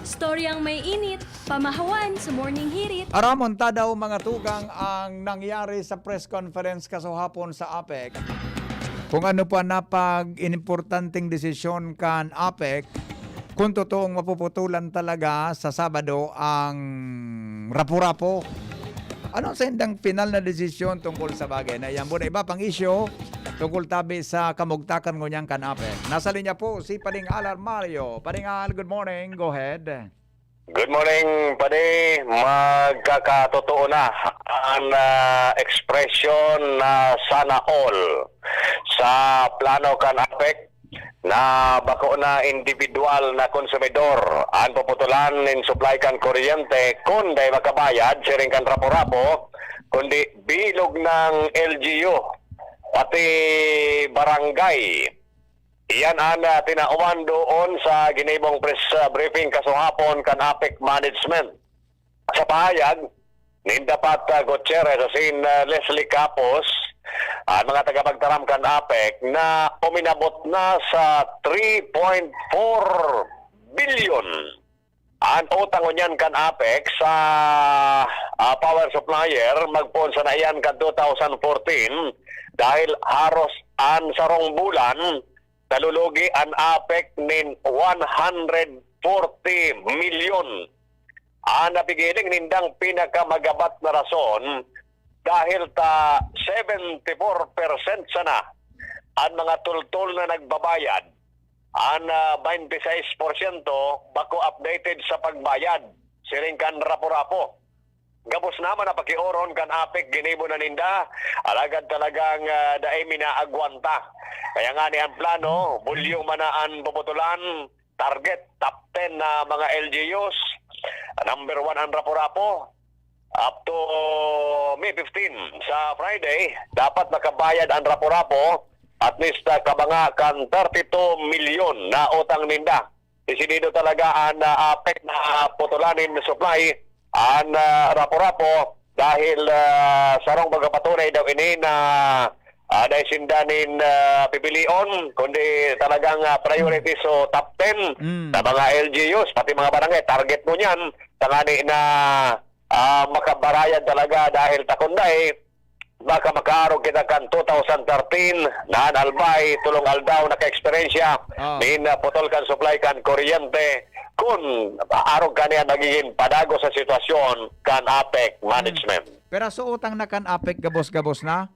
Storyang may init, pamahawan sa Morning Hirit. Aramon ta daw, mga tugang, ang nangyari sa press conference kasuhapon sa APEC. Kung ano pa napag-inimportanteng desisyon kan APEC, kung totoong mapuputulan talaga sa Sabado ang rapo-rapo. Ano sa indang final na desisyon tungkol sa bagay na yan? Muna iba pang isyu tungkol tabi sa kamugtakan ngunyan kan APEC. Nasa linya po si Pading Al Armario. Pading Al, good morning. Go ahead. Good morning, Padi. Magkakatotoo na an, ah, ekspresyon na sana all sa plano kan APEC na bako na individual na konsumidor an puputulan nin supply kan kuryente kun dai makabayad siring kan rapo-rapo, kundi bilog ng L G U, pati barangay. Iyan an, ah, tinawan doon sa ginibong press, ah, briefing kasuhapon kan APEC management. Sa pahayag, ninda Pat, ah, Gutierrez asin, ah, Leslie Capos, ang mga tagapagtaram kan APEC na uminabot na sa three point four billion. An utang ngunyan kan APEC sa, ah, power supplier, magpoon sana iyan kan two thousand fourteen, dahil haros an sarong bulan, nalulugi an APEC nin one hundred forty milyon. An napigiling nindang pinakamagabat na rason, dahil ta seventy four percent sana an mga tultol na nagbabayad, an, ah, twenty-six porsyento bako updated sa pagbayad, siring kan Rapu-Rapu. Gabos naman na pakioron kan APEC ginibo na ninda, alagad talagang, ah, dai minaagwanta. Kaya nga ni ang plano, bulyo man na an puputulan, target, top ten na mga L G Us. Number one ang Rapu-Rapu. Up to May fifteen, sa Friday, dapat makabayad ang Rapu-Rapu, at least, ah, kabanga kan thirty-two milyon na utang ninda. Desidido talaga an, ah, APEC na putulan nin supply an, ah, Rapu-Rapu dahil, ah, sarong pagkapatunay daw ini na, ah, dai sinda nin, ah, pipilion, kundi talagang, ah, priority. So, top ten Mm. na mga L G Us, pati mga barangay, target ngunyan, tangani na ah, makabarayad talaga dahil ta kun dai, baka makaarog kita kan two thousand thirteen na an Albay, tolong aldaw naka-eksperyensya Oh. nin, ah, putol kan supply kan kuryente. Kun arog kani an magiging padagos sa sitwasyon kan APEC management. Pero so utang na kan APEC gabos-gabos na?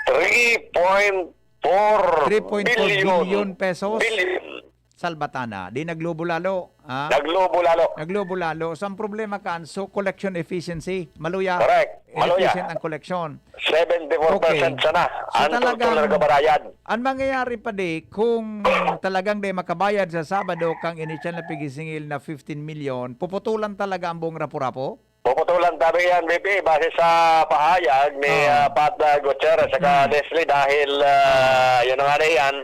Three point four billion. Three point four billion pesos? Billion. Salbatana, di naglubo lalo, ha? Naglubo lalo. Naglubo lalo. So, ang problema kan, so, collection efficiency, maluya. Correct. Maluya. Inefficient ang collection. Seventy-four percent Okay. sana So, ang talagang, total na nagbabayad. ang mangyayari pa di, kung talagang di makabayad sa Sabado kang inisyal na pigisingil na fifteen million, puputulan talaga ang buong Rapu-Rapu? Puputulan tabi yan, V P, base sa pahayag ni, Ah. ah, Pat, ah, Gutierrez saka Hmm. Leslie dahil, ah, Ah. yun na nga na yan.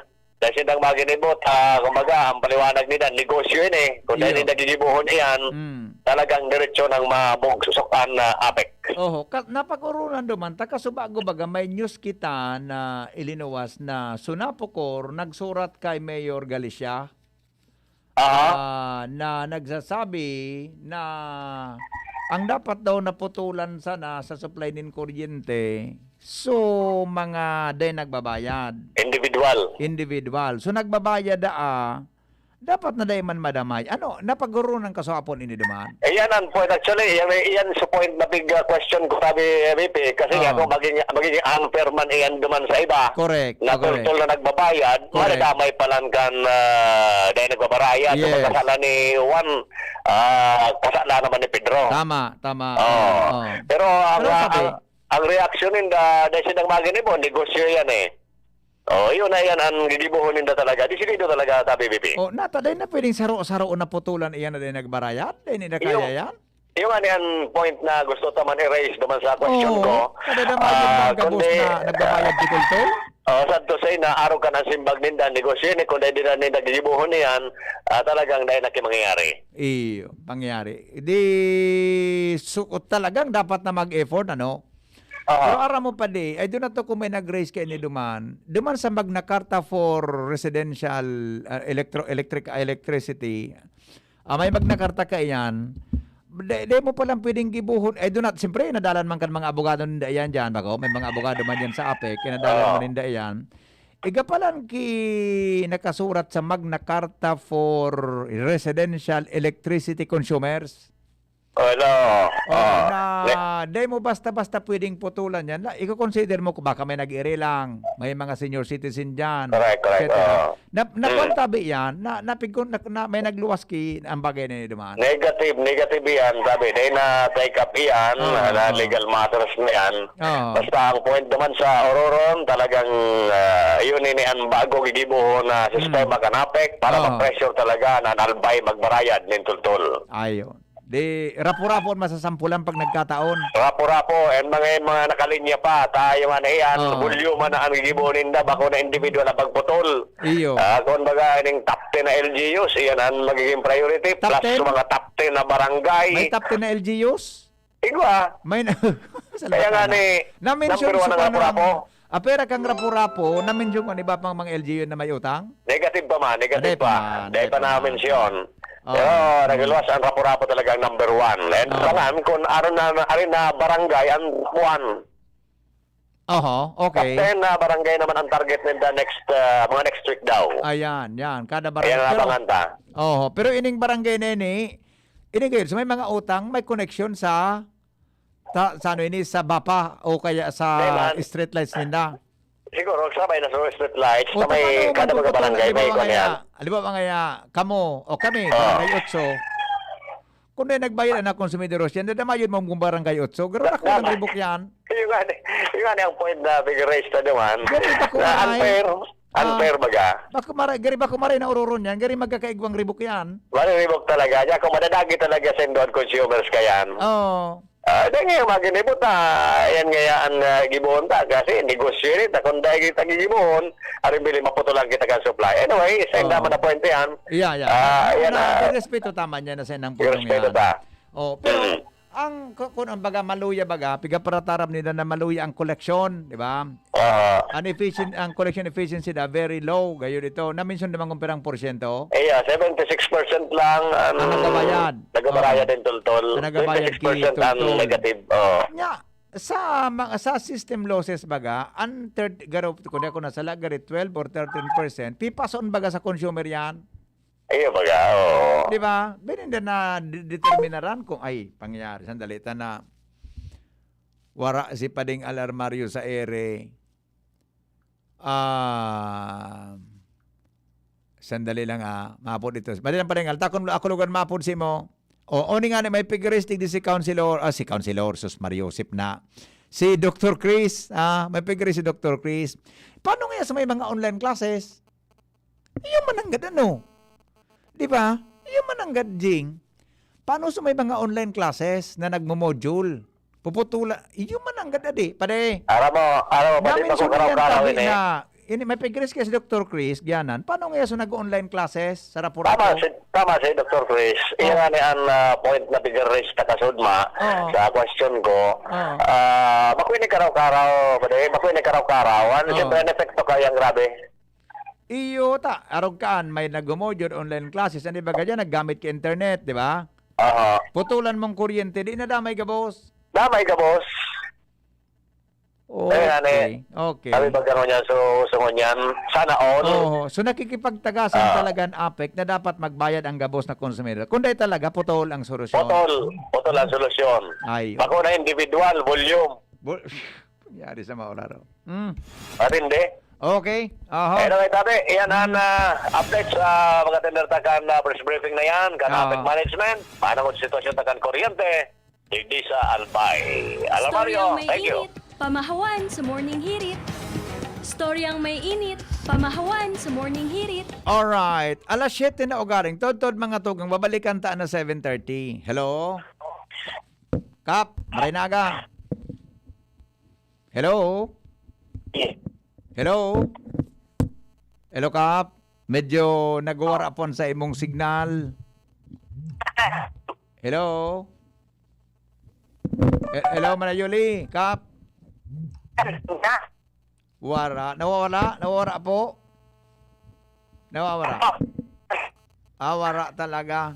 Dahil sindang maginibot, ah, kumbaga, ang paliwanag nila, negosyo yun eh. Kung dahil Iyo. nila gigibuhon iyan, Hmm. talagang diretsyo ng mabog susukan na APEC. Oho, ka-, napag-urunan duman, ta kasubago baga may news kita na ilinuwas na Sunapocor nagsurat kay Mayor Galicia. Aha. Ah, na nagsasabi na ang dapat daw naputulan sana sa supply nin kuryente, so, mga dai nagbabayad. Individual. Individual. So, nagbabayad daa, dapat na dai man madamay. Ano, napag-urunan ka sa hapon ini duman? Iyan ang point. Actually, iyan, iyan sa point na big, ah, question ko, sabi, eh, V P, kasi nga Oo. kung maging, magiging unfair man iyan duman sa iba, Correct. na Correct. tultol na nagbabayad, Correct. madadamay pa lang kan, ah, dai nagbabarayad. Yes. Kung kasala ni Juan, ah, kasala naman ni Pedro. Tama, tama. Oo. Oo, oo. Pero ang, Pero ah, sabi ang, ang reaksyon ninda, dahil silang maginibo, negosyo yan eh. Oh, yun na yan ang gigibuhon ninda talaga. Desidido talaga, sabi, V P. Oh, nata, dai na pwedeng saro-saro na putulan iyan na dai nagbarayad? Dai na Yung kaya yan? Yung nga ni ang point na gusto ta man i-raise naman sa question Oo, ko. Kadadamayan Ah, ng gabos kundi, na nagbabayad di kulto? Oh, sad to say na arog kan ang simbag ninda, negosyo ni, kung dai din na ninda gigibuhon niyan, ah, talagang dai na ki mangyayari. Iyo, pangyayari. Di, su-, talagang dapat na mag-effort, ano? Aha. Pero aram mo pa di, ay doon na to kung may nag-raise kayo ni duman. Duman sa Magna Carta for Residential, ah, electro-, electric, electricity, Ah, may Magna Carta ka iyan. Di, di mo palang pwedeng gibuhon. Eh, do not, siyempre, nadalan man kan mga abogado ninda iyan dyan, bako? May mga abogado man dyan sa APEC, kinadalan Oo. man ninda iyan. Iga palan ki nakasurat sa Magna Carta for Residential Electricity Consumers. Wala. Oo, Ah, na le- di mo basta-basta pwedeng putulan yan. La, iko-consider mo kung baka may nag-iri lang, may mga senior citizen dyan, Correct, correct. et cetera. Oo. Na, na, Mm. kwan tabi yan, na, napigkon-, na, na, may nagluwas ki ang bagay na yun, duman. Negative, negative yan, sabi. Dahil na take up yan, Oo, na oo. legal matters na yan. Oo. Basta ang point naman sa Ororon, talagang, ah, yun ini ang bago gigibuhon na sistema Mm. kan APEC para Oo. ma-pressure talaga na nalbay magbarayad nin tultol. Ayun. Di, rapo-rapo an masasampulan pag nagkataon. Rapo-rapo, and mga, mga nakalinya pa, tayo man, eh, an Oo. Hulyo man na ang gigibo ninda, bako na individual na pagputol. Iyo. Ah, kung baga, ining top ten na L G Us, iyan ang magiging priority, Top plus ten? sa mga top ten na barangay. May top ten na L G Us? Igwa. May na, Kaya nga ni, Na-mention number one sa ang kung ano ang, Rapu-Rapu. Apera kang Rapu-Rapu, na-mention ko, di ba, pang mga L G U na may utang? Negative pa man, negative Dai pa pa. man, Dai dai pa pa man. na-mention. Oo. Pero, Mm. nagluwas ang Rapu-Rapu talagang number one. And Oo. pangan, kung ano na, ano na barangay ang one. Oho, okay. Top ten na barangay naman ang target ninda next, ah, mga next week daw. Ayan, yan. Kada barangay. Ayan ang Pero, abangan ta. oho, pero ining barangay na ini, ini gayud, so may mga utang, may koneksyon sa, sa, sa ano ini, sa BAPA o kaya sa Kailan? street lights ninda? Siguro, sabay na sa street lights, O, sa may tapos ano, kada magpuputol, barangay, halimbawa may kwan ngaya, yan. halimbawa ngaya, kamo, o kami, Oh. barangay otso, Kung na nagbayad na konsumidor siya, nadama yun mong barangay otso. Garo na Da-, kung dama. ribok yan. Yung nga ni, yung nga ni ang point na big race na naman. Gari pa kung Na maray. unfair. Ah, Unfair baga. Bako maray, gari bako maray na ururon yan. Gari magkakaigwang ribok yan. Maruribok talaga. Diyan kung madadagi talaga sa indoor consumers ka yan. Oo. Ah, dahil ngayon, maginibot na, yan nga yan, ah, gibohon ta. Kasi negosyo rin, ta kung dahil kita gigibohon, aring bili, maputulan kita kan supply. Anyway, sa Oo. inda man na point yan. Yeah, yeah. Ah, Ano, yan na, na. Respeto tama niya na sa inang Yung punong respeto yan. ta. Oh, pero Mm. ang, ku-, kung ang baga maluya baga, piga para taram nila na maluya ang koleksyon, di ba? Aha. Ang efficient, ang collection efficiency na very low, gayo dito. Na-mention naman kung pirang porsyento? Eh, yeah, seventy-six percent lang ang Ang nagabayad. nagabayad Oo. din, tol-tol. Ang nagabayad Twenty-six percent ang tol-tol. negative. Oo. Nya, sa mga, sa system losses baga, ang third, garo, kung di ako nasala, gari twelve or thirteen percent, pipason baga sa consumer yan? Iyo baga, oo. Di ba? Bininda na de-, determinaran kung, ay, pangyayari, sandali, ta na, wara si Pading Alarmario sa ere. Ah, sandali lang, ah, maapod ito. Madali lang, Pading Al, takon ako lugan maapod si mo. O, o ni nga ni, may pigaristig di si Councilor, ah, si Councilor, sus, Mario Josep na. Si Doktor Chris, ah, may pigaris si Doktor Chris. Paano nga sa may mga online classes? Iyo man nanggad ano? Di ba? Iyo man nanggad, Jing. Paano sa may mga online classes na nagmo-module? Puputula, iyo man nanggad adi, pare. Aram mo, aram mo, pati Namin pa ko sunod yan, karaw-karaw tabi ini. na, ini, may pigres kaya si Doktor Chris, Gianan. Paano nga sa nag-online classes sa Rapu-Rapu? Tama si, tama si Doktor Chris. Oh. Iyan nga ni ang, ah, point na pigres ta kasudma Oo. sa question ko. Oo. Ah, bako ini karaw-karaw, pare, bako ini karaw-karaw. Ano, Oo. siyempre, ang epekto kaya grabe. Iyo ta, arog kaan, may nagmo-module, online classes, ano ba ganyan, naggamit ka internet, di ba? Aha. Putulan mong kuryente, di na damay gabos. Damay gabos. Okay, Kaya nga ni, okay. sabi ba gano'n yan, so, so ngunyan, sana all. Oo, so nakikipagtagasan Ah. talaga ang APEC na dapat magbayad ang gabos na konsumidor. Kung dahil talaga, putol ang solusyon. Putol, putol ang solusyon. Ay, Bako na individual, volume. Bul-, Yari sa maularo. Mm. Matindi. Okay. Aha. Anyway, tabi, iyan ang, Mm. ah, update sa mga tender takan na press briefing na yan, kan Ah. APEC management, paano ang sitwasyon takan kuryente, digdi sa Albay. Alam Mario, Storyang may thank you. init, pamahawan sa Morning Hirit. Storyang may init, pamahawan sa Morning Hirit. Alright. Alas siyete na ugaring. Tod-tod, mga tugang, babalikan ta na seven thirty. Hello? Kap, maray na aga. Hello? Hello? Hello, Kap? Medyo nagwawara pon sa imong signal. Hello? He-, hello, Manayuli, Kap? Wara. Nawawala? Nawawara po? Nawawara? Ah, wara talaga.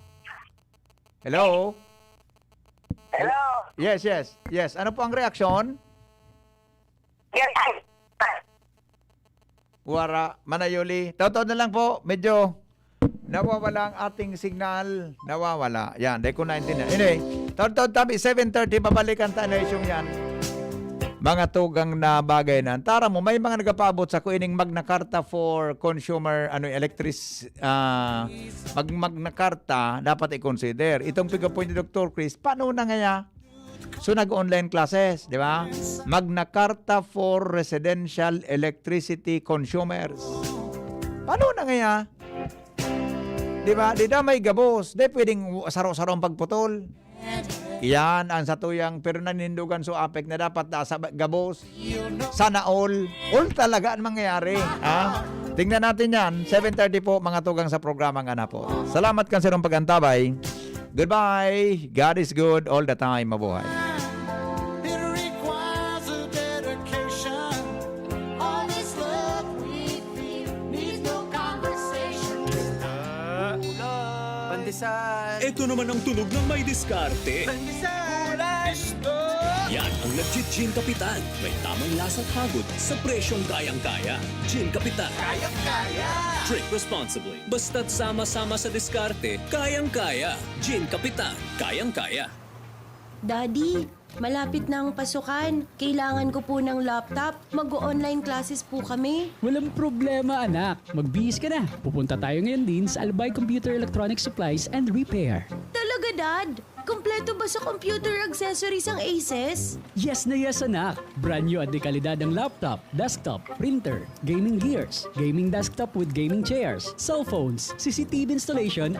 Hello? Hello? Yes, yes, yes. Ano po ang reaksyon? Yes, ay. Wara, Manayuli. Taw-taw na lang po, medyo nawawala ang ating signal. Nawawala. Yan, di ko naintindihan. Anyway, taw-taw tabi, seven thirty, babalikan tayo na isyong yan. Mga tugang na bagay na. Tara mo, may mga nagpaabot sa ko ining Magna Carta for Consumer, ano, electric, ah, mag-, Magna Carta, dapat i-consider. Itong pigapoy ni Doktor Chris, paano na ngaya? So, nag-online classes, di ba? Magna Carta for Residential Electricity Consumers. Paano na ngaya? Di ba? Di na may gabos. Di pwedeng saro-saro ang pagputol. Iyan ang satuyang pero nanindugan so APEC na dapat nasa gabos. Sana all. All talaga ang mangyayari. Ha? Tingnan natin yan. Seven thirty po, mga tugang sa programa nga na po. Salamat kan sarong pag-antabay. Goodbye. God is good all the time. Mabuhay. Pandesal. Ito naman ang tunog ng may diskarte. Pandesal. Yan ang Legit Gin Kapitan. May tamang lasa at hagod sa presyong kayang-kaya. Gin Kapitan. Kayang-kaya. Drink responsibly. Basta't sama-sama sa diskarte, kayang-kaya. Gin Kapitan. Kayang-kaya. Daddy, malapit na ang pasukan. Kailangan ko po ng laptop. Mag-online classes po kami. Walang problema, anak. Magbihis ka na. Pupunta tayo ngayon din sa Albay Computer Electronic Supplies and Repair. Talaga, Dad? Kompleto ba sa computer accessories ang Aces? Yes na yes, anak. Brand new at dekalidad ang laptop, desktop, printer, gaming gears, gaming desktop with gaming chairs, cellphones, C C T V installation,